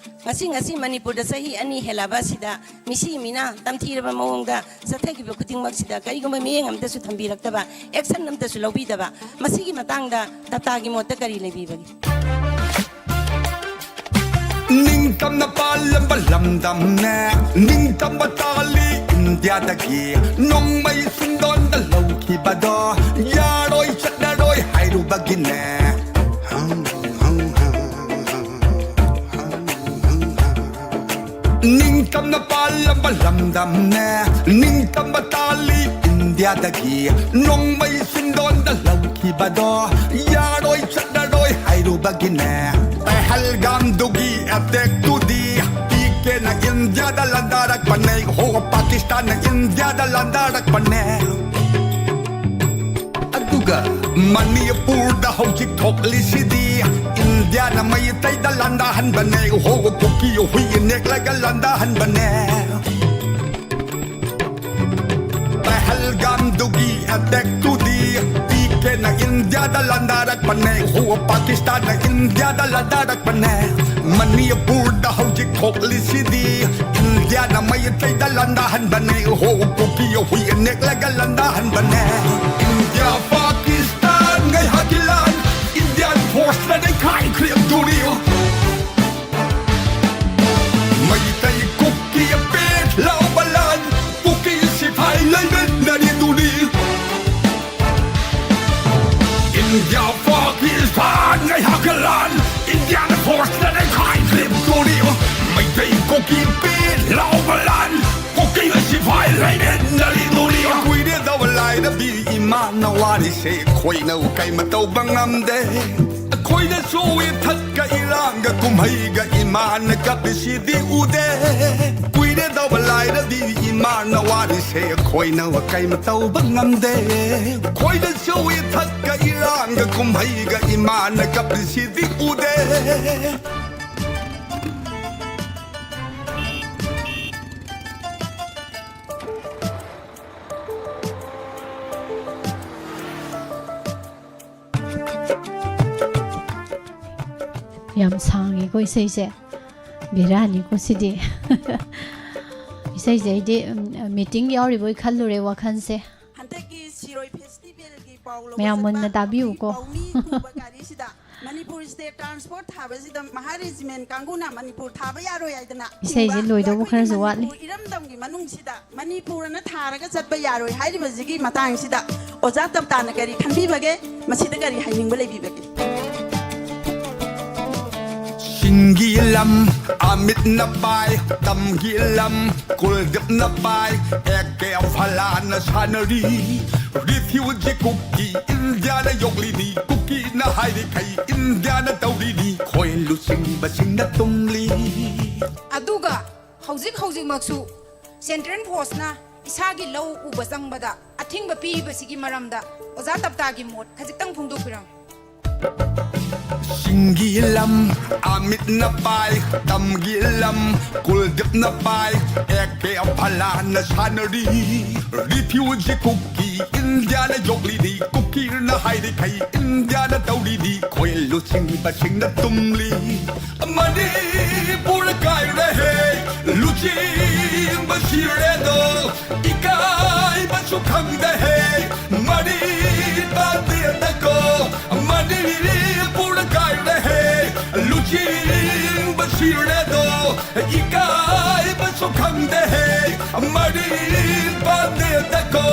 ꯉꯁꯤ, ꯉꯁꯤ ꯃꯅꯤꯄꯨꯔꯗ ꯆꯍꯤ ꯑꯅꯤ ꯍꯦꯜꯂꯛꯑꯕ ꯑꯁꯤꯗ ꯃꯤꯁꯤ ꯃꯤꯅ ꯇꯝꯊꯤꯔꯕ ꯃꯑꯣꯡꯗ ꯆꯠꯊꯈꯤꯕ ꯈꯨꯗꯤꯡꯃꯛꯁꯤꯗ ꯀꯔꯤꯒꯨꯝꯕ ꯃꯤꯠꯌꯦꯡ ꯑꯃꯇꯁꯨ ꯊꯝꯕꯤꯔꯛꯇꯕ, action ꯑꯃꯇꯁꯨ ꯂꯧꯕꯤꯗꯕ, ꯃꯁꯤꯒꯤ ꯃꯇꯥꯡꯗ ꯇꯥꯇꯥꯒꯤ ꯃꯣꯠꯇ ꯀꯔꯤ ꯂꯩꯕꯤꯕꯒꯦ? ꯅꯤꯡꯇꯝꯅ ꯄꯥꯜꯂꯝꯕ ꯂꯝꯗꯝꯅꯦ, ꯅꯤꯡꯇꯝꯕ ꯇꯥꯜꯂꯤ ꯏꯟꯗꯤꯌꯥꯗꯒꯤ꯫ ꯅꯣꯡꯃꯩ ꯆꯤꯡꯗꯣꯟꯗ ꯂꯧꯈꯤꯕꯗꯣ ꯌꯥꯔꯣꯏ, ꯆꯠꯅꯔꯣꯏ ꯍꯥꯏꯔꯨꯕꯒꯤꯅꯦ꯫ ꯅꯤꯡꯇꯝꯅ ꯄꯥꯜꯂꯝꯕ ꯂꯝꯗꯝꯅꯦ, ꯅꯤꯡꯇꯝꯕ ꯇꯥꯜꯂꯤ ꯏꯟꯗꯤꯌꯥꯗꯒꯤ꯫ ꯅꯣꯡꯃꯩ ꯆꯤꯡꯗꯣꯟꯗ ꯂꯧꯈꯤꯕꯗꯣ ꯌꯥꯔꯣꯏ, ꯆꯠꯅꯔꯣꯏ ꯍꯥꯏꯔꯨꯕꯒꯤꯅꯦ꯫ ꯄꯍꯜꯒꯥꯝꯗꯨꯒꯤ attackꯇꯨꯗꯤ PKꯅ ꯏꯟꯗꯤꯌꯥꯗ ꯂꯥꯟꯗꯥꯔꯛꯄꯅꯦ ꯍꯣ, ꯄꯥꯀꯤꯁꯇꯥꯟꯅ ꯏꯟꯗꯤꯌꯥꯗ ꯂꯥꯟꯗꯥꯔꯛꯄꯅꯦ꯫ ꯑꯗꯨꯒ ꯃꯅꯤꯄꯨꯔꯗ ꯍꯧꯖꯤꯛ ꯊꯣꯛꯂꯤꯁꯤꯗꯤ ꯏꯟꯗꯤꯌꯥꯅ ꯃꯩꯇꯩꯗ ꯂꯥꯟꯗꯥꯍꯟꯕꯅꯦ ꯍꯣ, ꯀꯨꯀꯤ ꯍꯨꯏ ꯅꯦꯛꯂꯒ ꯂꯥꯟꯗꯥꯍꯟꯕꯅꯦ꯫ ꯄꯍꯜꯒꯥꯝꯗꯨꯒꯤ attackꯇꯨꯗꯤ PKꯅ ꯏꯟꯗꯤꯌꯥꯗ ꯂꯥꯟꯗꯥꯔꯛꯄꯅꯦ ꯍꯣ, ꯄꯥꯀꯤꯁꯇꯥꯟꯅ ꯏꯟꯗꯤꯌꯥꯗ ꯂꯥꯟꯗꯥꯔꯛꯄꯅꯦ꯫ ꯃꯅꯤꯄꯨꯔꯗ ꯍꯧꯖꯤꯛ ꯊꯣꯛꯂꯤꯁꯤꯗꯤ ꯏꯟꯗꯤꯌꯥꯅ ꯃꯩꯇꯩꯗ ꯂꯥꯟꯗꯥꯍꯟꯕꯅꯦ ꯍꯣ, ꯀꯨꯀꯤ ꯍꯨꯏ ꯅꯦꯛꯂꯒ ꯂꯥꯟꯗꯥꯍꯟꯕꯅꯦ꯫ ꯏꯟꯗꯤꯌꯥ ꯄꯥꯀꯤꯁꯇꯥꯟ ꯉꯩꯍꯥꯛꯀꯤ ꯂꯥꯟ, ꯏꯟꯗꯤꯌꯥꯟ ꯐꯣꯔꯁꯅ ꯅꯩꯈꯥꯏꯈ꯭ꯔꯦ ꯗꯨꯅꯤ꯫ ꯃꯩꯇꯩ ꯀꯨꯀꯤ ꯄꯦꯠ ꯂꯥꯎꯕ ꯂꯥꯟ, ꯀꯨꯀꯤ ꯁꯤꯐꯥꯏ ꯂꯩꯃꯤꯟꯅꯔꯤꯗꯨꯅꯤ꯫ ꯏꯟꯗꯤꯌꯥ ꯄꯥꯀꯤꯁꯇꯥꯟ ꯉꯩꯍꯥꯛꯀꯤ ꯂꯥꯟ, ꯏꯟꯗꯤꯌꯥꯟ ꯐꯣꯔꯁꯅ ꯅꯩꯈꯥꯏꯈ꯭ꯔꯤꯕꯗꯨꯅꯤ꯫ ꯃꯩꯇꯩ ꯀꯨꯀꯤ ꯄꯦꯠ ꯂꯥꯎꯕ ꯂꯥꯟ, ꯀꯨꯀꯤ ꯁꯤꯐꯥꯏ ꯂꯩꯃꯤꯟꯅꯔꯤꯗꯨꯅꯤ꯫ ꯀꯨꯏꯔꯦꯗꯕ ꯂꯥꯏꯔꯕꯤ ꯏꯃꯥꯅ ꯋꯥꯔꯤꯁꯦ ꯑꯩꯈꯣꯏꯅ ꯀꯩꯃ ꯇꯧꯕ ꯉꯝꯗꯦ꯫ ꯑꯩꯈꯣꯏꯅꯁꯨ ꯏꯊꯠꯀ ꯏꯔꯥꯡꯒ ꯀꯨꯝꯍꯩꯒ ꯏꯃꯥꯅ ꯀꯞꯄꯤꯁꯤꯗꯤ ꯎꯗꯦ꯫ ꯀꯨꯏꯔꯦꯗꯕ ꯂꯥꯏꯔꯕꯤ ꯏꯃꯥꯅ ꯋꯥꯔꯤꯁꯦ ꯑꯩꯈꯣꯏꯅ ꯀꯩꯃ ꯇꯧꯕ ꯉꯝꯗꯦ꯫ ꯑꯩꯈꯣꯏꯅꯁꯨ ꯏꯊꯠꯀ ꯏꯔꯥꯡꯒ ꯀꯨꯝꯍꯩꯒ ꯏꯃꯥꯅ ꯀꯞꯄꯤꯁꯤꯗꯤ ꯎꯗꯦ꯫ ꯌꯥꯝ ꯁꯥꯡꯉꯦꯀꯣ ꯏꯁꯩꯁꯦ꯫ ꯕꯦꯔꯥꯅꯤꯀꯣ ꯁꯤꯗꯤ꯫ ꯏꯁꯩꯁꯦ ꯑꯩꯗꯤ ꯃꯤꯇꯤꯡ ꯌꯥꯎꯔꯤꯕꯣꯏ ꯈꯜꯂꯨꯔꯦ ꯋꯥꯈꯜꯁꯦ꯫ ꯍꯟꯗꯛꯀꯤ ꯁꯤꯔꯣꯏ ꯐꯦꯁꯇꯤꯚꯦꯜꯒꯤ ꯄꯥꯎ ꯂꯧꯕ ꯃꯌꯥꯝ ꯆꯠꯄ ꯃꯨꯟꯅ ꯇꯥꯕꯤꯌꯨꯀꯣ꯫ ꯄꯥꯎꯃꯤ ꯄꯨꯕ ꯒꯥꯔꯤꯁꯤꯗ ꯃꯅꯤꯄꯨꯔ ꯁ꯭ꯇꯦꯠ ꯇ꯭ꯔꯥꯟꯁꯄꯣꯔꯠ ꯊꯥꯕꯁꯤꯗ ꯃꯍꯥ ꯔꯦꯖꯤꯃꯦꯟ ꯀꯥꯡꯕꯨꯅ ꯃꯅꯤꯄꯨꯔ ꯊꯥꯕ ꯌꯥꯔꯣꯏ ꯍꯥꯏꯗꯅ ꯏꯁꯩꯁꯦ ꯊꯤꯡꯕ꯫ ꯂꯣꯏꯗꯧꯕ ꯑꯩꯈꯣꯏꯒꯤ ꯈꯔꯁꯨ ꯋꯥꯠꯂꯤ꯫ ꯃꯅꯤꯄꯨꯔ ꯏꯔꯝꯗꯝꯒꯤ ꯃꯅꯨꯡꯁꯤꯗ ꯃꯅꯤꯄꯨꯔꯅ ꯊꯥꯔꯒ ꯆꯠꯄ ꯌꯥꯔꯣꯏ ꯍꯥꯏꯔꯤꯕꯁꯤꯒꯤ ꯃꯇꯥꯡꯁꯤꯗ ꯑꯣꯖꯥ ꯇꯞꯇꯥꯅ ꯀꯔꯤ ꯈꯟꯕꯤꯕꯒꯦ? ꯃꯁꯤꯗ ꯀꯔꯤ ꯍꯥꯏꯅꯤꯡꯕ ꯂꯩꯕꯤꯕꯒꯦ? ꯁꯤꯡꯒꯤ ꯂꯝ ꯑꯃꯤꯠꯅ ꯄꯥꯏ, ꯇꯝꯒꯤ ꯂꯝ ꯀꯨꯜꯗꯤꯞꯅ ꯄꯥꯏ, ꯑꯦ ꯀꯦ ꯐꯂꯥꯅ ꯁꯥꯟꯅꯔꯤ꯫ ꯔꯤꯐ꯭ꯌꯨꯖꯤ ꯀꯨꯀꯤ ꯏꯟꯗꯤꯌꯥꯅ ꯌꯣꯛꯂꯤꯅꯤ, ꯀꯨꯀꯤꯅ ꯍꯥꯏꯔꯤꯈꯩ ꯏꯟꯗꯤꯌꯥꯅ ꯇꯧꯔꯤꯅꯤ, ꯈꯣꯏ ꯂꯨꯆꯤꯡꯕꯁꯤꯡꯅ ꯇꯨꯝꯂꯤ꯫ ꯑꯗꯨꯒ ꯍꯧꯖꯤꯛ ꯍꯧꯖꯤꯛꯃꯛꯁꯨ ꯁꯦꯟꯇ꯭ꯔꯦꯜ ꯐꯣꯔꯁꯅ ꯏꯁꯥꯒꯤ ꯂꯧ ꯎꯕ ꯆꯪꯕꯗ ꯑꯊꯤꯡꯕ ꯄꯤꯔꯤꯕꯁꯤꯒꯤ ꯃꯔꯝꯗ ꯑꯣꯖꯥ ꯇꯞꯇꯥꯒꯤ ꯃꯣꯠ ꯈꯖꯤꯛꯇꯪ ꯐꯣꯡꯗꯣꯛꯄꯤꯔꯝꯃꯨ꯫ ꯁꯤꯡꯒꯤ ꯂꯝ ꯑꯃꯤꯠꯅ ꯄꯥꯏ, ꯇꯝꯒꯤ ꯂꯝ ꯀꯨꯜꯗꯤꯞꯅ ꯄꯥꯏ, ꯑꯦ ꯀꯦ ꯐꯂꯥꯅ ꯁꯥꯟꯅꯔꯤ꯫ ꯔꯤꯐ꯭ꯌꯨꯖꯤ ꯀꯨꯀꯤ ꯏꯟꯗꯤꯌꯥꯅ ꯌꯣꯛꯂꯤꯅꯤ, ꯀꯨꯀꯤꯅ ꯍꯥꯏꯔꯤꯈꯩ ꯏꯟꯗꯤꯌꯥꯅ ꯇꯧꯔꯤꯅꯤ, ꯈꯣꯏ ꯂꯨꯆꯤꯡꯕꯁꯤꯡꯅ ꯇꯨꯝꯂꯤ꯫ ꯃꯅꯤꯄꯨꯔ ꯀꯥꯏꯔꯦ ꯍꯦ, ꯂꯨꯆꯤꯡꯕ ꯁꯤꯔꯦꯗꯣ, ꯏꯀꯥꯏꯕꯁꯨ ꯈꯪꯗꯦ ꯍꯦ, ꯃꯅꯤꯄꯥꯟꯗꯦꯗꯀꯣ, ꯃꯅꯤꯄꯨꯔ ꯀꯥꯏꯔꯦ ꯍꯦ, ꯂꯨꯆꯤꯡꯕ ꯁꯤꯔꯦꯗꯣ, ꯏꯀꯥꯏꯕꯁꯨ ꯈꯪꯗꯦ ꯍꯦ, ꯃꯅꯤꯄꯥꯟꯗꯦꯗꯀꯣ꯫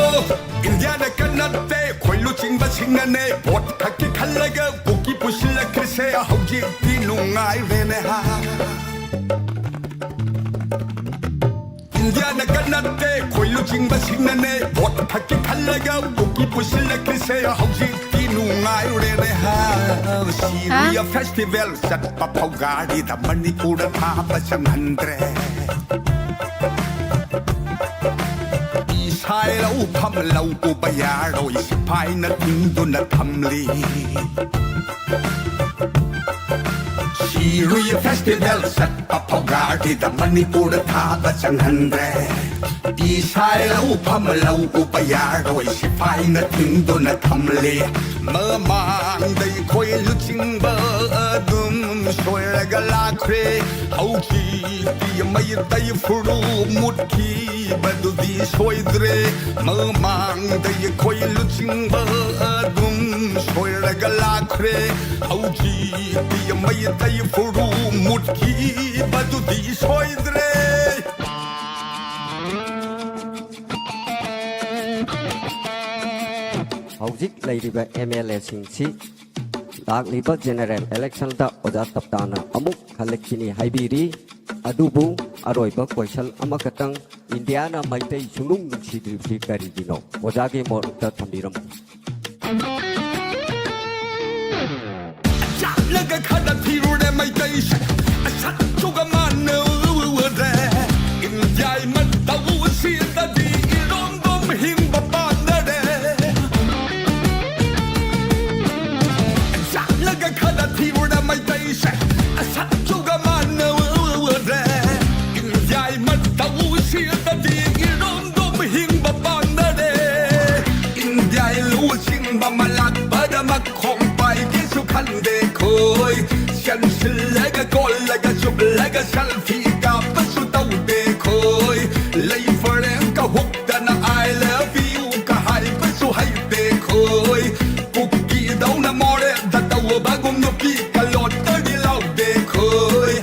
ꯏꯟꯗꯤꯌꯥꯅ ꯀꯟꯅꯠꯇꯦ, ꯈꯣꯏ ꯂꯨꯆꯤꯡꯕꯁꯤꯡꯅꯅꯦ, ꯚꯣꯠ ꯈꯛꯀꯤ ꯈꯜꯂꯒ ꯀꯨꯀꯤ ꯄꯨꯁꯤꯜꯂꯛꯈ꯭ꯔꯤꯁꯦ ꯍꯧꯖꯤꯛꯇꯤ ꯅꯨꯡꯉꯥꯏꯔꯦꯅꯦ ꯍꯥ꯫ ꯏꯟꯗꯤꯌꯥꯅ ꯀꯟꯅꯠꯇꯦ, ꯈꯣꯏ ꯂꯨꯆꯤꯡꯕꯁꯤꯡꯅꯅꯦ, ꯚꯣꯠ ꯈꯛꯀꯤ ꯈꯜꯂꯒ ꯀꯨꯀꯤ ꯄꯨꯁꯤꯜꯂꯛꯈ꯭ꯔꯤꯁꯦ ꯍꯧꯖꯤꯛꯇꯤ ꯅꯨꯡꯉꯥꯏꯔꯦꯅꯦ ꯍꯥ꯫ ꯁꯤꯔꯨꯏ ꯐꯦꯁꯇꯤꯚꯦꯜ ꯆꯠꯄ ꯐꯧ ꯒꯥꯔꯤꯗ ꯃꯅꯤꯄꯨꯔꯗ ꯊꯥꯕ ꯆꯪꯍꯟꯗ꯭ꯔꯦ꯫ ꯏꯁꯥꯏ ꯂꯧꯐꯝ ꯂꯧ ꯎꯕ ꯌꯥꯔꯣꯏ, ꯁꯤꯐꯥꯏꯅ ꯊꯤꯡꯗꯨꯅ ꯊꯝꯂꯤ꯫ ꯁꯤ ꯏꯔꯨꯏ ꯐꯦꯁꯇꯤꯚꯦꯜ ꯆꯠꯄ ꯐꯥꯎ ꯒꯥꯔꯤꯗ ꯃꯅꯤꯄꯨꯔꯗ ꯊꯥꯕ ꯆꯪꯍꯟꯗ꯭ꯔꯦ꯫ ꯏꯁꯥꯏ ꯂꯧꯐꯝ ꯂꯧ ꯎꯕ ꯌꯥꯔꯣꯏ, ꯁꯤꯐꯥꯏꯅ ꯊꯤꯡꯗꯨꯅ ꯊꯝꯂꯤ꯫ ꯃꯃꯥꯡꯗ ꯑꯩꯈꯣꯏ ꯂꯨꯆꯤꯡꯕ ꯑꯗꯨꯝ ꯁꯣꯏꯔꯒ ꯂꯥꯛꯈ꯭ꯔꯦ꯫ ꯍꯧꯖꯤꯛꯇꯤ ꯃꯩꯇꯩ ꯐꯨꯔꯨꯞ ꯃꯨꯠꯈꯤꯕꯗꯨꯗꯤ ꯁꯣꯏꯗ꯭ꯔꯦ꯫ ꯃꯃꯥꯡꯗ ꯑꯩꯈꯣꯏ ꯂꯨꯆꯤꯡꯕ ꯑꯗꯨꯝ ꯁꯣꯏꯔꯒ ꯂꯥꯛꯈ꯭ꯔꯦ꯫ ꯍꯧꯖꯤꯛꯇꯤ ꯃꯩꯇꯩ ꯐꯨꯔꯨꯞ ꯃꯨꯠꯈꯤꯕꯗꯨꯗꯤ ꯁꯣꯏꯗ꯭ꯔꯦ꯫ ꯍꯧꯖꯤꯛ ꯂꯩꯔꯤꯕ ꯑꯦꯝ ꯑꯦꯜ ꯑꯦꯁꯤꯡꯁꯤ ꯂꯥꯛꯂꯤꯕ ꯖꯦꯅꯔꯦꯜ ꯏꯂꯦꯛꯁꯟꯗ ꯑꯣꯖꯥ ꯇꯞꯇꯥꯅ ꯑꯃꯨꯛ ꯈꯜꯂꯛꯈꯤꯅꯤ ꯍꯥꯏꯕꯤꯔꯤ꯫ ꯑꯗꯨꯕꯨ ꯑꯔꯣꯏꯕ ꯀꯣꯏꯁꯟ ꯑꯃꯈꯛꯇꯪ, ꯏꯟꯗꯤꯌꯥꯅ ꯃꯩꯇꯩ ꯁꯨꯡꯅꯨꯡ ꯅꯨꯡꯁꯤꯗ꯭ꯔꯤꯕꯁꯤ ꯀꯔꯤꯒꯤꯅꯣ? ꯑꯣꯖꯥꯒꯤ ꯃꯣꯠꯇ ꯊꯝꯕꯤꯔꯝꯃꯨ꯫ ꯆꯠꯂꯒ ꯈꯟꯅ ꯊꯤꯔꯨꯔꯦ ꯃꯩꯇꯩꯁꯦ, ꯁꯛꯇꯨꯒ ꯃꯥꯟꯅꯔꯦ꯫ ꯏꯟꯗꯤꯌꯥ ꯃꯇꯧꯁꯤꯗꯗꯤ ꯏꯔꯣꯝꯗꯣꯝ ꯍꯤꯡꯕ ꯄꯥꯝꯅꯔꯦ꯫ ꯆꯠꯂꯒ ꯈꯟꯅ ꯊꯤꯔꯨꯔꯦ ꯃꯩꯇꯩꯁꯦ, ꯁꯛꯇꯨꯒ ꯃꯥꯟꯅꯔꯦ꯫ ꯏꯟꯗꯤꯌꯥ ꯃꯇꯧꯁꯤꯗꯗꯤ ꯏꯔꯣꯝꯗꯣꯝ ꯍꯤꯡꯕ ꯄꯥꯝꯅꯔꯦ꯫ ꯏꯟꯗꯤꯌꯥ ꯂꯨꯆꯤꯡꯕ ꯃꯂꯥꯛꯄꯗꯃꯛ ꯈꯣꯡ ꯄꯥꯏꯒꯦꯁꯨ ꯈꯟꯗꯦ ꯈꯣꯏ꯫ ꯆꯪꯁꯤꯜꯂꯒ ꯀꯣꯜꯂꯒ ꯆꯨꯞꯂꯒ ꯁꯦꯜꯐꯤ ꯀꯥꯞꯄꯁꯨ ꯇꯧꯗꯦ ꯈꯣꯏ꯫ ꯂꯩ ꯐꯔꯦꯡ ꯀꯍꯨꯞꯇꯅ I love you ꯀ ꯍꯥꯏꯕꯁꯨ ꯍꯩꯇꯦ ꯈꯣꯏ꯫ ꯀꯨꯀꯤꯗꯧꯅ ꯃꯣꯔꯦꯗ ꯇꯧꯕꯒꯨꯝ ꯅꯨꯄꯤ ꯀꯂꯣꯠꯇꯗꯤ ꯂꯥꯎꯗꯦ ꯈꯣꯏ꯫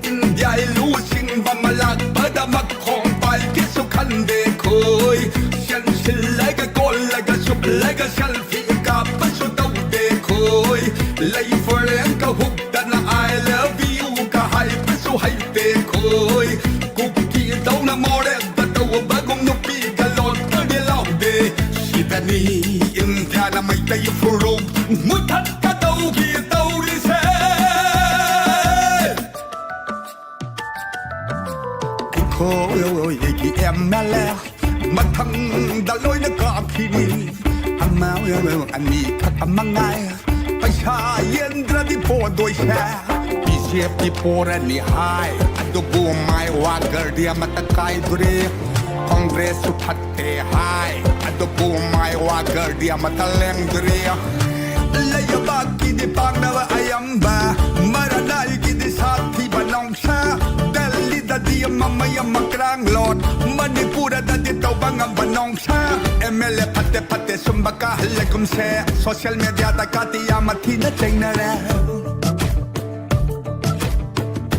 ꯏꯟꯗꯤꯌꯥ ꯂꯨꯆꯤꯡꯕ ꯃꯂꯥꯛꯄꯗꯃꯛ ꯈꯣꯡ ꯄꯥꯏꯒꯦꯁꯨ ꯈꯟꯗꯦ ꯈꯣꯏ꯫ ꯆꯪꯁꯤꯜꯂꯒ ꯀꯣꯜꯂꯒ ꯆꯨꯞꯂꯒ ꯁꯦꯜꯐꯤ ꯀꯥꯞꯄꯁꯨ ꯇꯧꯗꯦ ꯈꯣꯏ꯫ ꯂꯩ ꯐꯔꯦꯡ ꯀꯍꯨꯞꯇꯅ I love you ꯀ ꯍꯥꯏꯕꯁꯨ ꯍꯩꯇꯦ ꯈꯣꯏ꯫ ꯀꯨꯀꯤꯗꯧꯅ ꯃꯣꯔꯦꯗ ꯇꯧꯕꯒꯨꯝ ꯅꯨꯄꯤꯒ ꯂꯣꯠꯀꯗꯤ ꯂꯥꯎꯗꯦ꯫ ꯁꯤꯗꯅꯤ ꯏꯟꯗꯤꯌꯥꯅ ꯃꯩꯇꯩ ꯐꯨꯔꯨꯞ ꯃꯨꯊꯠꯀꯗꯧꯒꯤ ꯇꯧꯔꯤꯁꯦ꯫ ꯑꯩꯈꯣꯏꯒꯤ ꯑꯦꯝ ꯑꯦꯜ ꯑꯦ ꯃꯊꯪꯗ ꯂꯣꯏꯅ ꯀꯥꯞꯈꯤꯅꯤ꯫ ꯑꯃ ꯑꯅꯤꯈꯛ ꯑꯃ ꯉꯥꯏ꯫ ꯄꯩꯁꯥ ꯌꯦꯟꯗ꯭ꯔꯗꯤ ꯄꯣꯗꯣꯏꯁꯦ꯫ ꯕꯤ ꯖꯦ ꯄꯤ ꯄꯣꯔꯅꯤ ꯍꯥꯏ, ꯑꯗꯨꯕꯨ ꯃꯥꯏ ꯋꯥꯒꯔꯗꯤ ꯑꯃꯠꯇ ꯀꯥꯏꯗꯣꯔꯤ꯫ ꯀꯣꯡꯒ꯭ꯔꯦꯁꯁꯨ ꯐꯠꯇꯦ ꯍꯥꯏ, ꯑꯗꯨꯕꯨ ꯃꯥꯏ ꯋꯥꯒꯔꯗꯤ ꯑꯃꯠꯇ ꯂꯦꯡꯗꯣꯔꯤ꯫ ꯂꯩꯕꯥꯛꯀꯤꯗꯤ ꯄꯥꯛꯅꯕ ꯑꯌꯥꯝꯕ, ꯃꯔꯅꯥꯏꯒꯤꯗꯤ ꯁꯥꯊꯤꯕ ꯅꯣꯡꯁꯥ꯫ ꯗꯦꯜꯂꯤꯗꯗꯤ ꯑꯃ ꯃꯩ ꯑꯃ ꯀ꯭ꯔꯥꯡ ꯂꯣꯠ, ꯃꯅꯤꯄꯨꯔꯗꯗꯤ ꯇꯧꯕ ꯉꯝꯕ ꯅꯣꯡꯁꯥ꯫ ꯑꯦꯝ ꯑꯦꯜ ꯑꯦ ꯐꯠꯇꯦ ꯐꯠꯇꯦ ꯁꯨꯝꯕ ꯀꯥꯍꯜꯂꯒꯨꯝꯁꯦ, ꯁꯣꯁꯤꯌꯦꯜ ꯃꯦꯗꯤꯌꯥꯗ ꯀꯥꯇꯤ ꯌꯥꯝ ꯊꯤꯅ ꯆꯩꯅꯔꯦ꯫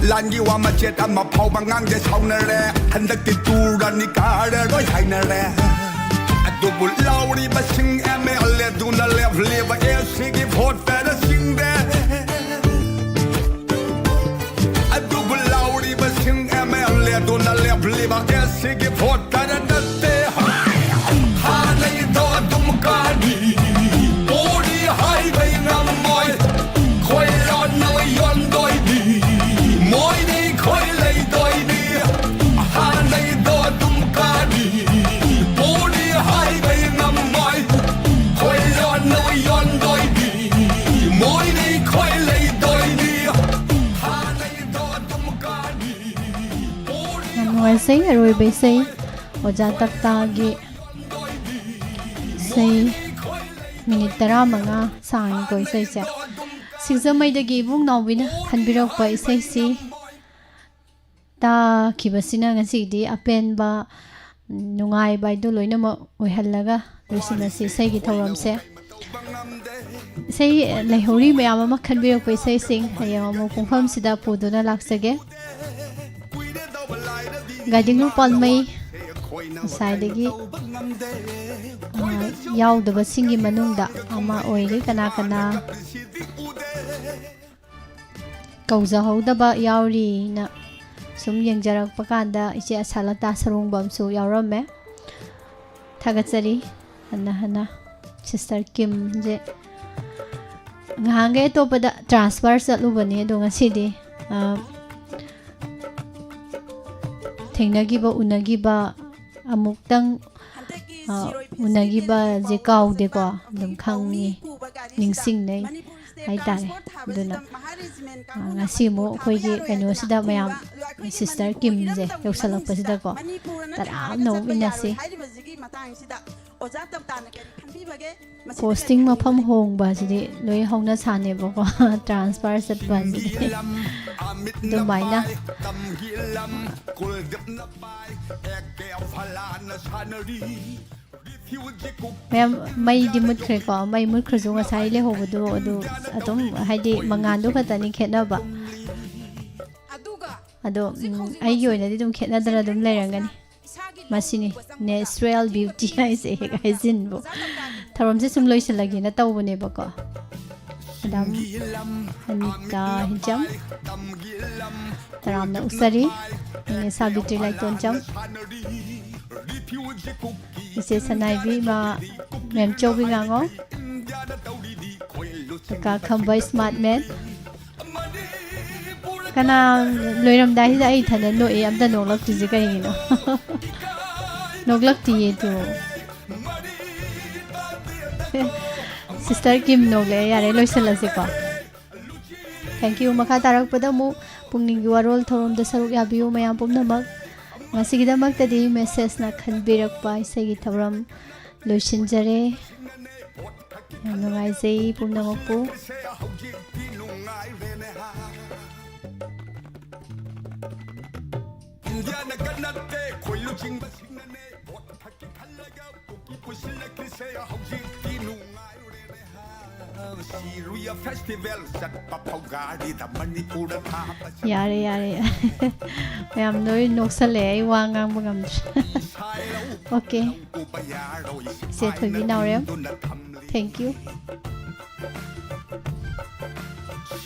ꯂꯥꯟꯒꯤ ꯋꯥ ꯃꯆꯦꯠ ꯑꯃ ꯐꯥꯎꯕ ꯉꯥꯡꯗꯦ ꯁꯥꯎꯅꯔꯦ꯫ ꯍꯟꯗꯛꯇꯤ ꯇꯨꯔꯅꯤ ꯀꯥꯔꯔꯣꯏ ꯍꯥꯏꯅꯔꯦ꯫ ꯑꯗꯨꯕꯨ ꯂꯥꯎꯔꯤꯕꯁꯤꯡ ꯑꯦꯝ ꯑꯦꯜ ꯑꯦꯗꯨꯅ ꯂꯦꯞꯂꯤꯕ ꯑꯦ ꯁꯤꯒꯤ ꯚꯣꯇꯔꯁꯤꯡꯗ꯫ ꯑꯗꯨꯕꯨ ꯂꯥꯎꯔꯤꯕꯁꯤꯡ ꯑꯦꯝ ꯑꯦꯜ ꯑꯦꯗꯨꯅ ꯂꯦꯞꯂꯤꯕ ꯑꯦ ꯁꯤꯒꯤ ꯚꯣꯇꯔ ꯅꯠꯇꯦ꯫ ꯍꯥꯟꯅꯩꯗꯣ ꯑꯗꯨꯝ ꯀꯥꯅꯤ꯫ ꯄꯣꯔꯤ ꯍꯥꯏꯕꯩ ꯉꯝꯃꯣꯏ꯫ ꯈꯣꯏ ꯂꯣꯟꯅ ꯌꯣꯟꯗꯣꯏꯅꯤ꯫ ꯃꯣꯏꯗꯤ ꯈꯣꯏ ꯂꯩꯗꯣꯏꯅꯤ꯫ ꯍꯥꯟꯅꯩꯗꯣ ꯑꯗꯨꯝ ꯀꯥꯅꯤ꯫ ꯄꯣꯔꯤ ꯍꯥꯏꯕꯩ ꯉꯝꯃꯣꯏ꯫ ꯈꯣꯏ ꯂꯣꯟꯅ ꯌꯣꯟꯗꯣꯏꯅꯤ꯫ ꯃꯣꯏꯗꯤ ꯈꯣꯏ ꯂꯩꯗꯣꯏꯅꯤ꯫ ꯍꯥꯟꯅꯩꯗꯣ ꯑꯗꯨꯝ ꯀꯥꯅꯤ꯫ ꯄꯣꯔꯤ ꯌꯥꯝ ꯅꯨꯡꯉꯥꯏꯖꯩ꯫ ꯑꯔꯣꯏꯕ ꯏꯁꯩ ꯑꯣꯖꯥ ꯇꯞꯇꯥꯒꯤ ꯏꯁꯩ, ꯃꯤꯅꯤꯠ ꯇꯔꯥꯃꯉꯥ ꯁꯥꯡꯉꯤꯀꯣ ꯏꯁꯩꯁꯦ꯫ ꯁꯤꯡꯖꯃꯩꯗꯒꯤ ꯏꯕꯨꯡ ꯅꯥꯎꯕꯤꯅ ꯈꯟꯕꯤꯔꯛꯄ ꯏꯁꯩꯁꯤ ꯇꯥꯈꯤꯕꯁꯤꯅ ꯉꯁꯤꯗꯤ ꯑꯄꯦꯟꯕ, ꯅꯨꯡꯉꯥꯏꯕ ꯍꯥꯏꯗꯨ ꯂꯣꯏꯅꯃꯛ ꯑꯣꯏꯍꯜꯂꯒ ꯂꯣꯏꯁꯤꯜꯂꯁꯤ ꯏꯁꯩꯒꯤ ꯊꯧꯔꯝꯁꯦ꯫ ꯏꯁꯩ ꯂꯩꯍꯧꯔꯤ ꯃꯌꯥꯝ ꯑꯃ ꯈꯟꯕꯤꯔꯛꯄ ꯏꯁꯩꯁꯤꯡ ꯍꯌꯦꯡ ꯑꯃꯨꯛ ꯄꯨꯡꯐꯝꯁꯤꯗ ꯄꯨꯗꯨꯅ ꯂꯥꯛꯆꯒꯦ꯫ ꯒꯥꯏꯗꯤꯡꯂꯨ ꯄꯥꯜꯃꯩ ꯉꯁꯥꯏꯗꯒꯤ, ꯑ, ꯌꯥꯎꯗꯕꯁꯤꯡꯒꯤ ꯃꯅꯨꯡꯗ ꯑꯃ ꯑꯣꯏꯔꯤ꯫ ꯀꯅꯥ ꯀꯅꯥ ꯀꯧꯖꯍꯧꯗꯕ ꯌꯥꯎꯔꯤꯅ ꯁꯨꯝ ꯌꯦꯡꯖꯔꯛꯄ ꯀꯥꯟꯗ ꯏꯆꯦ ꯑꯁꯥꯂꯇꯥ ꯁꯔꯨꯡꯕꯝꯁꯨ ꯌꯥꯎꯔꯝꯃꯦ꯫ ꯊꯥꯒꯠꯆꯔꯤ ꯍꯟꯅ ꯍꯟꯅ꯫ ꯁꯤꯁꯇꯔ ꯀꯤꯝꯁꯦ ꯉꯍꯥꯟꯈꯩ ꯑꯇꯣꯞꯄꯗ ꯇ꯭ꯔꯥꯟꯁꯐꯔ ꯆꯠꯂꯨꯕꯅꯦ, ꯑꯗꯣ ꯉꯁꯤꯗꯤ, ꯑ, ꯊꯦꯡꯅꯈꯤꯕ, ꯎꯅꯈꯤꯕ, ꯑꯃꯨꯛꯇꯪ, ꯑ, ꯎꯅꯈꯤꯕꯁꯦ ꯀꯥꯎꯗꯦꯀꯣ, ꯑꯗꯨꯝ ꯈꯪꯉꯤ, ꯅꯤꯡꯁꯤꯡꯅꯩ꯫ ꯍꯥꯏꯇꯥꯔꯦ꯫ ꯑꯗꯨꯅ, ꯑ, ꯉꯁꯤ ꯑꯃꯨꯛ ꯑꯩꯈꯣꯏꯒꯤ ꯀꯩꯅꯣꯁꯤꯗ ꯃꯌꯥꯝ, ꯁꯤꯁꯇꯔ ꯀꯤꯝꯁꯦ ꯌꯧꯁꯜꯂꯛꯄꯁꯤꯗꯀꯣ, ꯇꯔꯥꯝꯅ ꯑꯃꯨꯛ ꯏꯟꯅꯁꯤ꯫ ꯄꯣꯁꯇꯤꯡ ꯃꯐꯝ ꯍꯣꯡꯕ ꯑꯁꯤꯗꯤ ꯂꯣꯏ ꯍꯧꯅ ꯁꯥꯅꯦꯕꯀꯣ꯫ ꯇ꯭ꯔꯥꯟꯁꯐꯔ ꯆꯠꯄ ꯑꯁꯤꯗꯤ ꯑꯗꯨꯃꯥꯏꯅ꯫ ꯃꯌꯥꯝ, ꯃꯩꯗꯤ ꯃꯨꯠꯈ꯭ꯔꯦꯀꯣ꯫ ꯃꯩ ꯃꯨꯠꯈ꯭ꯔꯁꯨ ꯉꯁꯥꯏ ꯂꯩꯍꯧꯕꯗꯣ ꯑꯗꯨ ꯑꯗꯨꯝ, ꯍꯥꯏꯗꯤ, ꯃꯉꯥꯜꯗꯨ ꯈꯛꯇꯅꯤ ꯈꯦꯠꯅꯕ꯫ ꯑꯗꯣ, ꯎꯝ, ꯑꯩꯒꯤ ꯑꯣꯏꯅꯗꯤ ꯑꯗꯨꯝ ꯈꯦꯠꯅꯗꯅ ꯑꯗꯨꯝ ꯂꯩꯔꯝꯒꯅꯤ꯫ ꯃꯁꯤꯅꯤ natural beauty ꯍꯥꯏꯁꯦ, ꯍꯦꯛ ꯍꯥꯏꯖꯤꯟꯕꯨ꯫ ꯊꯧꯔꯝꯁꯦ ꯁꯨꯝ ꯂꯣꯏꯁꯤꯜꯂꯒꯦꯅ ꯇꯧꯕꯅꯦꯕꯀꯣ꯫ ꯃꯦꯗꯥꯝ ꯑꯅꯤꯇꯥ ꯍꯤꯡꯆꯝ, ꯇꯔꯥꯝꯅ ꯑꯣꯛꯆꯔꯤ꯫ ꯏꯅꯦ ꯁꯥꯕꯤꯇ꯭ꯔꯤ ꯂꯥꯏꯇꯣꯟꯆꯝ, ꯏꯆꯦ ꯁꯅꯥꯏꯕꯤ, ꯏꯃꯥ ꯃꯦꯝꯆꯧꯕꯤ ꯉꯥꯉꯣꯝ, ꯀꯀꯥ ꯈꯝꯕ ꯏꯁꯃꯥꯔꯠ ꯃꯦꯟ꯫ ꯀꯅꯥ, ꯂꯣꯏꯔꯝꯗꯥꯏꯁꯤꯗ ꯑꯩ ꯏꯊꯟꯗ ꯅꯣꯛꯑꯦ, ꯑꯝꯇ ꯅꯣꯛꯂꯛꯇ꯭ꯔꯤꯁꯦ ꯀꯩꯒꯤꯅꯣ? ꯅꯣꯛꯂꯛꯇꯤꯌꯦ ꯇꯨ꯫ ꯁꯤꯁꯇꯔ ꯀꯤꯝ ꯅꯣꯛꯂꯛꯑꯦ, ꯌꯥꯔꯦ, ꯂꯣꯏꯁꯤꯜꯂꯁꯤꯀꯣ꯫ Thank you꯫ ꯃꯈꯥ ꯇꯥꯔꯛꯄꯗ ꯑꯃꯨꯛ ꯄꯨꯛꯅꯤꯡꯒꯤ ꯋꯥꯔꯣꯜ ꯊꯧꯔꯝꯗ ꯁꯔꯨꯛ ꯌꯥꯕꯤꯌꯨ ꯃꯌꯥꯝ ꯄꯨꯝꯅꯃꯛ꯫ ꯉꯁꯤꯒꯤꯗꯃꯛꯇꯗꯤ ꯃꯦꯁꯦꯖꯅ ꯈꯟꯕꯤꯔꯛꯄ ꯏꯁꯩꯒꯤ ꯊꯧꯔꯝ ꯂꯣꯏꯁꯤꯟꯖꯔꯦ꯫ ꯌꯥꯝ ꯅꯨꯡꯉꯥꯏꯖꯩ ꯄꯨꯝꯅꯃꯛꯄꯨ꯫ ꯏꯟꯗꯤꯌꯥꯅꯒ ꯅꯠꯇꯦ, ꯈꯣꯏ ꯂꯨꯆꯤꯡꯕꯁꯤꯡꯅꯅꯦ, ꯚꯣꯠ ꯊꯛꯀꯦ ꯈꯜꯂꯒ ꯀꯨꯀꯤ ꯄꯨꯁꯤꯜꯂꯛꯈꯤꯁꯦ, ꯍꯧꯖꯤꯛꯇꯤ ꯅꯨꯡꯉꯥꯏꯔꯦꯅꯦ ꯍꯥ꯫ ꯁꯤꯔꯨꯌ ꯐꯦꯁꯇꯤꯚꯦꯜ ꯆꯠꯄ ꯐꯥꯎ ꯒꯥꯔꯤꯗ ꯃꯅꯤꯄꯨꯔꯗ ꯊꯥꯕꯁꯦ꯫ ꯌꯥꯔꯦ, ꯌꯥꯔꯦ, ꯌꯥꯔꯦ꯫ ꯃꯌꯥꯝ ꯂꯣꯏ ꯅꯣꯛꯁꯜꯂꯛꯑꯦ, ꯑꯩ ꯋꯥ ꯉꯥꯡꯕ ꯉꯝꯗ꯭ꯔꯦ꯫ ꯑꯣꯀꯦ꯫ ꯏꯆꯦ ꯊꯣꯏꯕꯤ ꯅꯥꯎꯔꯦꯝ, thank you꯫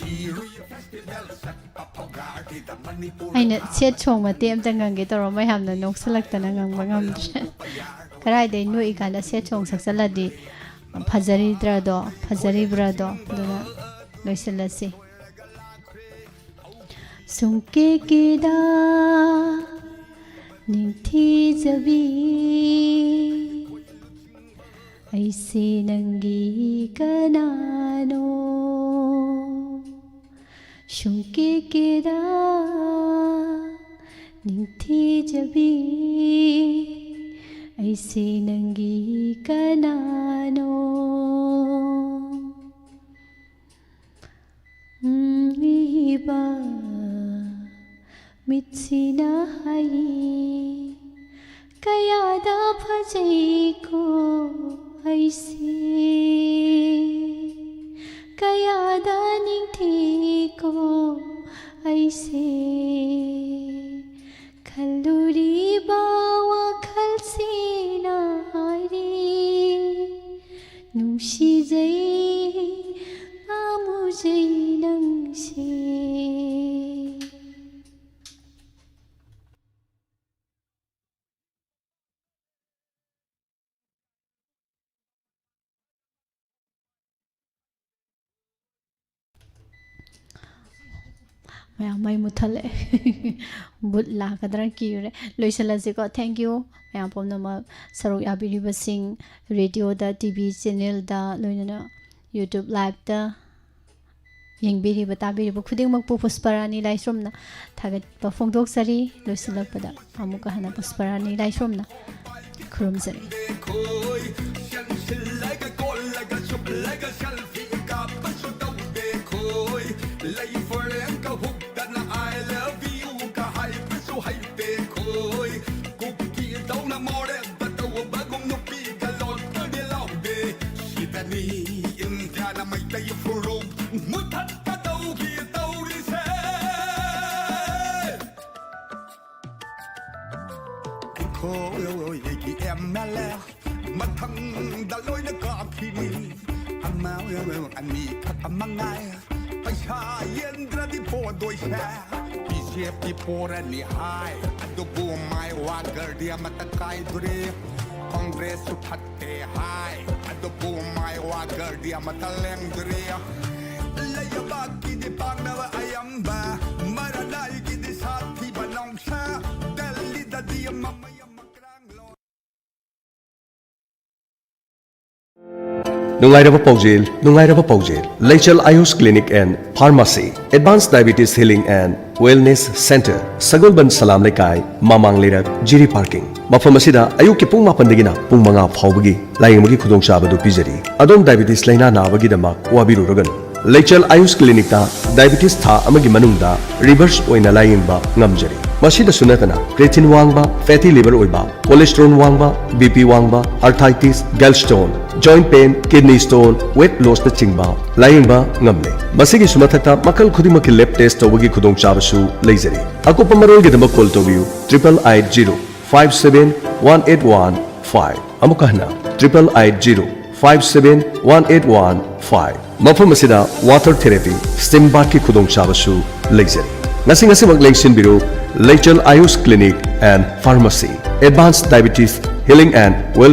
ꯑꯩꯅ ꯁꯦꯠ ꯁꯣꯡ ꯃꯇꯦꯛ ꯑꯝꯇ ꯉꯪꯒꯦ ꯇꯧꯔ, ꯃꯌꯥꯝꯅ ꯅꯣꯛꯁꯜꯂꯛꯇꯅ ꯉꯪꯕ ꯉꯝꯗ꯭ꯔꯦ꯫ ꯀꯗꯥꯏꯗꯩ ꯅꯣꯛꯏꯀꯥꯟꯗ ꯁꯦꯠ ꯁꯣꯡ ꯁꯛꯆꯜꯂꯗꯤ ꯐꯖꯔꯤꯗ꯭ꯔꯗꯣ, ꯐꯖꯔꯤꯕ꯭ꯔꯗꯣ? ꯑꯗꯨꯅ ꯂꯣꯏꯁꯤꯜꯂꯁꯤ꯫ ꯁꯨꯡꯀꯦ ꯀꯦꯗ ꯅꯤꯡꯊꯤꯖꯕꯤ, ꯑꯩꯁꯦ ꯅꯪꯒꯤ ꯀꯅꯥꯅꯣ? ꯁꯨꯡꯀꯦ ꯀꯦꯗ ꯅꯤꯡꯊꯤꯖꯕꯤ, ꯑꯩꯁꯦ ꯅꯪꯒꯤ ꯀꯅꯥꯅꯣ? ꯎꯝ, ꯃꯤꯕ ꯃꯤꯠꯁꯤꯅ ꯍꯥꯏꯌꯦ, ꯀꯌꯥꯗ ꯐꯖꯩꯀꯣ ꯑꯩꯁꯦ, ꯀꯌꯥꯗ ꯅꯤꯡꯊꯤꯀꯣ ꯑꯩꯁꯦ, ꯈꯜꯂꯨꯔꯤꯕ ꯋꯥꯈꯜꯁꯤꯅ ꯍꯥꯏꯔꯤ, ꯅꯨꯡꯁꯤꯖꯩ, ꯄꯥꯝꯃꯨꯖꯩ ꯅꯪꯁꯦ꯫ ꯃꯌꯥꯝ ꯃꯩ ꯃꯨꯠꯊꯠꯂꯛꯑꯦ꯫ ꯕꯨꯠ ꯂꯥꯛꯀꯗ꯭ꯔꯥ ꯀꯤꯔꯦ꯫ ꯂꯣꯏꯁꯤꯜꯂꯁꯤꯀꯣ꯫ Thank you꯫ ꯃꯌꯥꯝ ꯄꯨꯝꯅꯃꯛ ꯁꯔꯨꯛ ꯌꯥꯕꯤꯔꯤꯕꯁꯤꯡ, ꯔꯦꯗꯤꯑꯣꯗ, ꯇꯤ ꯚꯤ ꯆꯦꯅꯦꯜꯗ, ꯂꯣꯏꯅꯅ YouTube ꯂꯥꯏꯞꯇ ꯌꯦꯡꯕꯤꯔꯤꯕ, ꯇꯥꯕꯤꯔꯤꯕ ꯈꯨꯗꯤꯡꯃꯛꯄꯨ ꯄꯨꯁꯄꯔꯥꯅꯤ ꯂꯥꯏꯁ꯭ꯔꯝꯅ ꯊꯥꯒꯠꯄ ꯐꯣꯡꯗꯣꯛꯆꯔꯤ꯫ ꯂꯣꯏꯁꯤꯜꯂꯛꯄꯗ ꯑꯃꯨꯛꯀ ꯍꯟꯅ ꯄꯨꯁꯄꯔꯥꯅꯤ ꯂꯥꯏꯁ꯭ꯔꯝꯅ ꯈꯨꯔꯨꯝꯖꯔꯤ꯫ ꯏꯟꯗꯤꯌꯥꯅ ꯃꯩꯇꯩ ꯐꯨꯔꯨꯞ ꯃꯨꯊꯠꯀꯗꯧꯒꯤ ꯇꯧꯔꯤꯁꯦ꯫ ꯑꯩꯈꯣꯏꯒꯤ ꯑꯦꯝ ꯑꯦꯜ ꯑꯦ ꯃꯊꯪꯗ ꯂꯣꯏꯅ ꯀꯥꯈꯤꯅꯤ꯫ ꯑꯃ ꯑꯅꯤꯈꯛ ꯑꯃ ꯉꯥꯏ꯫ ꯄꯩꯁꯥ ꯌꯦꯟꯗ꯭ꯔꯗꯤ ꯄꯣꯗꯣꯏꯁꯦ꯫ ꯕꯤ ꯖꯦ ꯄꯤ ꯄꯣꯔꯅꯤ ꯍꯥꯏ, ꯑꯗꯨꯕꯨ ꯃꯥꯏ ꯋꯥꯒꯔꯗꯤ ꯑꯃꯠꯇ ꯀꯥꯏꯗ꯭ꯔꯤ꯫ ꯀꯣꯡꯒ꯭ꯔꯦꯁꯁꯨ ꯐꯠꯇꯦ ꯍꯥꯏ, ꯑꯗꯨꯕꯨ ꯃꯥꯏ ꯋꯥꯒꯔꯗꯤ ꯑꯃꯠꯇ ꯂꯦꯡꯗ꯭ꯔꯤ꯫ ꯂꯩꯕꯥꯛꯀꯤꯗꯤ ꯄꯥꯛꯅꯕ ꯑꯌꯥꯝꯕ, ꯃꯔꯅꯥꯏꯒꯤꯗꯤ ꯁꯥꯊꯤꯕ ꯅꯣꯡꯁꯥ, ꯗꯦꯜꯂꯤꯗꯗꯤ ꯑꯃ ꯃꯌꯥꯝ ꯃꯀ꯭ꯔꯥꯡ ꯂꯣ꯫ ꯅꯨꯡꯉꯥꯏꯔꯕ ꯄꯥꯎꯖꯦꯜ, ꯅꯨꯡꯉꯥꯏꯔꯕ ꯄꯥꯎꯖꯦꯜ꯫ Leichel Ayush clinic and pharmacy, advance diabetes healing and wellness centre, Sagolband Salam Leikai, ꯃꯃꯥꯡ ꯂꯩꯔꯛ, ꯖꯤꯔꯤ ꯄꯥꯔꯀꯤꯡ꯫ ꯃꯐꯝ ꯑꯁꯤꯗ ꯑꯌꯨꯛꯀꯤ ꯄꯨꯡ ꯃꯥꯄꯟꯗꯒꯤꯅ ꯄꯨꯡ ꯃꯉꯥ ꯐꯥꯎꯕꯒꯤ ꯂꯥꯌꯦꯡꯕꯒꯤ ꯈꯨꯗꯣꯡꯆꯥꯕ ꯑꯗꯨ ꯄꯤꯖꯔꯤ꯫ ꯑꯗꯣꯝ ꯗꯥꯏꯕꯤꯇꯤꯁ ꯂꯩꯅꯥ ꯅꯥꯕꯒꯤꯗꯃꯛ ꯋꯥꯕꯤꯔꯨꯔꯒꯅꯨ꯫ ꯂꯩꯆꯦꯜ ꯑꯥꯌꯨꯁ ꯀ꯭ꯂꯤꯅꯤꯛꯇ ꯗꯥꯏꯕꯤꯇꯤꯁ ꯊꯥ ꯑꯃꯒꯤ ꯃꯅꯨꯡꯗ ꯔꯤꯚꯔꯁ ꯑꯣꯏꯅ ꯂꯥꯌꯦꯡꯕ ꯉꯝꯖꯔꯤ꯫ ꯃꯁꯤꯗꯁꯨ ꯅꯠꯇꯅ, ꯀ꯭ꯔꯦꯇꯤꯟ ꯋꯥꯡꯕ, ꯐꯦꯇꯤ ꯂꯤꯚꯔ ꯑꯣꯏꯕ, ꯀꯣꯂꯦꯁꯇ꯭ꯔꯣꯜ ꯋꯥꯡꯕ, ꯕꯤ ꯄꯤ ꯋꯥꯡꯕ, arthritis, gallstone, joint pain, kidney stone, weight ꯂꯣꯁꯅꯆꯤꯡꯕ ꯂꯥꯌꯦꯡꯕ ꯉꯝꯂꯦ꯫ ꯃꯁꯤꯒꯤꯁꯨ ꯃꯊꯛꯇ, ꯃꯈꯜ ꯈꯨꯗꯤꯡꯃꯛꯀꯤ ꯂꯦꯕ ꯇꯦꯁ ꯇꯧꯕꯒꯤ ꯈꯨꯗꯣꯡꯆꯥꯕꯁꯨ ꯂꯩꯖꯔꯤ꯫ ꯑꯀꯨꯞꯄ ꯃꯔꯣꯜꯒꯤꯗꯃꯛ ꯀꯣꯜ ꯇꯧꯕꯤꯌꯨ, triple eight zero five seven one eight one five꯫ ꯑꯃꯨꯛꯀ ꯍꯟꯅ, triple eight zero five seven one eight one five꯫ ꯃꯐꯝ ꯑꯁꯤꯗ ꯋꯥꯇꯔ ꯊꯦꯔꯥꯄꯤ, ꯁ꯭ꯇꯤꯝ ꯕꯥꯊꯀꯤ ꯈꯨꯗꯣꯡꯆꯥꯕꯁꯨ ꯂꯩꯖꯔꯤ꯫ ꯉꯁꯤ ꯉꯁꯤꯃꯛ ꯂꯦꯡꯁꯤꯟꯕꯤꯔꯨ, Leichel Ayush clinic and pharmacy, advance diabetes healing and wellness